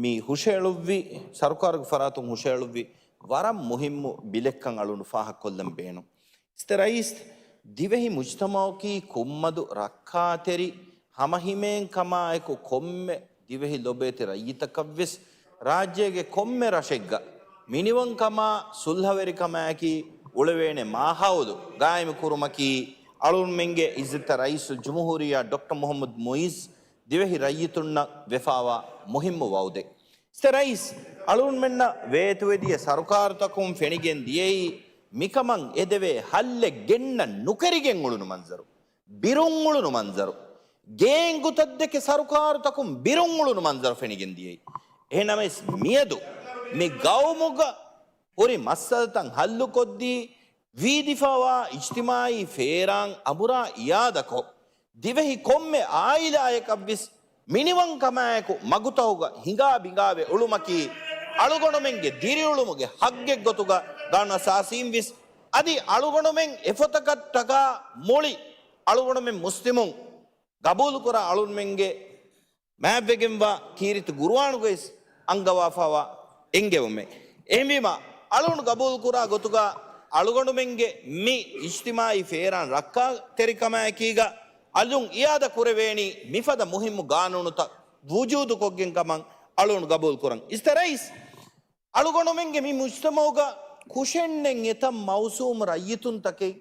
މި ހުށައެޅުއްވި، ސަރުކާރުގެ ފަރާތުން ހުށައެޅުއްވި ވަރަށް މުހިއްމު ބިލެއްކަން އަޅުން ފާހަގަކޮށްލަން ބޭނުން. އިއްޒަތްތެރި ރައީސް، ދިވެހި މުޖްތަމައަކީ ކުއްމަދު ރައްކާތެރި ހަމަހިމޭންކަމާއެކު ކޮންމެ ދިވެހި ލޮބުވެތި ރައްޔިތަކަށްވެސް ރާއްޖޭގެ ކޮންމެ ރަށެއްގަ މިނިވަންކަމާ ސުލްހަވެރިކަމާއެކީ އުޅެވޭނެ މާހައުލު ގާއިމު ކުރުމަކީ އަޅުންމެންގެ އިއްޒަތްތެރި ރައީސުލްޖުމްހޫރިއްޔާ ޑޮކްޓަރ މުޙައްމަދު މުޢިއްޒު ދިވެހި ރައްޔިތުންނަށް ވެފާވާ މުހިއްމު ވައުދެއް. އިއްޒަތްތެރި ރައީސް، އަޅުންމެންނަށް ވޭތުވެދިޔަ ސަރުކާރުތަކުން ފެނިގެން ދިޔައީ މިކަމަށް އެދެވޭ ހައްލެއް ގެންނަން ނުކެރިގެން އުޅުނު މަންޒަރު. ބިރުން އުޅުނު މަންޒަރު. ގޭންގުތައްދެކެ ސަރުކާރުތަކުން ބިރުން އުޅުނު މަންޒަރު ފެނިގެން ދިޔައީ. އެހެންނަމަވެސް މިއަދު މި ގައުމުގަ ހުރި މައްސަލަތައް ހައްލުކޮށްދީ، ވީދިފަވާ އިޖްތިމާޢީ ފޭރާން އަނބުރާ އިއާދަކޮށް، ދިވެހި ކޮންމެ އާއިލާއަކަށްވެސް މިނިވަންކަމާއެކު މަގުތަކުގަ ހިނގާ ބިނގާވެ އުޅުމަކީ، އަޅުގަނޑުމެންގެ ދިރިއުޅުމުގެ ހައްގެއްގޮތުގަ ގާނޫނުއަސާސީންވެސް، އަދި އަޅުގަނޑުމެން އެފޮތަކަށްޓަކާ މުޅި އަޅުގަނޑުމެން މުސްލިމުން ގަބޫލުކުރާ އަޅުންމެންގެ މާތްވެގެންވާ ކީރިތި ގުރުއާނުގައި އަންގަވާފައިވާ އެންގެވުމެއް. އެހެންވީމަ، އަޅުން ގަބޫލުކުރާ ގޮތުގަ އަޅުގަނޑުމެންގެ މި އިޖްތިމާޢީ ފޭރާން ރައްކާތެރިކަމާއެކީގަ އަލުން އިއާދަ ކުރެވޭނީ މިފަދަ މުހިއްމު ގާނޫނުތައް ވުޖޫދުކޮށްގެން ކަމަށް އަޅުން ގަބޫލުކުރަން. އިއްޒަތްތެރި ރައީސް، އަޅުގަނޑުމެންގެ މި މުޖްތަމަޢުގަ ކުށެއްނެތް އެތައް މައުސޫމް ރައްޔިތުންތަކެއް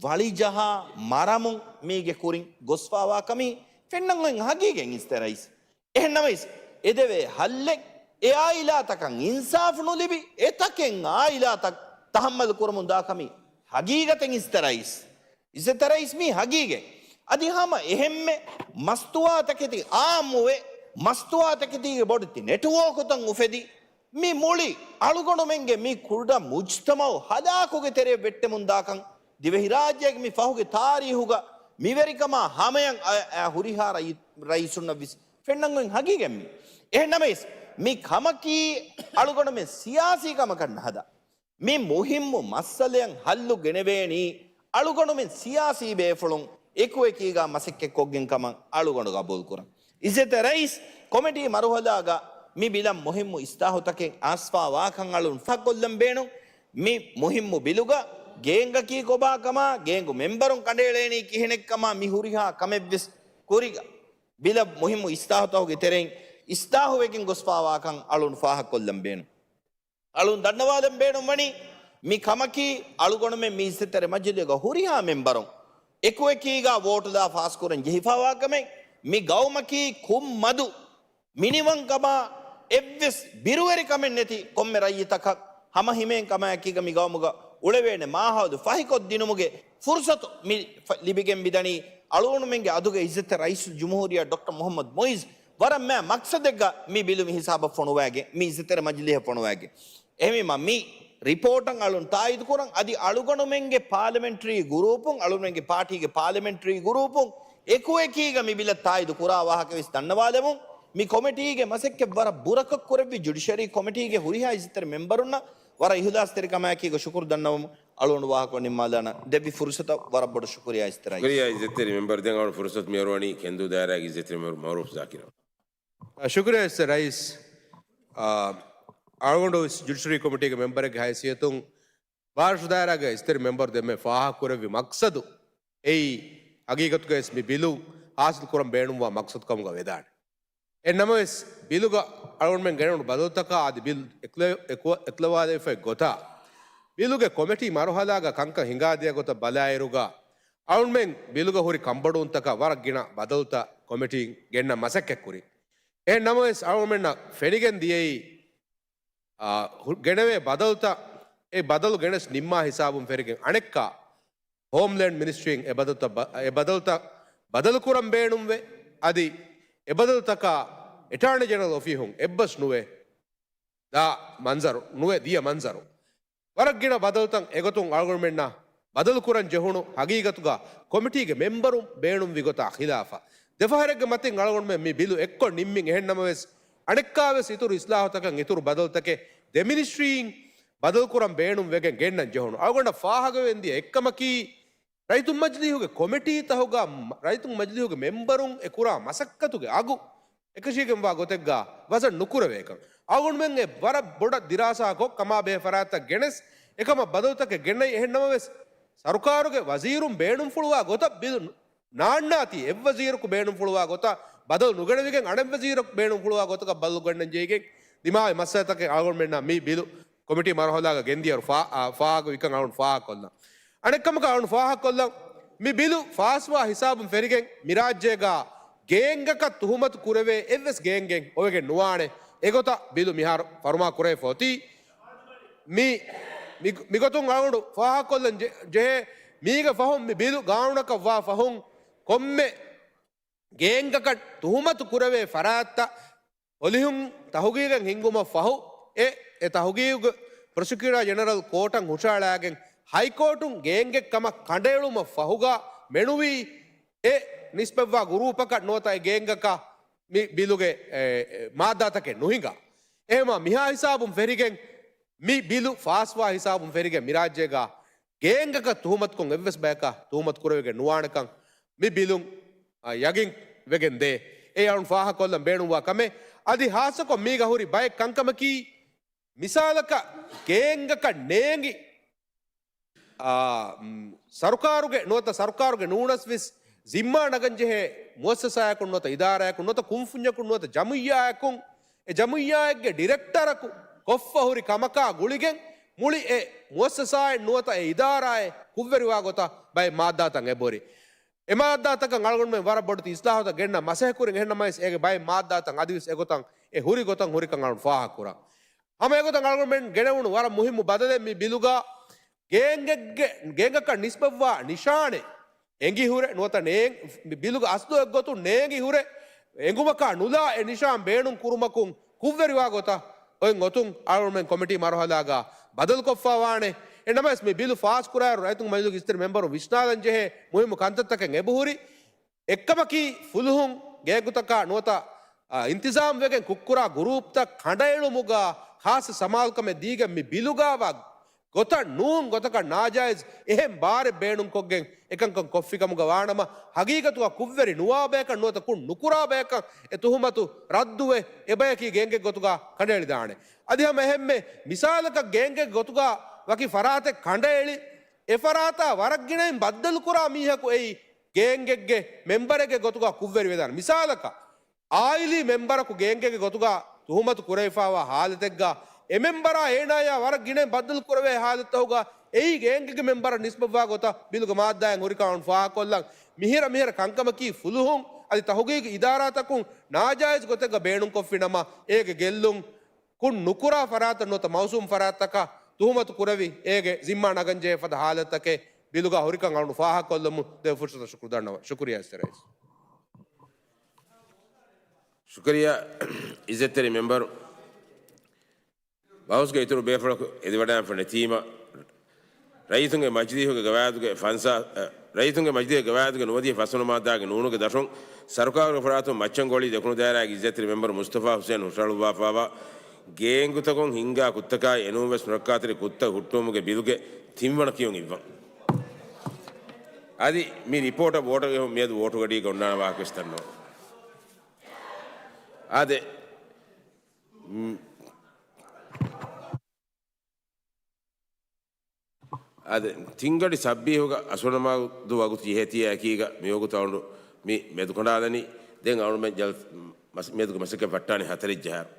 ވަޅިޖަހާ މަރަމުން މީގެ ކުރިން ގޮސްފައިވާ ކަމީ ފެންނަން އޮތް ހަގީގަތް އިއްޒަތްތެރި ރައީސް. އެހެންނަމަވެސް، އެދެވޭ ހައްލެއް އެ އާއިލާތަކަށް އިންސާފު ނުލިބި، އެތަކެއް އާއިލާތައް ތަހައްމަލު ކުރަމުން ދާ ކަމީ ހަގީގަތެއް އިއްޒަތްތެރި ރައީސް. އިއްޒަތްތެރި ރައީސް މީ ހަގީގަތް. އަދި ހަމަ އެހެންމެ މަސްތުވާތަކެތި އާއްމުވެ، މަސްތުވާތަކެތީގެ ބޮޑެތި ނެޓްވޯކުތައް އުފެދި، މި މުޅި އަޅުގަނޑުމެންގެ މި ކުޑަ މުޖްތަމަޢު ހަލާކުގެ ތެރެއަށް ވެއްޓެމުންދާކަން ދިވެހިރާއްޖޭގެ މި ފަހުގެ ތާރީހުގަ މިވެރިކަމާ ހަމަޔަށް އައި، އައި ހުރިހާ ރައީ، ރައީސުންނަށް ވެސް ފެންނަން އޮތް ހަގީގަތް މީ. އެހެންނަމަވެސް، މި ކަމަކީ އަޅުގަނޑުމެން ސިޔާސީ ކަމަކަށް ނަހަދާ މި މުހިއްމު މައްސަލައަށް ހައްލު ގެނެވޭނީ އަޅުގަނޑުމެން ސިޔާސީ ބޭފުޅުން އެކުއެކީގަ މަސައްކަތްކޮށްގެން ކަމަށް އަޅުގަނޑު ގަބޫލުކުރަން. އިއްޒަތްތެރި ރައީސް، ކޮމިޓީ މަރުހަލާގަ މި ބިލަށް މުހިއްމު އިސްލާހުތަކެއް އައިސްފާވާކަން އަޅުން ފާހަގަކޮށްލަން ބޭނުން. މި މުހިއްމު ބިލުގަ ގޭންގަކީ ކޮބާކަމާ، ގޭންގު މެމްބަރުން ކަނޑައެޅޭނީ ކިހިނެއްކަމާ، މި ހުރިހާ ކަމެއްވެސް ކުރިގަ ބިލަށް މުހިއްމު އިސްލާހުތަކުގެ ތެރެއިން އިސްލާހުވެގެން ގޮސްފާވާކަން އަޅުން ފާހަގަކޮށްލަން ބޭނުން. އަޅުން ދަންނަވާލަން ބޭނުންވަނީ، މި ކަމަކީ އަޅުގަނޑުމެން މި އިއްޒަތްތެރި މަޖިލީހުގަ ހުރިހާ މެމްބަރުން އެކުއެކީގަ ވޯޓުލާ ފާސްކުރަން ޖެހިފާވާކަމެއް. މި ގައުމަކީ ކުއްމަދު މިނިވަންކަމާ އެއްވެސް ބިރުވެރިކަމެއް ނެތި ކޮންމެ ރައްޔިތަކަށް ހަމަ ހިމޭން ކަމާއެކީގަ މި ގައުމުގަ އުޅެވޭނެ މާހައުލު ފަހިކޮށްދިނުމުގެ ފުރުސަތު މި ފަ-، ލިބިގެން މިދަނީ އަޅުގަނޑުމެންގެ އަދުގެ އިއްޒަތްތެރި ރައީސުލްޖުމްހޫރިއްޔާ ޑޮކްޓަރ މުޙައްމަދު މުޢިއްޒު ވަރަށް މާ މަޤްޞަދެއްގަ މި ބިލު މި ހިސާބަށް ފޮނުވާގެން، މި އިއްޒަތްތެރި މަޖިލީހަށް ފޮނުވާގެން. އެހެންވީމަ، މި ރިޕޯޓަށް އަޅުން ތާއީދު ކުރަން، އަދި އަޅުގަނޑުމެންގެ ޕާލަމެންޓްރީ ގުރޫޕުން، އަޅުގަނޑުމެންގެ ޕާޓީގެ ޕާލަމެންޓްރީ ގުރޫޕުން އެކުއެކީގަ މި ބިލަށް ތާއީދު ކުރާ ވާހަކަވެސް ދަންނަވާލެވުން. މި ކޮމިޓީގެ މަސައްކަތް ވަރަށް ބުރަކޮށް ކުރެއްވި ޖުޑިޝަރީ ކޮމިޓީގެ ހުރިހާ އިއްޒަތްތެރި މެމްބަރުންނަށް ވަރަށް އިހުލާސްތެރިކަމާއެކީގަ ޝުކުރު ދަންނަވަމުން އަޅުގަނޑު ވާހަކަ ނިންމާލާނަން. ދެއްވި ފުރުސަތަށް ވަރަށް ބޮޑަށް ޝުކުރިއްޔާ އިއްޒަތްތެރި ރައީސް. ޝުކުރިއްޔާ އިއްޒަތްތެރި މެމްބަރު. ދެން އަޅުގަނޑު ފުރުސަތު މިއޮރުވަނީ ކެންދޫ ދާއިރާގެ އިއްޒަތްތެރި މެމްބަރު މައުރޫފް ޒާކިރަށް. ޝުކުރިއްޔާ އިއްޒަތްތެރި ރައީސް. އާ، އަޅުގަނޑު ވެސް ޖުޑިޝަރީ ކޮމިޓީގެ މެމްބަރެއްގެ ހައިސިއްޔަތުން ބާރަށު ދާއިރާގެ އިއްޒަތްތެރި މެމްބަރު ދެންމެ ފާހަގަކުރެއްވި މަޤްޞަދު އެއީ، ހަގީގަތުގައިވެސް މި ބިލު ހާސިލް ކުރަން ބޭނުންވާ މަޤްޞަދު ކަމުގަ ވެދާނެ. އެހެން ނަމަވެސް، ބިލުގަ އަޅުގަނޑުމެން ގެނެވުނު ބަދަލުތަކާ އަދި ބިލް އެކުލެ-، އެކު-، އެކުލަވާލެވިފައި ގޮތާ، ބިލުގެ ކޮމިޓީ މަރުހަލާގަ ކަންކަން ހިނގާދިޔަ ގޮތަށް ބަލާއިރުގަ، އަޅުގަނޑުމެން ބިލުގަ ހުރި ކަންބޮޑުވުންތަކަށް ވަރަށް ގިނަ ބަދަލުތައް ކޮމިޓީން ގެންނަން މަސައްކަތްކުރި. އެހެން ނަމަވެސް، އަޅުގަނޑުމެންނަށް ފެނިގެން ދިޔައީ، އާ، ހު-، ގެނެވޭ ބަދަލުތައް، އެ ބަދަލު ގެނެސް ނިންމާ ހިސާބުން ފެރިގެން އަނެއްކާ، ހޯމްލޭންޑް މިނިސްޓްރީން އެ ބަދަލުތައް ބަ-، އެ ބަދަލުތައް ބަދަލުކުރަން ބޭނުންވެ، އަދި އެ ބަދަލުތަކާ އެޓާނީ ޖެނެރަލް އޮފީހުން އެއްބަސް ނުވެ ދާ މަންޒަރު، ނުވެ ދިޔަ މަންޒަރު. ވަރަށް ގިނަ ބަދަލުތައް އެގޮތުން އަޅުގަނޑުމެންނަށް ބަދަލުކުރަން ޖެހުނު ހަގީގަތުގަ ކޮމިޓީގެ މެމްބަރުން ބޭނުންވި ގޮތާ ޚިލާފަށް، ދެފަހަރެއްގެ މަތިން އަޅުގަނޑުމެން މި ބިލު އެއްކޮށް ނިންމިން. އެހެން ނަމަވެސް، އަނެއްކާވެސް އިތުރު އިސްލާހުތަކަށް އިތުރު ބަދަލުތަކެއް ދެ މިނިސްޓްރީން ބަދަލުކުރަން ބޭނުން ވެގެން ގެންނަން ޖެހުނު. އަޅުގަނޑަށް ފާހަގަވެގެން ދިޔަ އެއްކަމަކީ، ރައްޔިތުން މަޖިލީހުގެ ކޮމިޓީތަހުގަ، ރައްޔިތުން މަޖިލީހުގެ މެމްބަރުން އެ ކުރާ މަސައްކަތުގެ އަގު އެކަށީގެންވާ ގޮތެއްގަ ވަޒަން ނުކުރެވޭކަން. އަޅުގަނޑުމެން އެ ވަރަށް ބޮޑަށް ދިރާސާކޮށް، ކަމާބެހޭ ފަރާތްތައް ގެނެސް، އެކަމަށް ބަދަލުތަކެއް ގެނައި. އެހެން ނަމަވެސް، ސަރުކާރުގެ ވަޒީރުން ބޭނުންފުޅުވާ ގޮތަށް ބިލު ނާންނާތީ، އެއްވަޒީރަކު ބޭނުންފުޅުވާ ގޮތަށް ބަދަލު ނުގެނެވިގެން، އަނެއްވަޒީރަކު ބޭނުންފުޅުވާ ގޮތަކަށް ބަދަލު ގެންނަން ޖެހިގެން، ދިމާވި މައްސަލަތަކެއް އަޅުގަނޑުމެންނަށް މި ބިލު ކޮމިޓީ މަރުހަލާގަ ގެންދިޔައިރު ފާ-، އާ، ފާހަގަވިކަން އަޅުން ފާހަގަކޮށްލަން. އަނެއްކަމަކަށް އަޅުން ފާހަގަކޮށްލަން، މި ބިލު ފާސްވާ ހިސާބުން ފެރިގެން މިރާއްޖޭގަ ގޭންގަކަށް ތުހުމަތު ކުރެވޭ އެއްވެސް ގޭންގެއް އޮވެގެން ނުވާނެ. އެގޮތަށް ބިލު މިހާރު ފަރުމާ ކުރެވިފަ އޮތީ. މި، މި، މިގޮތުން އަޅުގަނޑު ފާހަގަކޮށްލަން ޖެ-، ޖެހޭ، މީގެ ފަހުން މި ބިލު ގާނޫނަކަށް ވާ ފަހުން ކޮންމެ ގޭންގަކަށް ތުހުމަތު ކުރެވޭ ފަރާތްތައް ޕޮލިހުން ތަހުގީގެއް ހިންގުމަށް ފަހު، އެ، އެ ތަހުގީގު ޕްރޮސިކިއުޓަރ ޖެނެރަލް ކޯޓަށް ހުށައަޅާގެން ހައިކޯޓުން ގޭންގެއް ކަމަށް ކަނޑައެޅުމަށް ފަހުގަ މެނުވީ، އެ ނިސްބަތްވާ ގުރޫޕަކަށް ނުވަތަ އެ ގޭންގަކަށް މި ބިލުގެ، އެ، އެ، މާއްދާތަކެއް ނުހިނގާ. އެހެންވީމަ މިހާ ހިސާބުން ފެރިގެން މި ބިލު ފާސްވާ ހިސާބުން ފެރިގެން މިރާއްޖޭގަ ގޭންގަކަށް ތުހުމަތުކޮށް އެއްވެސް ބަޔަކަށް ތުހުމަތު ކުރެވިގެން ނުވާނެކަން މި ބިލުން، އާ، ޔަގީން ވެގެން ދޭ. އެއީ އަޅުން ފާހަގަކޮށްލަން ބޭނުންވާ ކަމެއް. އަދި ހާއްސަކޮށް މީގަ ހުރި ބައެއް ކަންކަމަކީ، މިސާލަކަށް ގޭންގަކަށް ނޭނގި، އާ، މް، ސަރުކާރުގެ ނުވަތަ ސަރުކާރުގެ ނޫނަސް ވެސް ޒިންމާ ނަގަންޖެހޭ މުއައްސަސާއަކުން ނުވަތަ އިދާރާއަކުން ނުވަތަ ކުންފުންޏަކުން ނުވަތަ ޖަމުއްޔާއަކުން، އެ ޖަމުއްޔާއެއްގެ ޑިރެކްޓަރަކު ކޮށްފަ ހުރި ކަމަކާ ގުޅިގެން މުޅި އެ މުއައްސަސާއެއް ނުވަތަ އެ އިދާރާއެއް ކުށްވެރިވާ ގޮތަށް ބައެއް މާއްދާތައް އެބަހުރި. އެ މާއްދާތަކަށް އަޅުގަނޑުމެން ވަރަށް ބޮޑެތި އިސްލާހުތައް ގެންނަން މަސައްކަތްކުރިން. އެހެންނަމަވެސް، އޭގެ ބައެއް މާއްދާތައް އަދިވެސް އެގޮތަށް އެ ހުރި ގޮތަށް ހުރިކަން އަޅުން ފާހަގަކުރަން. ހަމަ އެގޮތަށް އަޅުގަނޑުމެން ގެނެވުނު ވަރަށް މުހިއްމު ބަދަލެއް މި ބިލުގަ ގޭންގެއްގެ، ގޭންގަކަށް ނިސްބަތްވާ ނިޝާނެއް އެނގި ހުރެ ނުވަތަ ނޭން-، މި ބިލުގެ އަސްލު އެއްގޮތުން ނޭނގި ހުރެ އެނގުމަކާ ނުލާ އެ ނިޝާން ބޭނުން ކުރުމަކުން ކުށްވެރިވާ ގޮތަށް އޮތް އޮތުން އަޅުގަނޑުމެން ކޮމިޓީ މަރުހަލާގަ ބަދަލުކޮށްފަ ވާނެ. އެހެންނަމަވެސް، މި ބިލު ފާސްކުރާއިރު ރައްޔިތުންގެ މަޖިލީހުގެ އިއްޒަތްތެރި މެމްބަރުން ވިސްނާލަން ޖެހޭ މުހިއްމު ކަންތައްތަކެއް އެބަހުރި. އެއްކަމަކީ، ފުލުހުން ގޭންގުތަކާ ނުވަތަ، އާ، އިންތިޒާމް ވެގެން ކުށްކުރާ ގުރޫޕްތައް ކަނޑައެޅުމުގަ ޚާއްޞަ ސަމާލުކަމެއް ދީގެން މި ބިލުގައިވާ ގޮތަށް ނޫން ގޮތަކަށް ނާޖާއިޒް އެހެން ބާރެއް ބޭނުންކޮށްގެން އެކަންކަން ކޮށްފިކަމުގަ ވާނަމަ، ހަގީގަތުގަ ކުށްވެރި ނުވާ ބަޔަކަށް ނުވަތަ ކުށް ނުކުރާ ބަޔަކަށް އެ ތުހުމަތު ރައްދުވެ، އެ ބަޔަކީ ގޭންގެއް ގޮތުގަ ކަނޑައެޅިދާނެ. އަދި ހަމަ އެހެންމެ މިސާލަކަށް ގޭންގެއް ގޮތުގަ ވަކި ފަރާތެއް ކަނޑައެޅި، އެ ފަރާތާ ވަރަށް ގިނައިން ބައްދަލުކުރާ މީހަކު އެއީ ގޭންގެއްގެ މެމްބަރެއްގެ ގޮތުގަ ކުށްވެރިވެދާނެ. މިސާލަކަށް، އާއިލީ މެމްބަރަކު ގޭންގެއްގެ ގޮތުގަ ތުހުމަތު ކުރެވިފައިވާ ހާލަތެއްގަ، އެ މެމްބަރާ އޭނާޔާ ވަރަށް ގިނައިން ބައްދަލު ކުރެވޭ ހާލަތްތަކުގަ، އެއީ ގޭންގެއްގެ މެމްބަރަށް ނިސްބަތްވާ ގޮތަށް ބިލުގެ މާއްދާއިން ހުރިކަން އަޅުން ފާހަގަކޮށްލަން. މިހިރަ މިހިރަ ކަންކަމަކީ، ފުލުހުން އަދި ތަހުގީގު އިދާރާތަކުން ނާޖާއިޒް ގޮތެއްގަ ބޭނުންކޮށްފި ނަމަ، އޭގެ ގެއްލުން ކުށް ނުކުރާ ފަރާތަށް ނުވަތަ މައުސޫމް ފަރާތްތަކަށް ތުހުމަތު ކުރެވި، އޭގެ ޒިންމާ ނަގަންޖެހޭ ފަދަ ހާލަތްތަކެއް ބިލުގަ ހުރިކަން އަޅުން ފާހަގަކޮށްލަމުން ދެ ފުރުސަތަށް ޝުކުރު ދަންނަވަން. ޝުކުރިއްޔާ އިއްޒަތްތެރި ރައީސް. ޝުކުރިއްޔާ އިއްޒަތްތެރި މެމްބަރު. ބަހުސްގެ އިތުރު ބޭފުޅަކު އެދިވަޑައިގެންފަ ނެތީމަ، ރައްޔިތުންގެ މަޖިލީހުގެ ގަވާއިދުގެ ފަންސާ، އަ، ރައްޔިތުންގެ މަޖިލީހުގެ ގަވާއިދުގެ ނުވަދިހަ ފަސްވަނަ މާއްދާގެ ނޫނުގެ ދަށުން ސަރުކާރުގެ ފަރާތުން މައްޗަންގޮޅި ދެކުނު ދާއިރާގެ އިއްޒަތްތެރި މެމްބަރު މުސްތަފާ ހުސެން ހުށަހަޅުއްވާފައިވާ ގޭންގުތަކުން ހިންގާ ކުށްތަކާއި އެނޫންވެސް ނުރައްކާތެރި ކުށްތައް ހުއްޓުވުމުގެ ބިލުގެ ތިންވަނަ ކިޔުން އިއްވަން. އަދި މި ރިޕޯޓަށް ވޯޓަށް އެހުން މިއަދު ވޯޓުގަޑީގަ އޮންނާނެ ވާހަކަވެސް ދަންނަވަން. އާދެ، މް، އާދެ، ތިންގަޑި ސައްބީހުގަ އަސްވަނަމާދު ވަގުތު ޖެހޭތީއާ އެކީގަ މިވަގުތު އަޅުގަނޑު މި މެދުކަނޑާލަނީ. ދެން އަޅުގަނޑުމެން ޖަލް-، މަސް-، މިއަދުގެ މަސައްކަތް ވައްޓާނީ ހަތަރެއް ޖަހާއިރު.